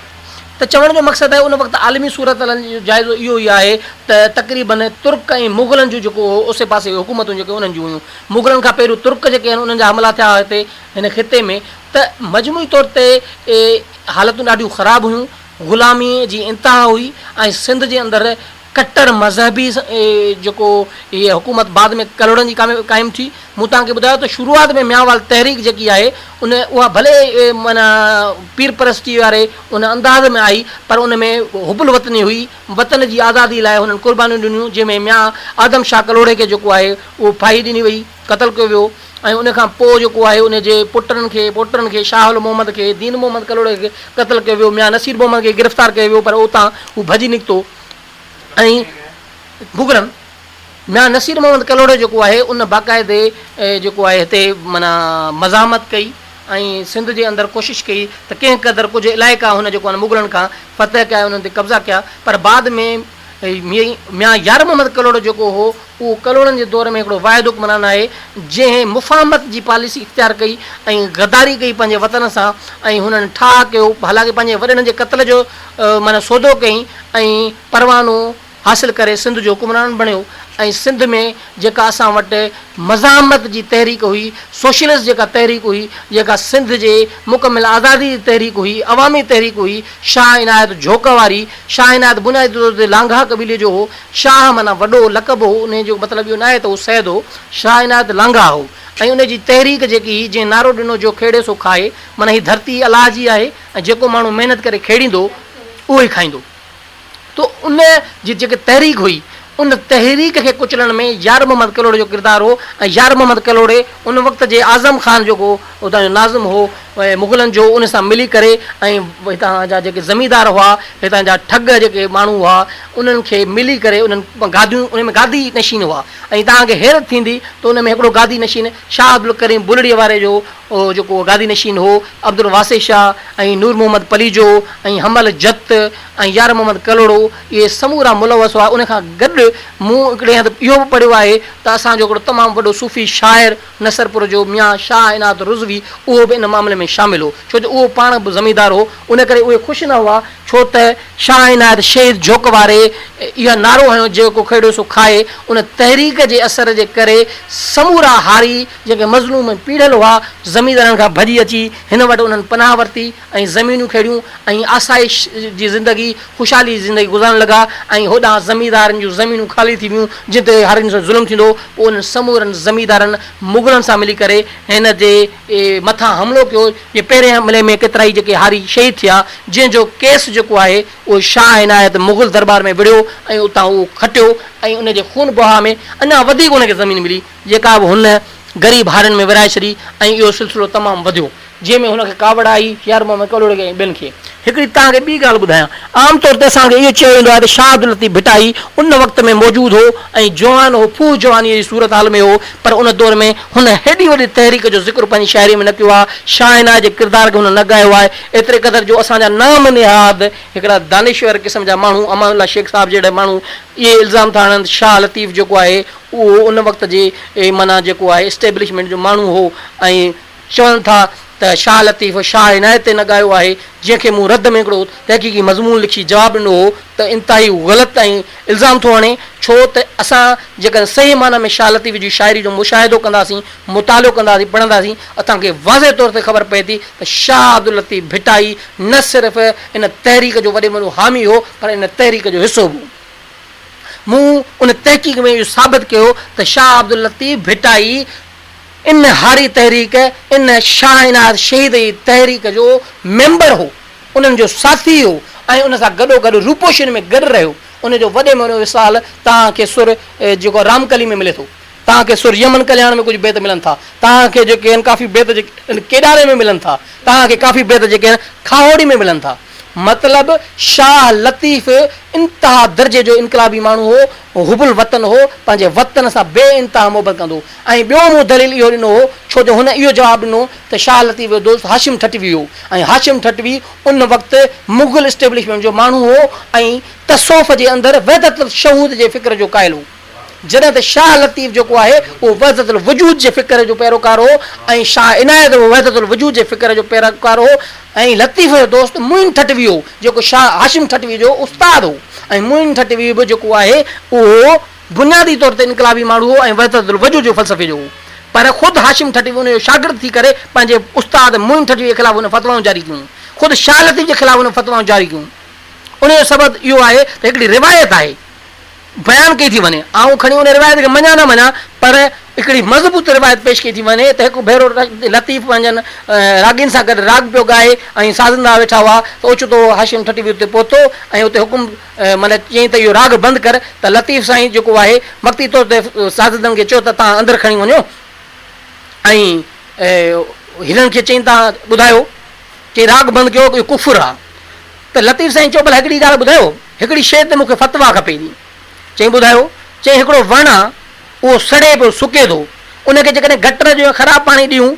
ته چوڻ جو مقصد آهي ان وقت عالمي صورت حال جو جائزو اهو ئي آهي ته تقريباً ترڪ ۽ مغلن جون جيڪو اوسي پاسي حڪومتون جيڪي انهن جون هيون مغلن کان پهريون ترڪ جيڪي آهن انهن جا حملا ٿيا هتي هن خطي ۾ ته مجموعي طور تي حالتون ڏاڍيون خراب هيون غلامي جي انتها هئي ۽ سنڌ جي اندر ڪٽر مذهبي جيڪو هيء حڪومت بعد ۾ ڪلهوڙن جي قائم ٿي. مون توهان کي ٻڌايو ته شروعات ۾ ميانوال تحريڪ جيڪي آهي ان اها ڀلي معنيٰ پير پرستي واري ان انداز ۾ آئي پر ان ۾ حب الوطني هئي، وطن جي آزادي لاء هنن قربانيون ڏنيون جنهن ۾ ميان آدم شاهه ڪلهوڙي کي جيڪو آهي اهو ڦاهي ڏني وئي، قتل ڪيو ويو ۽ ان کان پوء جيڪو آهي ان جي پٽن کي، پوٽن کي شاهه المحمد کي، دين محمد ڪلهوڙي کي قتل ڪيو ويو، ميان نصير محمد کي گرفتار ڪيو ويو پر اتان هو ڀڄي نڪتو. ۽ مغلن ميان نصير محمد ڪلهوڙو جيڪو آهي ان باقاعدي جيڪو آهي هتي معنيٰ مزاحمت ڪئي ۽ سنڌ جي اندر ڪوشش ڪئي ته ڪنهن قدر ڪجهه علائقا هن جيڪو آهي مغلن کان فتح ڪيا انهن تي قبضا ڪيا پر بعد ۾ ميان يار محمد ڪلهوڙو جيڪو هو اهو ڪلهوڙن جي دور ۾ هڪڙو واحد حڪمران آهي جنهن مفاهمت جي پاليسي اختيار ڪئي ۽ غداري ڪئي پنهنجي وطن سان ۽ هنن ٺاهه ڪيو حالانڪه پنهنجي وڏڙن جي قتل جو معنيٰ سودو ڪيائين ۽ پروانو حاصل ڪري سنڌ جو حڪمران بڻيو ۽ سنڌ ۾ جيڪا اسان وٽ مزاحمت جي تحريڪ هئي، سوشلسٽ جيڪا تحريڪ هئي، جيڪا سنڌ جي مڪمل آزادي جي تحريڪ هئي، عوامي تحريڪ هئي، شاهه عنايت جهوڪ واري، شاهه عنايت بنيادي طور تي لانگاهه قبيلي جو هو، شاهه معنيٰ وڏو لقب هو، انهي جو مطلب اهو ناهي ته هو سيد هو، شاهه عنايت لانگاهه هو ۽ انهي جي تحريڪ جيڪي هئي، جنهن نعرو ڏنو جو کيڙي سو کائي، معنيٰ هي ڌرتي الله جي آهي ۽ جيڪو ماڻهو محنت ڪري کيڙيندو اهو ئي کائيندو. ته ان جي جيڪي تحريڪ هئي ان تحريڪ کي ڪچلڻ ۾ يار محمد ڪلهوڙي جو ڪردار هو ۽ يار محمد ڪلهوڙي ان وقت جي اعظم خان جيڪو اتان جو ناظم هو مغلن جو ان سان ملي ڪري ۽ هتان جا جيڪي زميندار هئا هتان جا ٺڳ جيڪي ماڻهو هئا انهن کي ملي ڪري انهن گاديون ان ۾ گادي نشين هئا ۽ توهان کي حيرت ٿيندي ته ان ۾ هڪڙو گادي نشين شاهه عبدالڪريم بلڙيء واري جو اهو جيڪو گادي نشين هو، عبدالواسع شاهه ۽ نور محمد پليجو ۽ حمل جت ۽ يار محمد ڪلهوڙو اهي سمورا ملوث هئا. ان کان گڏ مون هڪڙي هنڌ اهو به پڙهيو آهي ته اسان جو هڪڙو تمام وڏو صوفي شاعر نصرپور جو ميان شاهه عنايت رضوي اهو به ان معاملي ۾ شامل هو ڇو جو اهو پاڻ به زميندار هو ان ڪري اهي خوش نه هئا ڇو ته شاهه عنايت شهيد جهوڪ واري اها نعرو هنيو جيڪو کيڙيو سو کائي ان تحريڪ جي اثر جي ڪري سمورا هاري جيڪي مظلوم ۽ پيڙهيل هئا، زميندارن کان ڀڄي اچي هن وٽ انهن پناهه ورتي ۽ زمينون کيڙيون ۽ آسائش جي زندگي، خوشحالي جي زندگي گذارڻ لڳا ۽ هوڏانهن زميندارن جون زمينون خالي ٿي ويون، جن تي هارين سان ظلم ٿيندو هو، پوء انهن سمورن زميندارن مغلن سان ملي ڪري هن جي مٿان حملو ڪيو، جي پهرين حملي ۾ ڪيترائي جيڪي هاري شهيد ٿيا، جنهن جو ڪيس جيڪو آهي اهو شاهه عنايت مغل درٻار ۾ وڙهيو ۽ اتان اهو کٽيو ۽ ان جي خون بها ۾ اڃا وڌيڪ ان کي زمين ملي. جيڪا به هن غريب هارين ۾ ورهائي ڇڏي ۽ اهو سلسلو تمام وڌيو، جنهن ۾ هن کي ڪاوڙ آئي، يار محمد ڪلهوڙي کي ۽ ٻين کي. هڪڙي توهان کي ٻي ڳالهه ٻڌايان. عام طور تي اسان کي اهو چيو ويندو آهي ته شاهه عبداللطيف ڀٽائي ان وقت ۾ موجود هو ۽ جوان هو، ڦوهه جوانيء جي صورت حال ۾ هو، پر ان دور ۾ هن هيڏي وڏي تحريڪ جو ذڪر پنهنجي شاعريء ۾ نه ڪيو آهي، شاهه عنايت جي ڪردار کي هن نه ڳايو آهي، ايتري قدر جو اسان جا نام نهاد هڪڙا دانشور قسم جا ماڻهو امان الله شيخ صاحب جهڙا ماڻهو اهي الزام ٿا هڻن ته شاهه لطيف جيڪو آهي اهو ان وقت جي معنيٰ جيڪو آهي اسٽيبلشمينٽ جو ماڻهو هو ۽ چون ٿا ته ته شاهه لطيف شاهه عنايت تي نه ڳايو آهي، جنهن کي مون رد ۾ هڪڙو تحقيقي مضمون لکي جواب ڏنو هو ته انتهائي غلط ۽ الزام ٿو هڻي، ڇو ته اسان جيڪڏهن صحيح معنيٰ ۾ شاهه لطيف جي شاعري جو مشاهدو ڪنداسين، مطالعو ڪنداسين، پڙهنداسين، اسان کي واضح طور تي خبر پئي ٿي ته شاهه عبداللطيف ڀٽائي نه صرف ان تحريڪ جو وڏي ۾ وڏو حامي هو پر ان تحريڪ جو حصو به هو. مون ان تحقيق ۾ اهو ثابت ڪيو ته شاهه عبداللطيف ڀٽائي ان هاري تحريڪ، ان شاهه عنايت شهيد جي تحريڪ جو ميمبر هو، انهن جو ساٿي هو ۽ ان سان گڏوگڏ روپوشين ۾ گڏ رهيو. ان جو وڏي ۾ وڏو مثال توهان کي سر جيڪو رامڪلي ۾ ملي ٿو. توهان کي سر يمن ڪلياڻ ۾ ڪجهه بيت ملن ٿا. توهان کي جيڪي آهن ڪافي بيت جيڪي آهن ڪيڏاري ۾ ملن ٿا. توهان کي ڪافي بيت جيڪي آهن کاهوڙي ۾ ملن ٿا. مطلب شاهه لطيف انتها درجي جو انقلابي ماڻهو هو، حب الوطن هو، پنهنجي وطن سان بي انتها محبت ڪندو هو ۽ ٻيو مون دليل اهو ڏنو هو ڇو جو هن اهو جواب ڏنو ته شاهه لطيف جو دوست هاشم ٺٽوي هو ۽ هاشم ٺٽوي ان وقت مغل اسٽيبلشمينٽ جو ماڻهو هو ۽ تصوف جي اندر وحدت الشهود جي فڪر جو قائل هو. جڏهن ته شاهه لطيف جيڪو آهي اهو وحدت الوجود جي فڪر جو پيروڪار هو ۽ شاهه عنايت به وحدت الوجود جي فڪر جو پيروڪار هو ۽ لطيف جو دوست معين ٺٽوي هو جيڪو شاهه هاشم ٺٽوي جو استاد هو ۽ معين ٺٽوي به جيڪو آهي اهو بنيادي طور تي انقلابي ماڻهو هو ۽ وحدت الوجود جو فلسفي جو هو پر خود هاشم ٺٽوي ان جو شاگرد ٿي ڪري پنهنجي استاد معين ٺٽوي جي خلاف هن فتوائون جاري ڪيون خود شاهه لطيف جي خلاف هن فتوائون جاري ڪيون ان جو سبب اهو آهي ته هڪڙي روايت آهي بيان ڪئي ٿي وڃي. آئون کڻي ان روايت کي مڃان نه مڃان پر هڪڙي مضبوط روايت پيش ڪئي ٿي وڃي ته هڪ ڀيرو لطيف پنهنجن راڳين سان گڏ راڳ پيو ڳائي ۽ سازندا ويٺا هئا ته اوچتو هاشم ٺٽوي اتي پهتو ۽ اتي حڪم معنيٰ چيائين ته اهو راڳ بند ڪر ته لطيف سائين جيڪو آهي وقتي طور تي سازندن کي چيو ته توهان اندر کڻي وڃو ۽ هنن کي چيائين توهان ٻڌايو چيائين راڳ بند ڪيو اهو ڪفر آهي ته لطيف سائين چيو ڀلا هڪڙي ڳالهه ٻڌايو، هڪڙي شيء تي مون کي فتويٰ کپي ٿي. چيائين ٻڌايو. چيائين هڪڙو وڻ آ، اهو سڙي پيو، سڪي ٿو، ان کي جيڪڏهن گٽر جو يا خراب پاڻي ڏيون،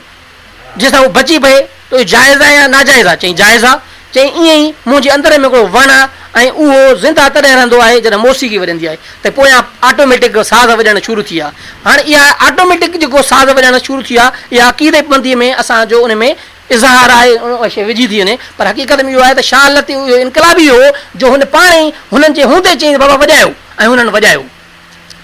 جنهن سان اهو بچي پئي ته اهو جائز آ يا ناجائز آ؟ چيائين جائز آ. چيائين ائين ئي منهنجي اندر ۾ هڪڙو وڻ آ ۽ اهو زنده تڏهن رهندو آهي جڏهن موسيقي وڄندي آهي ته پويان آٽوميٽڪ ساز وڄڻ شروع ٿي ويا. هاڻي اها آٽوميٽڪ جيڪو ساز وڄڻ شروع ٿي ويا، اها عقيدتمنديء ۾ اسان جو ان ۾ اظهار آهي اها شيء وجهي ٿي وڃي پر حقيقت ۾ اهو آهي ته شاهه لطيف اهو انقلابي هو جو هن پاڻ ئي هنن جي هوندي چيائين ته بابا وڄايو ۽ هنن وڄايو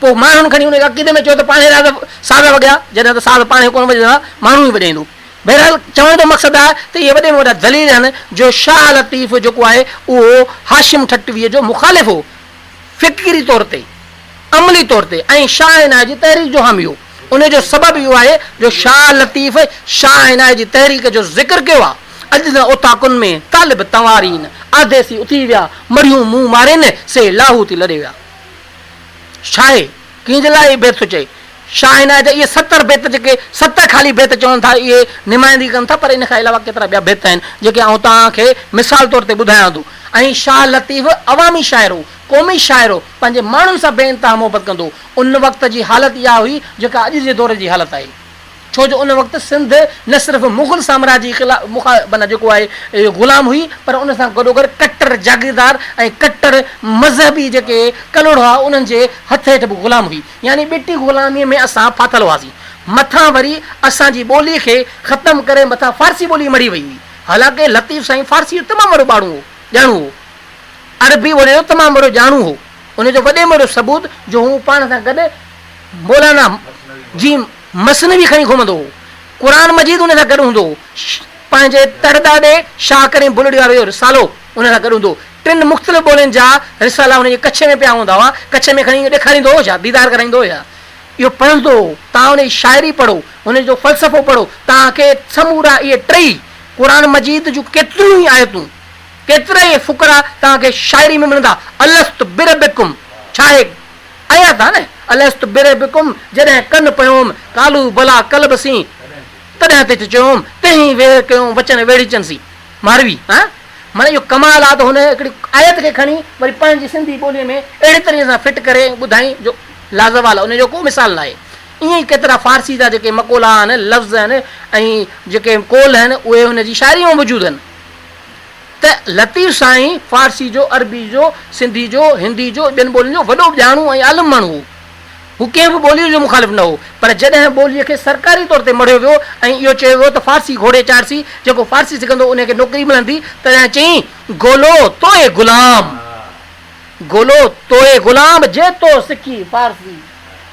پوء ماڻهن کڻي ان عقيدي ۾ چيو ته پاڻهي راز ساز وڳيا جڏهن ته ساز پاڻهي ڪونه وڄندا ماڻهو ئي وڄائيندو بهرحال چوڻ جو مقصد آهي ته اهي وڏي ۾ وڏا دليل آهن جو شاهه لطيف جيڪو آهي اهو هاشم ٺٽويء جو مخالف هو فڪري طور تي، عملي طور تي ۽ شاهه عنايت جي تحريڪ جو حامي هو. ان جو سبب اهو آهي جو شاهه لطيف شاهه عنايت جي تحريڪ جو ذڪر ڪيو آهي. اڄ نه اوطاقن ۾ طالب تنوارين، آديسي اٿي ويا، مڙهيون منهن مارين، سي لاهوتي لڏي ويا. شاهه ڪنهن جي لاء اهي بيت ٿو چئي؟ شاهه عنايت جا اهي 70 بيت جيڪي ست خالي بيت چون ٿا اهي نمائندگي ڪن ٿا پر ان کان علاوه ڪيترا ٻيا بيت آهن جيڪي آئون توهان کي مثال طور تي ٻڌايان ٿو ۽ شاهه لطيف عوامي شاعر هو قومي شاعر هو پنهنجي ماڻهن سان بي انتها محبت ڪندو هو ان وقت جي حالت اها هئي جيڪا اڄ جي دور جي حالت آهي. ڇو جو ان وقت سنڌ نه صرف مغل سامراج جي خلاف معنيٰ جيڪو آهي غلام هئي پر ان سان گڏوگڏ ڪٽر جاگيردار ۽ ڪٽر مذهبي جيڪي ڪلهوڙا هئا انهن جي هٿ هيٺ به غلام هئي يعني ٻٽي غلاميء ۾ اسان ڦاٿل هئاسين مٿان وري اسان جي ٻولي کي ختم ڪري مٿان فارسي ٻولي مڙهي وئي هئي حالانڪه لطيف سائين فارسي جو تمام وڏو ٻاڻو هو ڄاڻو هو عربي ٻولي جو تمام وڏو ڄاڻو هو ان جو وڏي ۾ وڏو ثبوت جو هو پاڻ سان گڏ مولانا جي مثنوي کڻي گهمندو هو. قرآن مجيد ان سان گڏ هوندو هو. پنهنجي تڙ ڏاڏي شاهه ڪريم بلڙي واري جو رسالو ان سان گڏ هوندو هو. ٽن مختلف ٻولين جا رسالا هن جي ڪڇي ۾ پيا هوندا هئا. ڪڇي ۾ کڻي ڏيکاريندو هو ڇا؟ ديدار ڪرائيندو هو ڇا؟ اهو پڙهندو هو. توهان ان جي شاعري پڙهو، هن جو فلسفو پڙهو، توهان کي سمورا اهي ٽئي قرآن مجيد جون ڪيتريون ئي آيتون، ڪيترائي فقرا توهان کي شاعري ۾ ملندا. الست بربڪم ڇا آهي؟ آيا ٿا نه، الست بربڪم، جڏهن ڪن پيوم، قالو بلا قلب سين، تڏهن تت چيوم، تنهين وير ڪيوم، وچن ويڙهيچن سين. ماروي، ها؟ معنيٰ اهو ڪمال آ ته هن هڪڙي آيت کي کڻي وري پنهنجي سنڌي ٻوليء ۾ اهڙي طريقي سان فٽ ڪري ٻڌائين جو لازوال آ، ان جو ڪو مثال ناهي. ائين ئي ڪيترا فارسي جا جيڪي مقولا آهن، لفظ آهن ۽ جيڪي قول آهن، اهي هن جي شاعريء ۾ موجود آهن. ته لطيف سائين فارسي جو، عربي جو، سنڌي جو، هندي جو، ٻين ٻولين جو وڏو ڄاڻو ۽ عالم ماڻهو هو. هو ڪنهن به ٻوليء جو مخالف نه هو، پر جڏهن ٻوليء کي سرڪاري طور تي مڙهيو ويو ۽ اهو چيو ويو ته فارسي گهوڙي چاڙهسي، جيڪو فارسي سکندو انهيء کي نوڪري ملندي، تڏهن چيائين، گولو توئي غلام، گولو توئي غلام، جي تو سکي فارسي،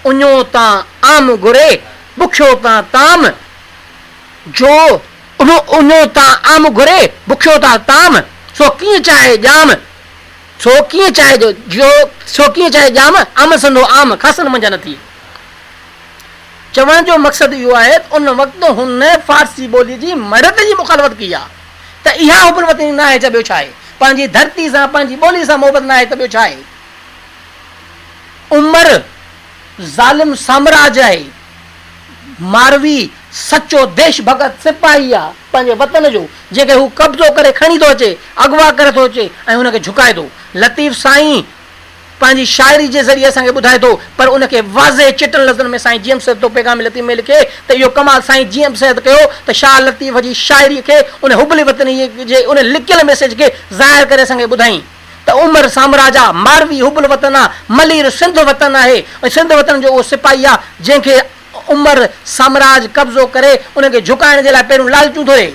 اڃو تان عام گهري، بکيو تان طعام، جو اڃو تان عام گهري، بکيو تان طعام، سو ڪيئن چاهي ڄام، سو ڪيئن چاهي جو، جو، سو ڪيئن چاهي ڄام، عام سندو عام، خاصن منجهان نه ٿئي. چوڻ جو مقصد اهو آهي ته ان وقت هن فارسي ٻوليء جي مڙهت جي مخالفت ڪئي آهي ته اها حب الوطني نه آهي ته ٻيو ڇا آهي؟ پنهنجي ڌرتي سان، پنهنجي ٻوليء سان محبت نه آهي ته ٻيو ڇا آهي؟ عمر ظالم سامراج آهي. ماروي سچو ديش ڀڳت سپاهي آ پنهنجي وطن جو جنهن کي هو قبضو ڪري کڻي ٿو اچي، اغوا ڪري ٿو اچي ۽ ان کي جهڪائي ٿو. لطيف سائين پنهنجي شاعري جي ذريعي اسان کي ٻڌائي ٿو پر ان کي واضح چٽن لفظن ۾ سائين جي ايم سيد ٿو پيغام لطيف ۾ لکي ته اهو ڪمال سائين جي ايم سيد ڪيو ته شاهه لطيف جي شاعري کي ان حب الوطني جي ان لڪيل ميسيج کي ظاهر ڪري اسان کي ٻڌائين. ته عمر سامراج آ، ماروي حب الوطن آ، ملير سنڌ وطن آهي ۽ سنڌ وطن جو اهو سپاهي آ، جنهن کي عمر سامراج قبضو ڪري ان کي جهڪائڻ جي لاء پهريون لالچون ٿو ڏئي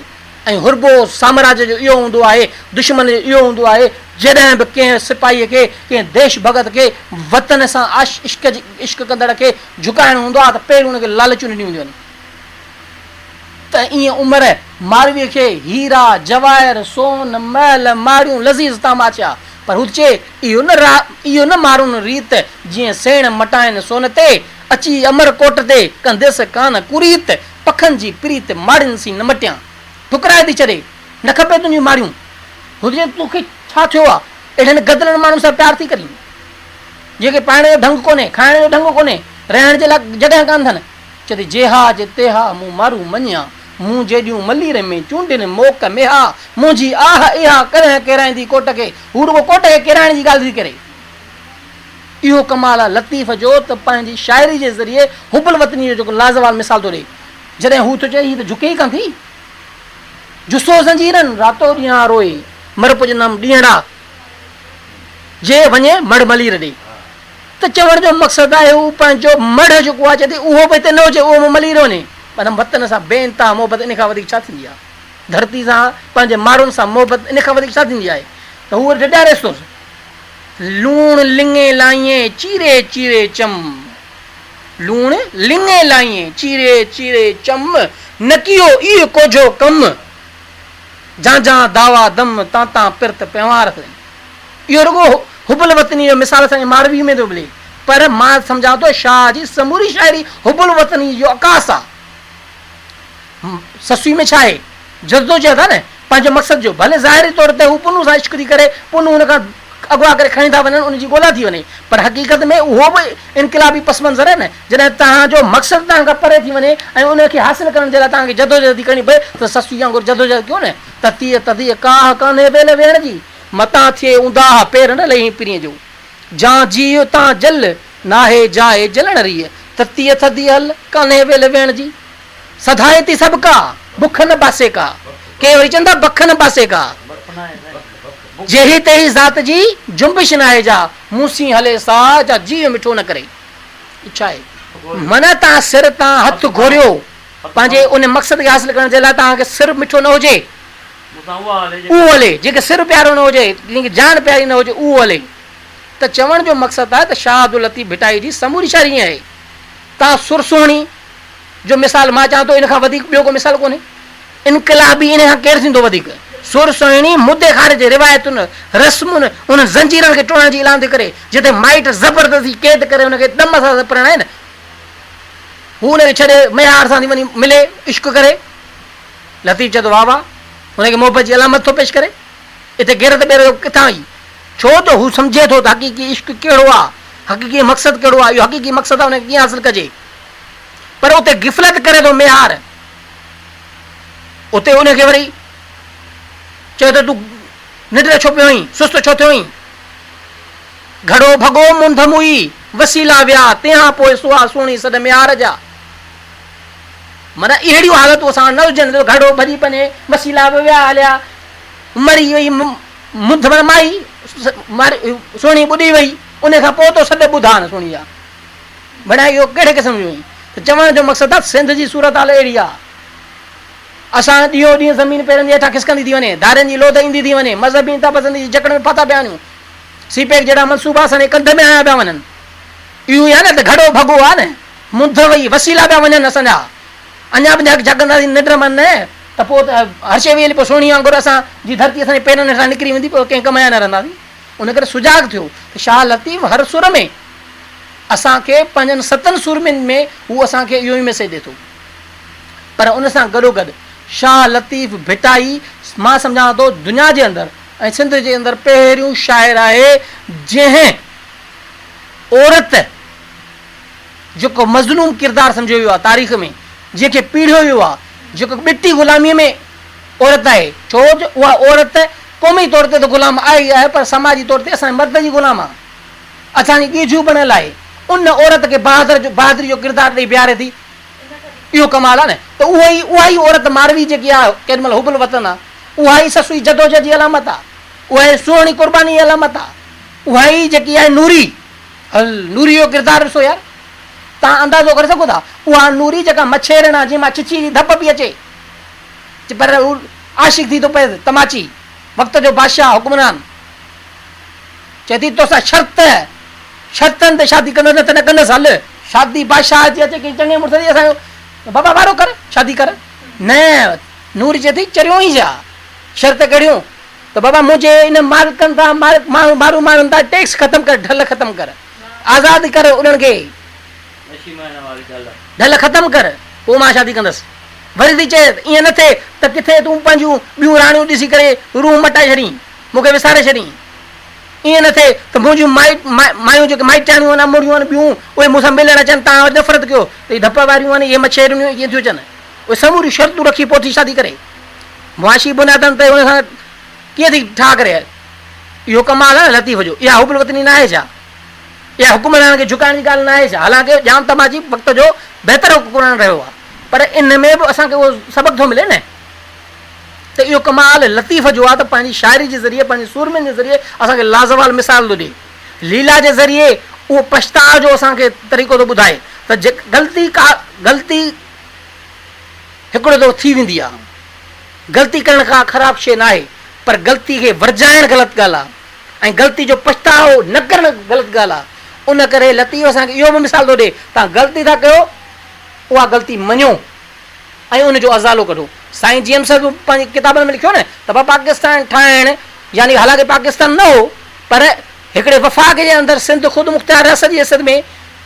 ۽ حربو سامراج جو اهو هوندو آهي، دشمن جو اهو هوندو آهي، جڏهن به ڪنهن سپاهي کي، ڪنهن ديش ڀڳت کي، وطن سان عشق عشق ڪندڙ کي جهڪائڻو هوندو آ ته پهريون ان کي لالچون ڏنيون وينديون آهن. ته ائين عمر مارويء کي هيرا، جواهر، سون، محل، ماڙيون لذيذ طعام آڇيا، پر هو ته چئي، اهو نه را، اهو نه مارون ريت، جيئن سيڻ مٽائين سون تي، اچي امر ڪوٽ تي، ڪنديس ڪانه ڪريت، پکن جي پريت، ماڙين سين نه مٽيان. ٺڪرائي ٿي ڇڏي، نه کپي تنهنجون ماڙيون. هو ته چئي، توکي ڇا ٿيو آ، اهڙن گدلن ماڻهن سان پيار ٿي ڪرين، جنهن کي پائڻ جو ڍنگ ڪونهي، کائڻ جو ڍنگ ڪونهي، رهڻ جي لاء جڳهه ڪانه اٿن. چئي جيها جي تيها مون مارو مڃيا، مون جيڏيون ملير ۾ چونڊين موڪ ميها، منهنجي آهه اها ڪڏهن ڪيرائيندي ڪوٽ کي، هو رڳو ڪوٽ کي ڪيرائڻ جي ڳالهه ٿي ڪري. اهو ڪمال آهي لطيف جو ته پنهنجي شاعري جي ذريعي حب الوطني جو جيڪو لازوال مثال ٿو ڏئي. جڏهن هو ٿو چئي هي ته جهڪي ئي ڪانه ٿي. جسو زنجيرن راتو ڏينهان روئي، مر پڄندم ڏينهڙا جي وڃي مڙهه ملير ڏي. ته چوڻ جو مقصد آهي هو پنهنجو مڙهه جيڪو آهي چئي ٿي اهو به هتي نه هجي اهو به ملير وڃي پر وطن سان بي انتها محبت ان کان وڌيڪ ڇا ٿيندي آهي ڌرتي سان پنهنجي ماڻهن سان محبت ان کان وڌيڪ ڇا ٿيندي آهي ته هو وري ڊيڄاريس ٿو لوڻ لڱي لائين چيري چيري چم لوڻ لڱي لائين چيري چيري چم نه ڪيو ايء ڪوجهو ڪم جان جان دعويٰ دم تان تان پرت پنهوار سين. اهو رڳو حب الوطني جو مثال اسان کي ماروي ۾ ٿو ملي پر مان سمجهان ٿو شاهه جي سموري شاعري حب الوطني جو عڪاس آ. سسئي ۾ ڇا آهي؟ جدوجهد آ نه پنهنجي مقصد جو ڀلي ظاهري طور تي هو پنهون سان عشق ٿي ڪري پنهون هن کان اغوا ڪري کڻي ٿا وڃن ان جي ڳولا ٿي وڃي پر حقيقت ۾ اهو به انقلابي پس منظر آهي نه جڏهن توهان جو مقصد توهان کان پري ٿي وڃي ۽ ان کي حاصل ڪرڻ جي لاء توهان کي جدوجهد ٿي ڪرڻي پئي ته سسئي وانگر جدوجهد ڪيو نه تتيء تڌيء ڪاهه ڪانهي ويل ويهڻ جي. متان ٿئي اونداهه پير نه لهين پرينء جو. جان جيء تان جل، ناهي جاء جلڻ ريء. تتيء ٿڌيء هل، ڪانهي ويل ويهڻ جي. سڌائي ٿي سڀڪا، بک نه باسي ڪا. ڪي وري چون ٿا بک نه باسي ڪا. جيهي تيهي ذات جي، جنبش ناهي جا. مون سين هلي سا، جا جيء مٺو نه ڪري. اڇا آهي. معنيٰ تان سر تان هٿ گهوريو، پنهنجي ان مقصد کي حاصل ڪرڻ جي لاء توهان کي سر مٺو نه هجي. اهو هلي، جنهن کي سر پيارو نه هجي، جنهن کي جان پياري نه هجي، اهو هلي. ته چوڻ جو مقصد آهي ته شاهه عبداللطيف ڀٽائي جي سموري شاعري ائين آهي. تان سر سهڻي جو مثال مان چوان ٿو ان کان وڌيڪ ٻيو ڪو مثال ڪونهي. انقلابي ان کان ڪير ٿيندو وڌيڪ. سر سهڻي مدي خارج روايتن، رسمن، انهن زنجيرن کي ٽوڙڻ جي اعلان ٿي ڪري، جتي مائٽ زبردستي قيد ڪري ان کي دم سان پرڻائين. هو ان کي ڇڏي ميهار سان ٿي وڃي ملي، عشق ڪري. لطيف چئي ٿو واهه واهه، هن کي محبت جي علامت ٿو پيش ڪري. اتي غيرت ٻيرت ڪٿان آئي؟ ڇو ته هو سمجهي ٿو ته حقيقي عشق ڪهڙو آ، حقيقي مقصد ڪهڙو آ، اهو حقيقي مقصد آ ان کي ڪيئن حاصل ڪجي. پر اتي غفلت ڪري ٿو ميهار. اتي ان کي وري چئي ٿو تون ننڊ ڇو پيو آهين، سست ڇو ٿيو آهين. گهڙو ڀڳو منڌ موئي، وسيلا ويا، تنهان پوء سها سهڻي سڏ ميهار جا. معنيٰ اهڙيون حالتون اسان وٽ نه هجن جو گهڙو ڀڄي پڃي، وسيلا به ويا هليا، مري وئي منڌ معنيٰ مائي سهڻي ٻڏي وئي، ان کان پوء تو سڏ ٻڌا نه سهڻي جا. ڀڻيا اهو ڪهڙي قسم جو آهين؟ ته چوڻ جو مقصد آ سنڌ جي صورتحال اهڙي آ. اسان ڏينهون ڏينهن زمين پيرن جي هيٺان کسڪندي ٿي وڃي، ڌارين جي لوڌ ايندي ٿي وڃي، مذهبي انتها پسندي جي جڪڙ ۾ ڦاٿا پيا آهيون. سي پيڪ جهڙا منصوبا اسان جي ڪنڌ ۾ هنيا پيا وڃن. اهو ئي آ نه ته گهڙو ڀڳو آ نه، منڌ وئي، وسيلا پيا وڃن اسان جا. اڃا به جاڳنداسين ننڊ مان نه ته پوء ته هر شيء ويئي هلي پوء سهڻي وانگر اسان جي ڌرتي اسان جي پيرن هيٺان نڪري ويندي پوء ڪنهن ڪم جا نه رهنداسين. ان ڪري سجاڳ ٿيو ته شاهه لطيف هر سر ۾ اسان کي پنهنجن ستن سورمين ۾ هو اسان کي اهو ئي ميسيج ڏئي ٿو. پر ان سان گڏوگڏ شاهه لطيف ڀٽائي مان سمجهان ٿو دنيا جي اندر ۽ سنڌ جي اندر پهريون شاعر آهي جنهن عورت جيڪو مظلوم ڪردار سمجهيو ويو آهي تاريخ ۾ جنهن کي پيڙهيو ويو آهي جيڪو ٻٽي غلاميء ۾ عورت آهي ڇو جو اها عورت قومي طور تي ته غلام آهي ئي آهي پر سماجي طور تي اسان جي مرد جي غلام آهي اسان جي ڳيجهو بڻيل آهي ان عورت کي بهادر جو بهادري جو ڪردار ڏئي بيهاري ٿي اهو ڪمال آهي نه ته اهو ئي اها ئي عورت ماروي جيڪي آهي ڪيڏي مهل حب الوطن آهي اها ئي سسئي جدوجهد جي علامت آهي اها ئي سهڻي قرباني جي علامت آهي اها ئي جيڪي آهي نوري هل نوري جو ڪردار ڏسو يار توهان اندازو ڪري سگهو ٿا اها نوري جيڪا مڇيرڻ آهي جنهن مان ڇڇي جي ڌپ پئي اچي پر هو عاشق ٿي ٿو پئي تماچي وقت جو بادشاهه حڪمران چئي ٿي توسان شرط شرطن تي شادي ڪندس نه ته نه ڪندس هل شادي بادشاهه جي اچي ڪنهن چڱي مڙس جي اسان جو بابا وارو ڪر شادي ڪر نه نوري چئي ٿي چريو آهين ڇا شرط ڪهڙيون ته بابا منهنجي ان مالڪن تان مارو ماڻهن تان ٽيڪس ختم ڪر ڍل ختم ڪر آزاد ڪر انهن کي ڍل ختم ڪر پوء مان شادي ڪندس وري ٿي چئي ائين نه ٿئي ته ڪٿي تون پنهنجون ٻيون راڻيون ڏسي ڪري روح مٽائي ڇڏين مون کي وساري ڇڏين ائين نه ٿئي ته منهنجون مايون جيڪي مائٽياڻيون آهن امڙيون آهن ٻيون اهي مون سان ملڻ اچن تان نفرت ڪيو ته هي ڌپ واريون آهن اهي مڇيريون ائين ٿيون اچن اهي سموريون شرطون رکي پوء ٿي شادي ڪري. معاشي بنيادن تي ان سان ڪيئن ٿي ٺاهه ڪري؟ اهو ڪمال آهي نه لطيف جو. اها حب الوطني ناهي ڇا؟ اها حڪمرانن کي جهڪائڻ جي ڳالهه ناهي ڇا؟ حالانڪه ڄام تماچي وقت جو بهتر حڪمران رهيو آهي پر ان ۾ به اسان کي اهو سبق ٿو ملي نه ته اهو ڪمال لطيف جو آهي ته پنهنجي شاعري جي ذريعي پنهنجي سورمين جي ذريعي اسان کي لازوال مثال ٿو ڏئي. ليلا جي ذريعي اهو پڇتاء جو اسان کي طريقو ٿو ٻڌائي ته غلطي ڪا غلطي هڪڙو دفعو ٿي ويندي آ. غلطي ڪرڻ ڪا خراب شيء ناهي پر غلطي کي ورجائڻ غلط ڳالهه آ ۽ غلطي جو پڇتاء نه ڪرڻ غلط ڳالهه آ. ان ڪري لطيف اسان کي اهو به مثال ٿو ڏئي توهان غلطي ٿا ڪيو اها غلطي مڃو ۽ ان جو ازالو ڪڍو. سائين جي ايم سيد به پنهنجي ڪتابن ۾ لکيو نه ته بابا پاڪستان ٺاهڻ يعني حالانڪه پاڪستان نه هو پر هڪڙي وفاق جي اندر سنڌ خودمختيار رياست جي حيثيت ۾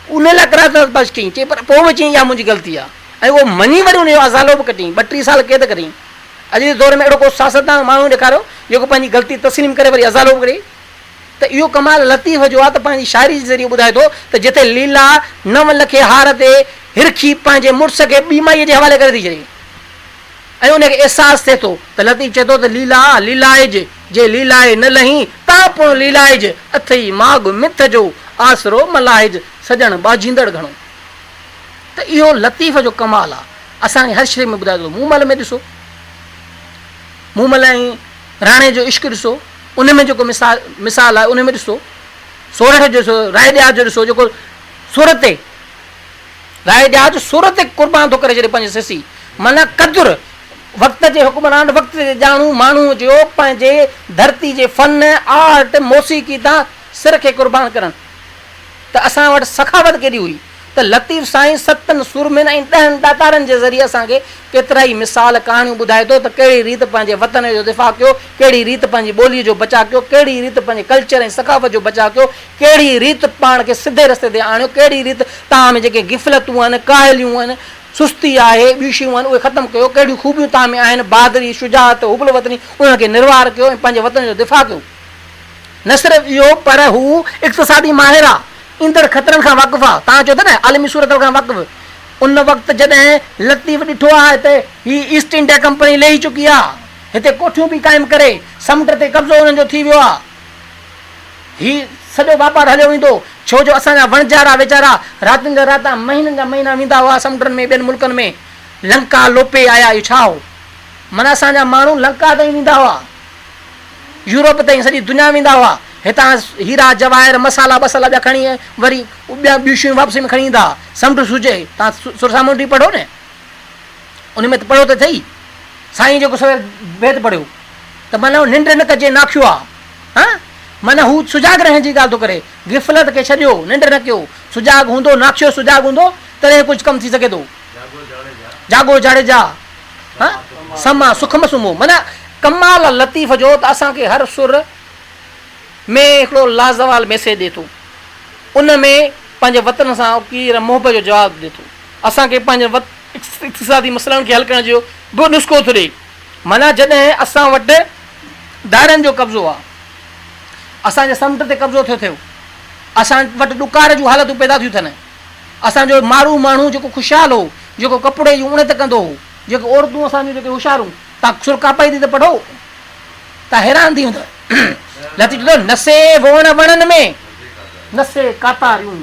ان لاء قرارداد پاس ڪيائين، چي پر پوء به چيائين اها منهنجي غلطي آهي ۽ اهو مڃي وري ان جو ازالو به ڪڍيائين، ٻه ٽي سال قيد ڪڍيائين. اڄ جي دور ۾ اهڙو ڪو سياستدان ماڻهو ڏيکاريو جيڪو پنهنجي غلطي تسليم ڪري وري ازالو به ڪڍي ته اهو ڪمال لطيف جو آهي ته پنهنجي شاعري جي ذريعي ٻڌائي ٿو ته جتي ليلا نو لکي هار تي هرکي پنهنجي مڙس کي ٻي مائيء جي حوالي ڪري ٿي ڇڏي. ۽ ان کي احساس ٿئي ٿو ته لطيف چئي ٿو ته ليلا ليلائج، جي ليلائي نه لهين، تان پڻ ليلائج، اٿئي ماڳ مٿ جو، آسرو م لاهج، سڄڻ ٻاجهيندڙ گهڻو. ته اهو لطيف جو ڪمال آ. اسان کي هر شيء ۾ ٻڌائي ٿو. مومل ۾ ڏسو. مومل ۽ راڻي جو عشق ڏسو. ان ۾ جيڪو مثال مثال آهي ان ۾ ڏسو. سورٺ جو ڏسو، راء ڏياچ جو ڏسو جيڪو سر تي راء ڏياچ سر تي قربان ٿو ڪري ڇڏي پنهنجي سسي معنيٰ قدر وقت جي حڪمران وقت جي ڄاڻو ماڻهوء جو پنهنجي ڌرتي جي فن، آرٽ، موسيقي تان سر کي قربان ڪرڻ ته اسان وٽ سخاوت ڪيڏي هئي ته لطيف سائين ستن سورمين ۽ ڏهن ڏاتارن جي ذريعي اسان کي ڪيترائي مثال ڪهاڻيون ٻڌائي ٿو ته ڪهڙي ريت پنهنجي وطن جو دفاع ڪيو، ڪهڙي ريت پنهنجي ٻوليء جو بچاء ڪيو، ڪهڙي ريت پنهنجي ڪلچر ۽ ثقافت جو بچاء ڪيو، ڪهڙي ريت پاڻ کي سڌي رستي تي آڻيو، ڪهڙي ريت توهان ۾ جيڪي غفلتون آهن، ڪاهليون آهن، سستي آهي، ٻيون شيون آهن، اهي ختم ڪيو، ڪهڙيون خوبيون توهان ۾ آهن، بهادري، شجاعت، حب الوطني، انهن کي نروار ڪيو ۽ پنهنجي وطن جو دفاع ڪيو. نه صرف اهو پر هو اقتصادي ماهر آ، ايندڙ خطرن کان واقف آ، توهان چئو ٿا نه عالمي صورتحال کان واقف، ان وقت جڏهن لطيف ڏٺو آهي ته هي ايسٽ انڊيا ڪمپني لهي چڪي آ، هتي ڪوٺيون پئي قائم ڪري، سمنڊ تي قبضو انهن جو ٿي ويو آ. هي سڄو واپار هليو ويندو، ڇو جو اسان جا وڻجارا ويچارا راتين جا راتا، مهينن جا مهينا ويندا هئا سمنڊن ۾ ٻين ملڪن ۾ لنڪا لوپي آيا اهو ڇا هو؟ معنيٰ اسان جا ماڻهو لنڪا تائين ويندا هئا، يورپ تائين سڄي دنيا ويندا هئا. هتان هيرا جواهر مصالحا ٻسالا ٻيا کڻي وري ٻيا ٻيون شيون واپسي ۾ کڻي ايندا ها. سمنڊ سجهي توهان سر سامونڊي پڙهو نه ان ۾ ته پڙهو ته ٿئي سائين جيڪو سوير بيت پڙهيو ته معنيٰ ننڊ نه ڪجي ناکيو آ ها معنيٰ هو سجاڳ رهڻ جي ڳالهه ٿو ڪري غفلت کي ڇڏيو ننڊ نه ڪيو سجاڳ هوندو ناکيو سجاڳ هوندو تڏهن ڪجهه ڪم ٿي سگهي ٿو جاڳو جاڙيجا ها سما سک م سمهو معنيٰ ڪمال لطيف جو ته اسان کي هر سر ۾ هڪڙو لازوال ميسيج ڏي ٿو ان ۾ پنهنجي وطن سان اڪير محبت جو جواب ڏي ٿو اسان کي پنهنجي اقتصادي مسئلن کي حل ڪرڻ جو به نسخو ٿو ڏئي معنيٰ جڏهن اسان وٽ ڌارين جو قبضو آ اسان جي سمنڊ تي قبضو ٿيو ٿيو اسان وٽ ڏڪار جون حالتون پيدا ٿيون ٿين اسان جو مارو ماڻهو جيڪو خوشحال هو جيڪو ڪپڙي جون اڻت ڪندو هو جيڪي عورتون اسان جون جيڪي هوشيارون تان سر ڪاپائي تي پڙهو ته حيران ٿي ويندؤ. لطيف چوي ٿو، نسي ووڻ وڻن ۾، نسي ڪاتاريون،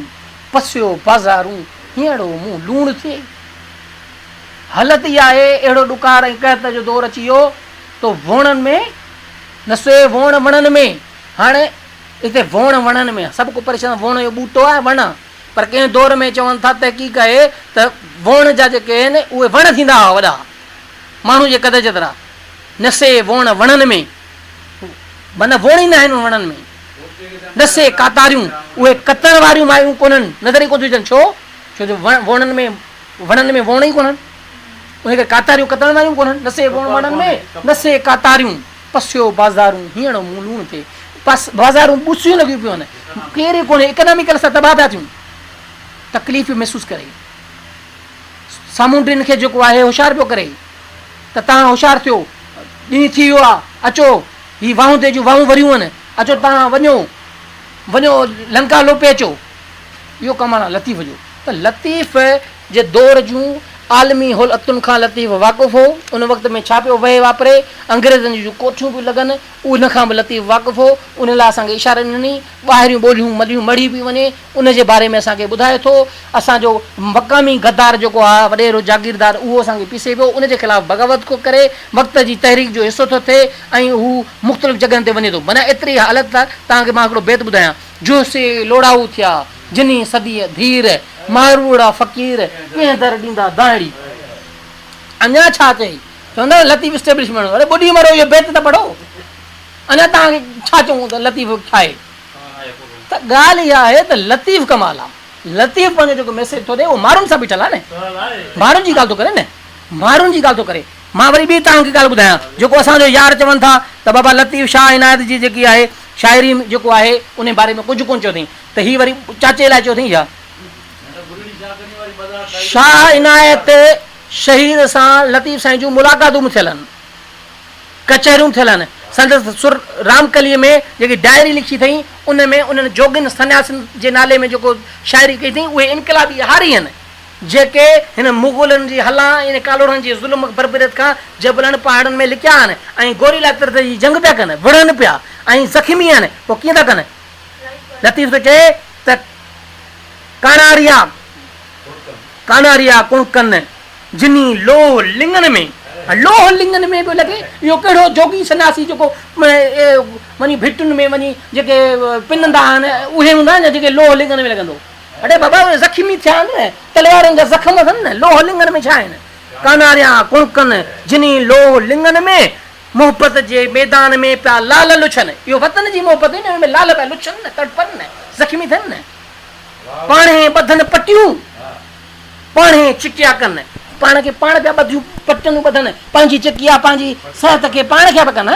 پسيو بازارون، هينئڙو مون لوڻ ٿئي. حالت اها آهي، اهڙو ڏڪار ۽ قحط جو دور اچي ويو ته ووڻن ۾، نسي ووڻ وڻن ۾، هاڻي هتي ووڻ وڻن ۾ سڀ ڪو پريشان ووڻ جو ٻوٽو آهي وڻ آهي، پر ڪنهن دور ۾ چون ٿا تحقيق آهي ته ووڻ جا جيڪي آهن اهي وڻ ٿيندا هئا وڏا، ماڻهو جي قد جيترا. نسي ووڻ وڻن ۾، معنيٰ ووڻ ئي ناهن وڻن ۾، نسي ڪاتاريون، اهي ڪتڻ واريون مايون ڪونهن، نظر ئي ڪونه ٿيون اچن، ڇو؟ ڇو جو ووڻن ۾ وڻن ۾ ووڻ ئي ڪونهن، ان ڪري ڪاتاريون ڪتڻ واريون ڪونهن، نسي ووڻ وڻن ۾، نسي ڪاتاريون، پسيو بازارون، هينئڙو مون لوڻ ٿئي، پس بازارون ٻوسيون لڳيون پيون آهن، ڪير ئي ڪونهي، اڪناميڪل اسان تباهه پيا ٿيون، تڪليف پيو محسوس ڪري، سامونڊين کي جيڪو آهي هوشيار پيو ڪري. ته توهان هوشيار ٿيو، ڏينهن ٿي ويو آهي، اچو، هي واهوندي جون واهون وريون آهن، اچو توهان وڃو، وڃو لنڪا لوپي اچو. اهو ڪم آهي لطيف جو. ته لطيف جي دور جون عالمي حالتن کان لطيف واقف هو، ان وقت ۾ ڇا پيو وهي واپري، انگريزن جون ڪوٺيون پيون لڳن، ان کان به لطيف واقف هو، ان لاء اسان کي اشارا ڏني، ٻاهريون ٻوليون مليون مڙهي پئي وڃي، ان جي باري ۾ اسان کي ٻڌائي ٿو، اسان جو مقامي غدار جيڪو آ وڏيرو جاگيردار اهو اسان کي پيسي پيو ان جي خلاف بغاوت ٿو ڪري وقت جي تحريڪ جو حصو ٿو ٿئي ۽ هو مختلف جڳهن تي وڃي ٿو معنيٰ ايتري حالت توهان کي مان هڪڙو بيت ٻڌايان جوسي لوڙائو ٿيا جني صديء ڌير ماروئڙا فقير ڪنهن در ڏيندا دانهڙي اڃا ڇا چئي چوندا نه لطيف اسٽيبلشمينٽ اڙي ٻڏي مرو اهو بيت ته پڙهو اڃا توهان کي ڇا چئون ته لطيف ڇا آهي ته ڳالهه اها آهي ته لطيف ڪمال آ. لطيف پنهنجو جيڪو ميسيج ٿو ڏئي اهو ماڻهن سان بيٺل آ نه. ماڻهن جي ڳالهه ٿو ڪري نه. ماڻهن جي ڳالهه ٿو ڪري. مان وري ٻي توهان کي ڳالهه ٻڌايان جيڪو اسان جو يار چون ٿا ته بابا لطيف شاهه عنايت جي جيڪي آهي شاعري جيڪو آهي انهي باري ۾ ڪجهه ڪونه چيو اٿئين ته هي وري چاچي لاء چيو اٿئين ڇا؟ شاهه عنايت شهيد سان لطيف سائين جون ملاقاتون به ٿيل آهن. ڪچهريون ٿيل آهن. سندس سر رامڪليء ۾ جيڪي ڊائري لکي اٿئين، ان ۾ انهن جوڳين سنياسين جي نالي ۾ جيڪو شاعري ڪئي اٿئين، اهي انقلابي هاري آهن، جيڪي هن مغلن جي هلان ۽ ڪالهوڙن جي ظلم بربريت کان جبلن پهاڙن ۾ لڪيا آهن ۽ گوريلا ترت جي جنگ پيا ڪن، وڙهن پيا ۽ زخمي آهن، پوء ڪيئن ٿا ڪن؟ لطيف ٿو چئي ته ڪاڻاريا ڪاڻاريا ڪڻڪن. جني لوهه لڱن ۾، لوهه لڱن ۾ پيو لڳي، اهو ڪهڙو جوڳي سنياسي جيڪو وڃي ڀٽن ۾ وڃي جيڪي پنندا آهن اهي هوندا آهن جيڪي لوهه لڱن ۾ لڳندو. اڙي بابا اهي زخمي ٿيا آهن نه، تلوارن جا زخم اٿن نه، لوهه لڱن ۾ ڇا آهن؟ ڪاناريان ڪڻڪن، جني لوهه لڱن ۾، محبت جي ميدان ۾ پيا لال لڇن. اهو وطن جي محبت هئي نه، ان ۾ لال پيا لڇن نه، تڙپن نه، زخمي ٿين نه. پاڻهي ٻڌن پٽيون. پاڻهي چڪيا ڪن، پاڻ کي پاڻ پيا ٻڌيون پٽيون ٻڌن، پنهنجي چڪيا پنهنجي صحت کي پاڻ کي پيا ڪن،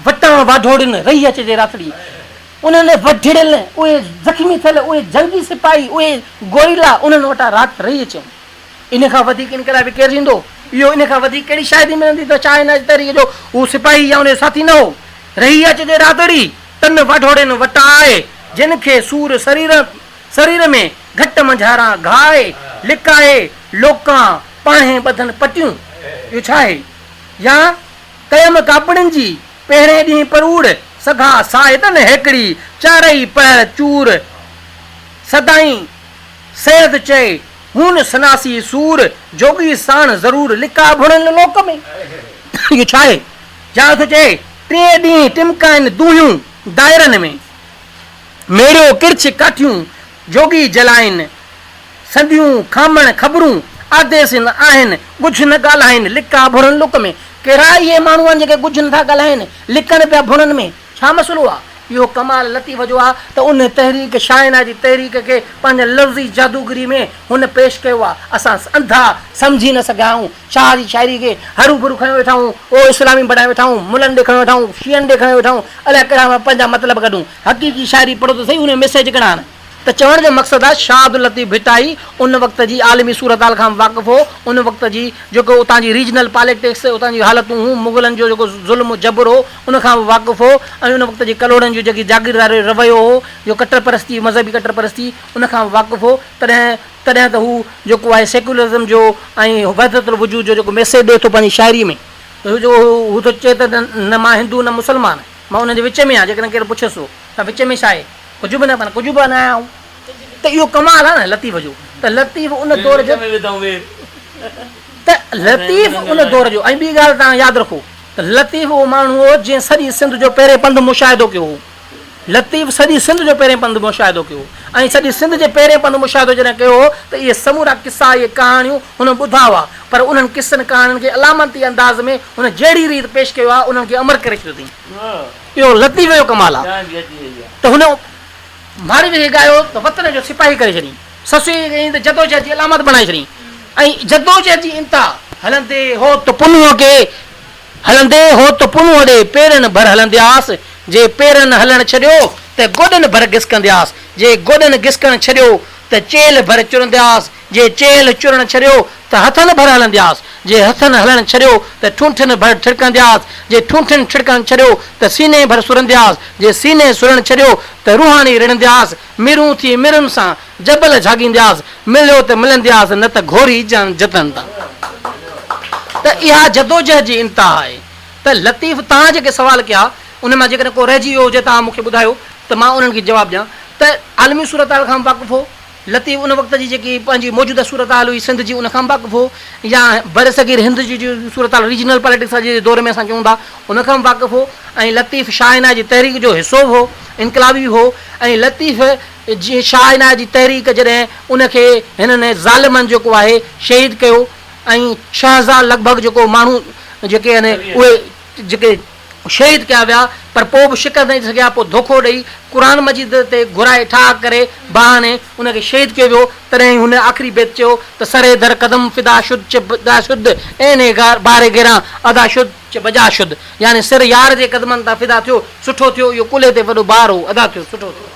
وٽان واڍوڙين رهي اچجي راتڙي، انهن وڍڙيل اهي زخمي ٿيل اهي جنگي سپاهي اهي گوريلا انهن وٽان رات رهي اچون. ان کان وڌيڪ انقلابي ڪير ٿيندو؟ اهو ان کان وڌيڪ ڪهڙي شاهدي ملندي ته شاهه عنايت تحريڪ جو هو سپاهي يا ان جو ساٿي نه هو؟ رهي اچجي راتڙي، تن واڍوڙين وٽاء، جن کي سور سرير سرير ۾ گهٽ منجهاران گهاء، لڪائي لوڪان پاڻهي ٻڌن پٽيون، اهو ڇا آهي؟ يا ڪيم ڪاپڙين جي پهرين ڏينهن پروڙ، سگها ساهتن هيڪڙي، چارئي پهر چور، سدائين سيد چئي، هون سناسي سور، جوڳي ساڻ ضرور، لڪا ڀڻن لوڪ ۾، اهو ڇا آهي؟ يا ٿو چئي، ٽئين ڏينهن ٽمڪائن دونهيون دائرن ۾. ميڙيو ڪرڇ ڪاٺيون، جوڳي جلائين. سنديون کامڻ خبرون، آديسين آهن، ڳجهه نه ڳالهائين، لڪا ڀڻن لڪ ۾. ڪهڙا اهي ماڻهو آهن جيڪي ڳجهه نه ٿا ڳالهائين، لڪن پيا ڀڻن ۾. ڇا مسئلو آ؟ اهو ڪمال لطيف جو آ ته ان تحريڪ شاهينه جي تحريڪ کي پنهنجي لفظي جادوگري ۾ هن پيش ڪيو آ. اسان انڌا سمجهي نه سگهيا آهيون. شاهه جي شاعري کي هرو ڀرو کنيو ويٺا آهيون، او اسلامي بڻايو ويٺا آهيون، ملن ڏي کنيو ويٺا آهيون، شيعن ڏي کنيو ويٺا آهيون، الائي ڪهڙا پنهنجا مطلب ڪڍون. حقيقي شاعري پڙهو ته سهي ان ۾ ميسيج ڪهڙا آهن. ته چوڻ جو مقصد آهي شاهه عبداللطيف ڀٽائي ان وقت جي عالمي صورتحال کان به واقف هو، ان وقت جي جيڪو اتان جي ريجنل پاليٽڪس، اتان جون حالتون هيون، مغلن جو جيڪو ظلم و جبر هو، ان کان به واقف هو ۽ ان وقت جي ڪلهوڙن جو جيڪي جاگيرداري رويو هو، جو ڪٽر پرستي، مذهبي ڪٽر پرستي، ان کان به واقف هو، تڏهن تڏهن ته هو جيڪو آهي سيڪيولرزم جو ۽ وحدت الوجود جو جيڪو ميسيج ڏئي ٿو پنهنجي شاعري ۾، جو هو ٿو چئي ته نه مان هندو نه مسلمان، مان انهن جي وچ ۾ آهيان، جيڪڏهن ڪير پڇيس ٿو ته وچ ۾ ڇا آهي؟ ڪجهه به نه معنيٰ ڪجهه به نه آهيان آئون ته اهو ڪمال آهي نه لطيف جو ته لطيف ان دور جو ته لطيف ان دور جو ۽ ٻي ڳالهه توهان ياد رکو ته لطيف اهو ماڻهو هو جنهن سڄي سنڌ جو پهرين پنڌ مشاهدو ڪيو هو لطيف سڄي سنڌ جو پهرين پنڌ مشاهدو ڪيو هو ۽ سڄي سنڌ جي پهرين پنڌ مشاهدو جڏهن ڪيو هو ته اهي سمورا قصا اهي ڪهاڻيون هن ٻڌا هئا پر انهن قصن ڪهاڻين کي علامتي انداز ۾ هن جهڙي ريت پيش ڪيو آهي انهن کي امر ڪري ڇڏيو اٿئي. اهو لطيف جو ڪمال آ ته هن ماڙيء کي ڳايو ته وطن جو سپاهي ڪري ڇڏيائين، سسئيء کي ڳايائين ته جدوجهد جي علامت بڻائي ڇڏيائين ۽ جدوجهد جي انتها. هلندي هوت پنهونء کي، هلندي هوت پنهونء ڏي پيرن ڀر هلندياس، جي پيرن هلڻ ڇڏيو ته گوڏن ڀر گسڪندياس، جي گوڏن گسڪڻ ڇڏيو ته چيلهه ڀر چرندياس، جي چيلهه چرڻ ڇڏيو ته هٿن ڀر هلندياس، جي هٿن هلڻ ڇڏيو ته ٺونٺن ڀر ٺڙڪندياس، جي ٺونٺن ٺڙڪڻ ڇڏيو ته سيني ڀر سرندياس، جي سيني سرڻ ڇڏيو ته روحاني رڙندياس، ميرون ٿي ميرن سان جبل جهاڳيندياس، مليو ته ملندياس نه ته گهوري جان جتن تان. ته اها جدوجهد جي انتها آهي. ته لطيف توهان جيڪي سوال ڪيا انهن مان جيڪڏهن ڪو رهجي ويو هجي توهان مون کي ٻڌايو ته مان انهن کي جواب ڏيان ته عالمي صورتحال کان به واقف هو. لطيف ان وقت جي جيڪي پنهنجي موجوده صورتحال هئي سنڌ جي ان کان به واقف هو يا برصغير هند جي جي صورتحال ريجنل پاليٽڪس اڄ جي دور ۾ اسان چئون ٿا ان کان به واقف هو ۽ لطيف شاهه عنايت جي تحريڪ جو حصو به هو انقلابي به هو ۽ لطيف جي شاهه عنايت جي تحريڪ جڏهن ان کي هنن ظالمن جيڪو آهي شهيد ڪيو ۽ 6000 لڳ ڀڳ جيڪو ماڻهو جيڪي آهن اهي جيڪي شهيد ڪيا ويا پر پوء به شڪست نه ڏئي سگهيا پوء ڌوکو ڏئي قرآن مجيد تي گهرائي ٺاهه ڪري بهاني ان کي شهيد ڪيو ويو تڏهن هن آخري بيت چيو ته سري در قدم فدا شد چه بجا شد عين بار گران ادا شد چه بجا شد يعني سر يار جي قدمن تان فدا ٿيو سٺو ٿيو اهو ڪلهي تي وڏو بار هو ادا ٿيو سٺو ٿيو.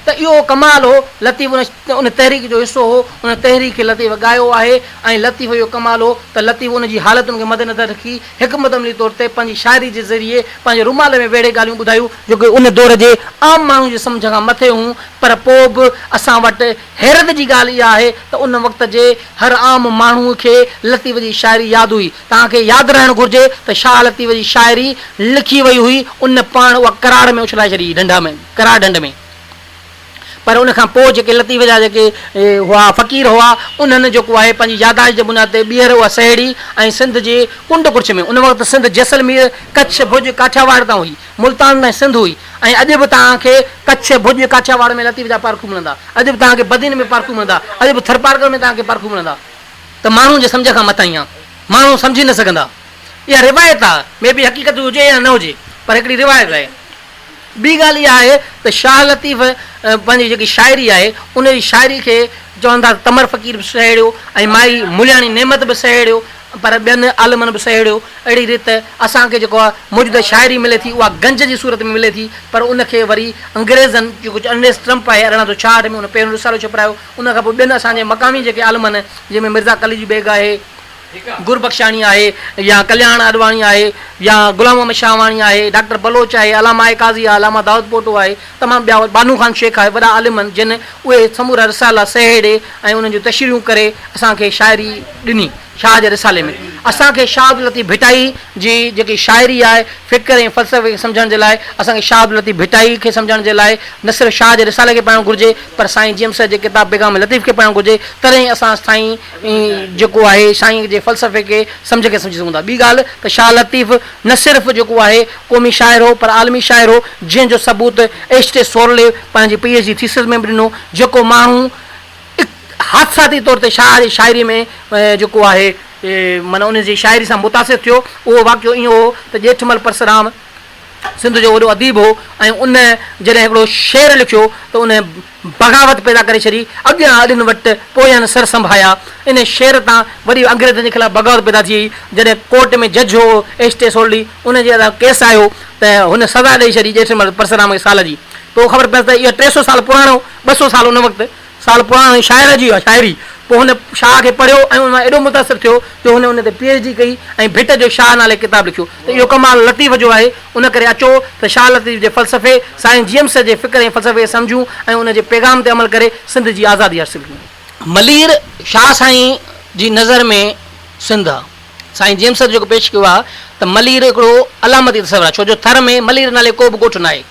ته اهو ڪمال هو، لطيف ان تحريڪ جو حصو هو، ان تحريڪ کي لطيف ڳايو آهي ۽ لطيف جو ڪمال هو ته لطيف ان جي حالتن کي مدنظر رکي حڪمت عملي طور تي پنهنجي شاعري جي ذريعي پنهنجي رومال ۾ ويڙهي ڳالهيون ٻڌايون جيڪي ان دور جي عام ماڻهو جي سمجهه کان مٿي هيون پر پوء به اسان وٽ حيرت جي ڳالهه اها آهي ته ان وقت جي هر عام ماڻهو کي لطيف جي شاعري ياد هئي. توهان کي ياد رهڻ گهرجي ته شاهه لطيف جي شاعري لکي وئي هئي ان پاڻ اها ڪراڙ ۾ اڇلائي ڇڏي هئي ڍنڍا ۾ ڪراڙ ڍنڍ ۾ پر ان کان پوء جيڪي لطيف جا جيڪي هئا فقير هئا انهن جيڪو آهي پنهنجي ياداشت جي بنياد تي ٻيهر اها سهيڙي ۽ سنڌ جي ڪنڊ ڪڙڇ ۾ ان وقت سنڌ جيسلمير ڪڇ ڀڄ ڪاٺياواڙ تائين هئي ملتان تائين سنڌ هئي ۽ اڄ به توهان کي ڪڇ ڀڄ ڪاٺياواڙ ۾ لطيف جا پارکو ملندا اڄ به توهان کي بدين ۾ پارکو ملندا اڄ به ٿرپارڪر ۾ توهان کي پارکو ملندا. ته ماڻهن جي سمجهه کان مٿانهين آ، ماڻهو سمجهي نه سگهندا. اها روايت آ، مي بي حقيقت هجي يا نه هجي، پر هڪڙي روايت آهي. ٻي ڳالهه اها آهي ته شاهه لطيف پنهنجي جيڪي شاعري آهي، ان جي شاعري کي چون ٿا ته تمر فقير به سهيڙيو ۽ مائي ملياڻي نعمت به سهيڙيو، پر ٻين عالمن به سهيڙيو. اهڙي ريت اسان کي جيڪا موجوده شاعري ملي ٿي، اها گنج جي صورت ۾ ملي ٿي، پر ان کي وري انگريزن جيڪو ارنيسٽ ٽرمپ آهي، 1866 ۾ ان پهريون رسالو ڇپرايو، ان کان پوء ٻين اسان جي مقامي جيڪي عالمن جنهن ۾ مرزا قليچ بيگ آهي، گربخشاڻي آهي يا ڪلياڻ آڏواڻي آهي يا غلام محمد شاهواڻي آهي، ڊاڪٽر بلوچ آهي، علامه آء قاضي آهي، علامه دائود پوٽو آهي، تمام ٻيا ٻانهو خان شيخ آهي، وڏا عالم آهن جن اهي سمورا رسالا سهيڙي ۽ انهن جون تشريحون ڪري اسان کي شاعري ڏني. شاهه جي رسالي ۾. اسان کي شاهه عبداللطيف ڀٽائي جي جيڪي شاعري آهي، فڪر ۽ فلسفي کي سمجهڻ جي لاء اسان کي شاهه عبداللطيف ڀٽائي کي سمجهڻ جي لاء نه صرف شاهه جي رسالي کي پڙهڻ گهرجي پر سائين جي ايم سيد جي ڪتاب پيغام لطيف کي پڙهڻ گهرجي تڏهن ئي اسان سائين جيڪو آهي سائين جي فلسفي کي سمجهه کي سمجهي سگهون ٿا. ٻي ڳالهه ته شاهه لطيف نه صرف جيڪو آهي قومي شاعر هو پر عالمي شاعر هو جنهن جو ثبوت ايڇ ٽي سورلي پنهنجي پي ايڇ ڊي ٿيسز ۾ به ڏنو جيڪو ماڻهو حادثاتي طور تي شاهه جي شاعري ۾ جيڪو آهي معنيٰ ان جي شاعري سان متاثر ٿيو اهو واقعو ائين هو ته ڄيٺمل پرسرام سنڌ جو وڏو اديب هو ۽ ان جڏهن هڪڙو شعر لکيو ته ان بغاوت پيدا ڪري ڇڏي، اڳيان اڏين وٽ، پويان سر سنڀايا. ان شعر تان وڏي انگريزن جي خلاف بغاوت پيدا ٿي وئي. جڏهن ڪورٽ ۾ جج هو ايڇ ٽي سولڊي، ان جي اڳيان ڪيس آيو ته هن سزا ڏئي ڇڏي ڄيٺمل پرسرام کي سال جي. پوء خبر پيس ته اهو 300 سال پراڻو، 200 سال ان وقت، سال پراڻو شاعر جي اها شاعري. پوء هن شاهه کي پڙهيو ۽ ان مان ايڏو متاثر ٿيو جو هن ان تي پي ايڇ ڊي ڪئي ۽ ڀٽ جو شاهه نالي ڪتاب لکيو ته اهو ڪمال لطيف جو آهي. ان ڪري اچو ته شاهه لطيف جي فلسفي، سائين جي ايم سيد جي فڪر ۽ فلسفي کي سمجهون ۽ ان جي پيغام تي عمل ڪري سنڌ جي آزادي حاصل ڪيون. ملير شاهه سائين جي نظر ۾ سنڌ آ. سائين جي ايم سيد جيڪو پيش ڪيو آ ته ملير هڪڙو علامتي تصور آ ڇو جو ٿر ۾ ملير نالي ڪو به ڳوٺ ناهي.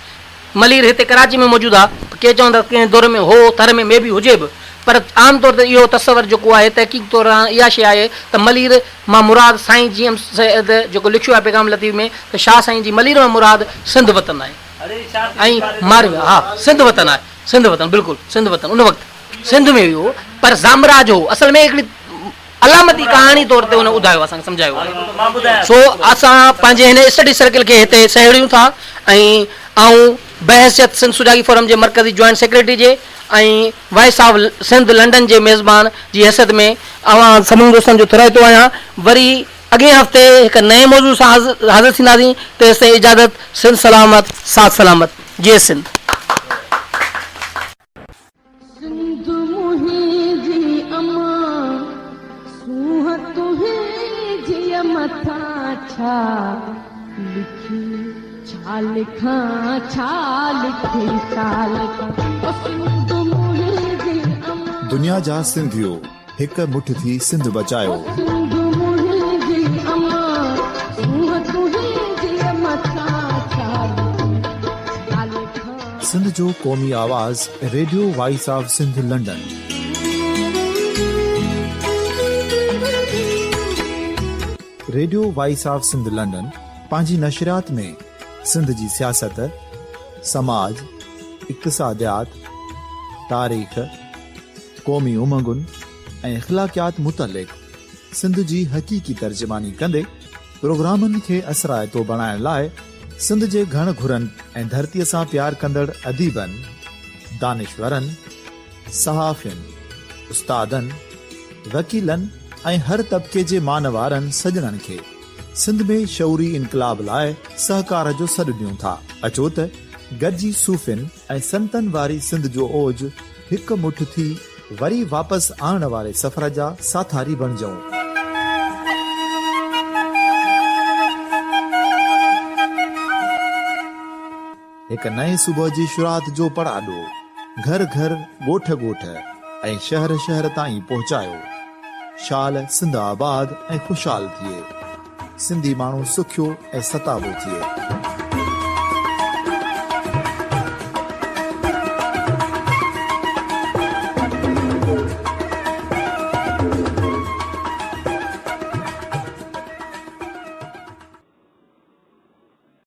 ملير هتي ڪراچي ۾ موجود آ. ڪي چون ٿا ڪنهن دور ۾ هو ٿر ۾ مي بي هجي به پر عام طور تي اهو تصور جيڪو آهي تحقيق طور اها شيء آهي ته ملير مان مراد سائين جي ايم سيد جيڪو لکيو آهي پيغام لطيف ۾ ته شاهه سائين جي ملير مان مراد سنڌ وطن آهي ۽ ماروي ها سنڌ وطن آهي سنڌ وطن بلڪل سنڌ وطن ان وقت سنڌ ۾ هيو پر سامراج هو اصل ۾ هڪڙي علامتي ڪهاڻي طور تي ان ٻڌايو اسان کي سمجهايو آهي سو اسان پنهنجي هن اسٽڊي سرڪل کي هتي سهيڙيون ٿا ۽ آئون بحيثيت سنڌ سجاڳي فورم جي مرڪزي جوائنٽ سيڪريٽري جي ۽ وائس آف سنڌ لنڊن جي ميزبان جي حيثيت ۾ اوهان سڀني دوستن جو ٿورائتو آهيان. وري اڳئين هفتي هڪ نئين موضوع سان حاضر ٿينداسين تيستائين اجازت سنڌ سلامت ساٿ سلامت جئي سنڌ. سنڌ منهنجي امان سونهن تنهنجي مٿان ڇا لکي ڇا لکان ڇا لکي ڇا لکان او سنڌ منهنجي امان. دنيا جا سنڌيو هڪ مٺ ٿي سنڌ بچايو. او سنڌ منهنجي امان سونهن تنهنجي مٿان ڇا لکي ڇا لکان. سنڌ جو قومي آواز radio voice of Sindh London. Radio voice of Sindh London پنهنجي نشريات ۾ سنڌ جي سياست، سماج، اقتصاديات، تاريخ، قومي امنگن ۽ اخلاقيات متعلق سنڌ جي حقيقي ترجماني ڪندي پروگرامن کي اثرائتو بڻائڻ لاء سنڌ جي گهڻ گهرن ۽ ڌرتيء سان پيار ڪندڙ اديبن، دانشورن، صحافين، استادن، وڪيلن ۽ هر طبقي جي مانوارن سڄڻن کي سنڌ ۾ شعوري انقلاب لاء سهڪار جو سڏ ڏيون ٿا. اچو ته گڏجي صوفين ۽ سنتن واري سنڌ جو اوج هڪ مٺ ٿي وري واپس آڻڻ واري سفر جا ساٿاري بڻجون. هڪ نئين صبح جي شروعات جو پڙاڏو گهر گهر، ڳوٺ ڳوٺ ۽ شهر شهر تائين پهچايو. شال سنڌ آباد ۽ خوشحال ٿئي. سنڌي ماڻهو سکيو ۽ ستابو ٿئي.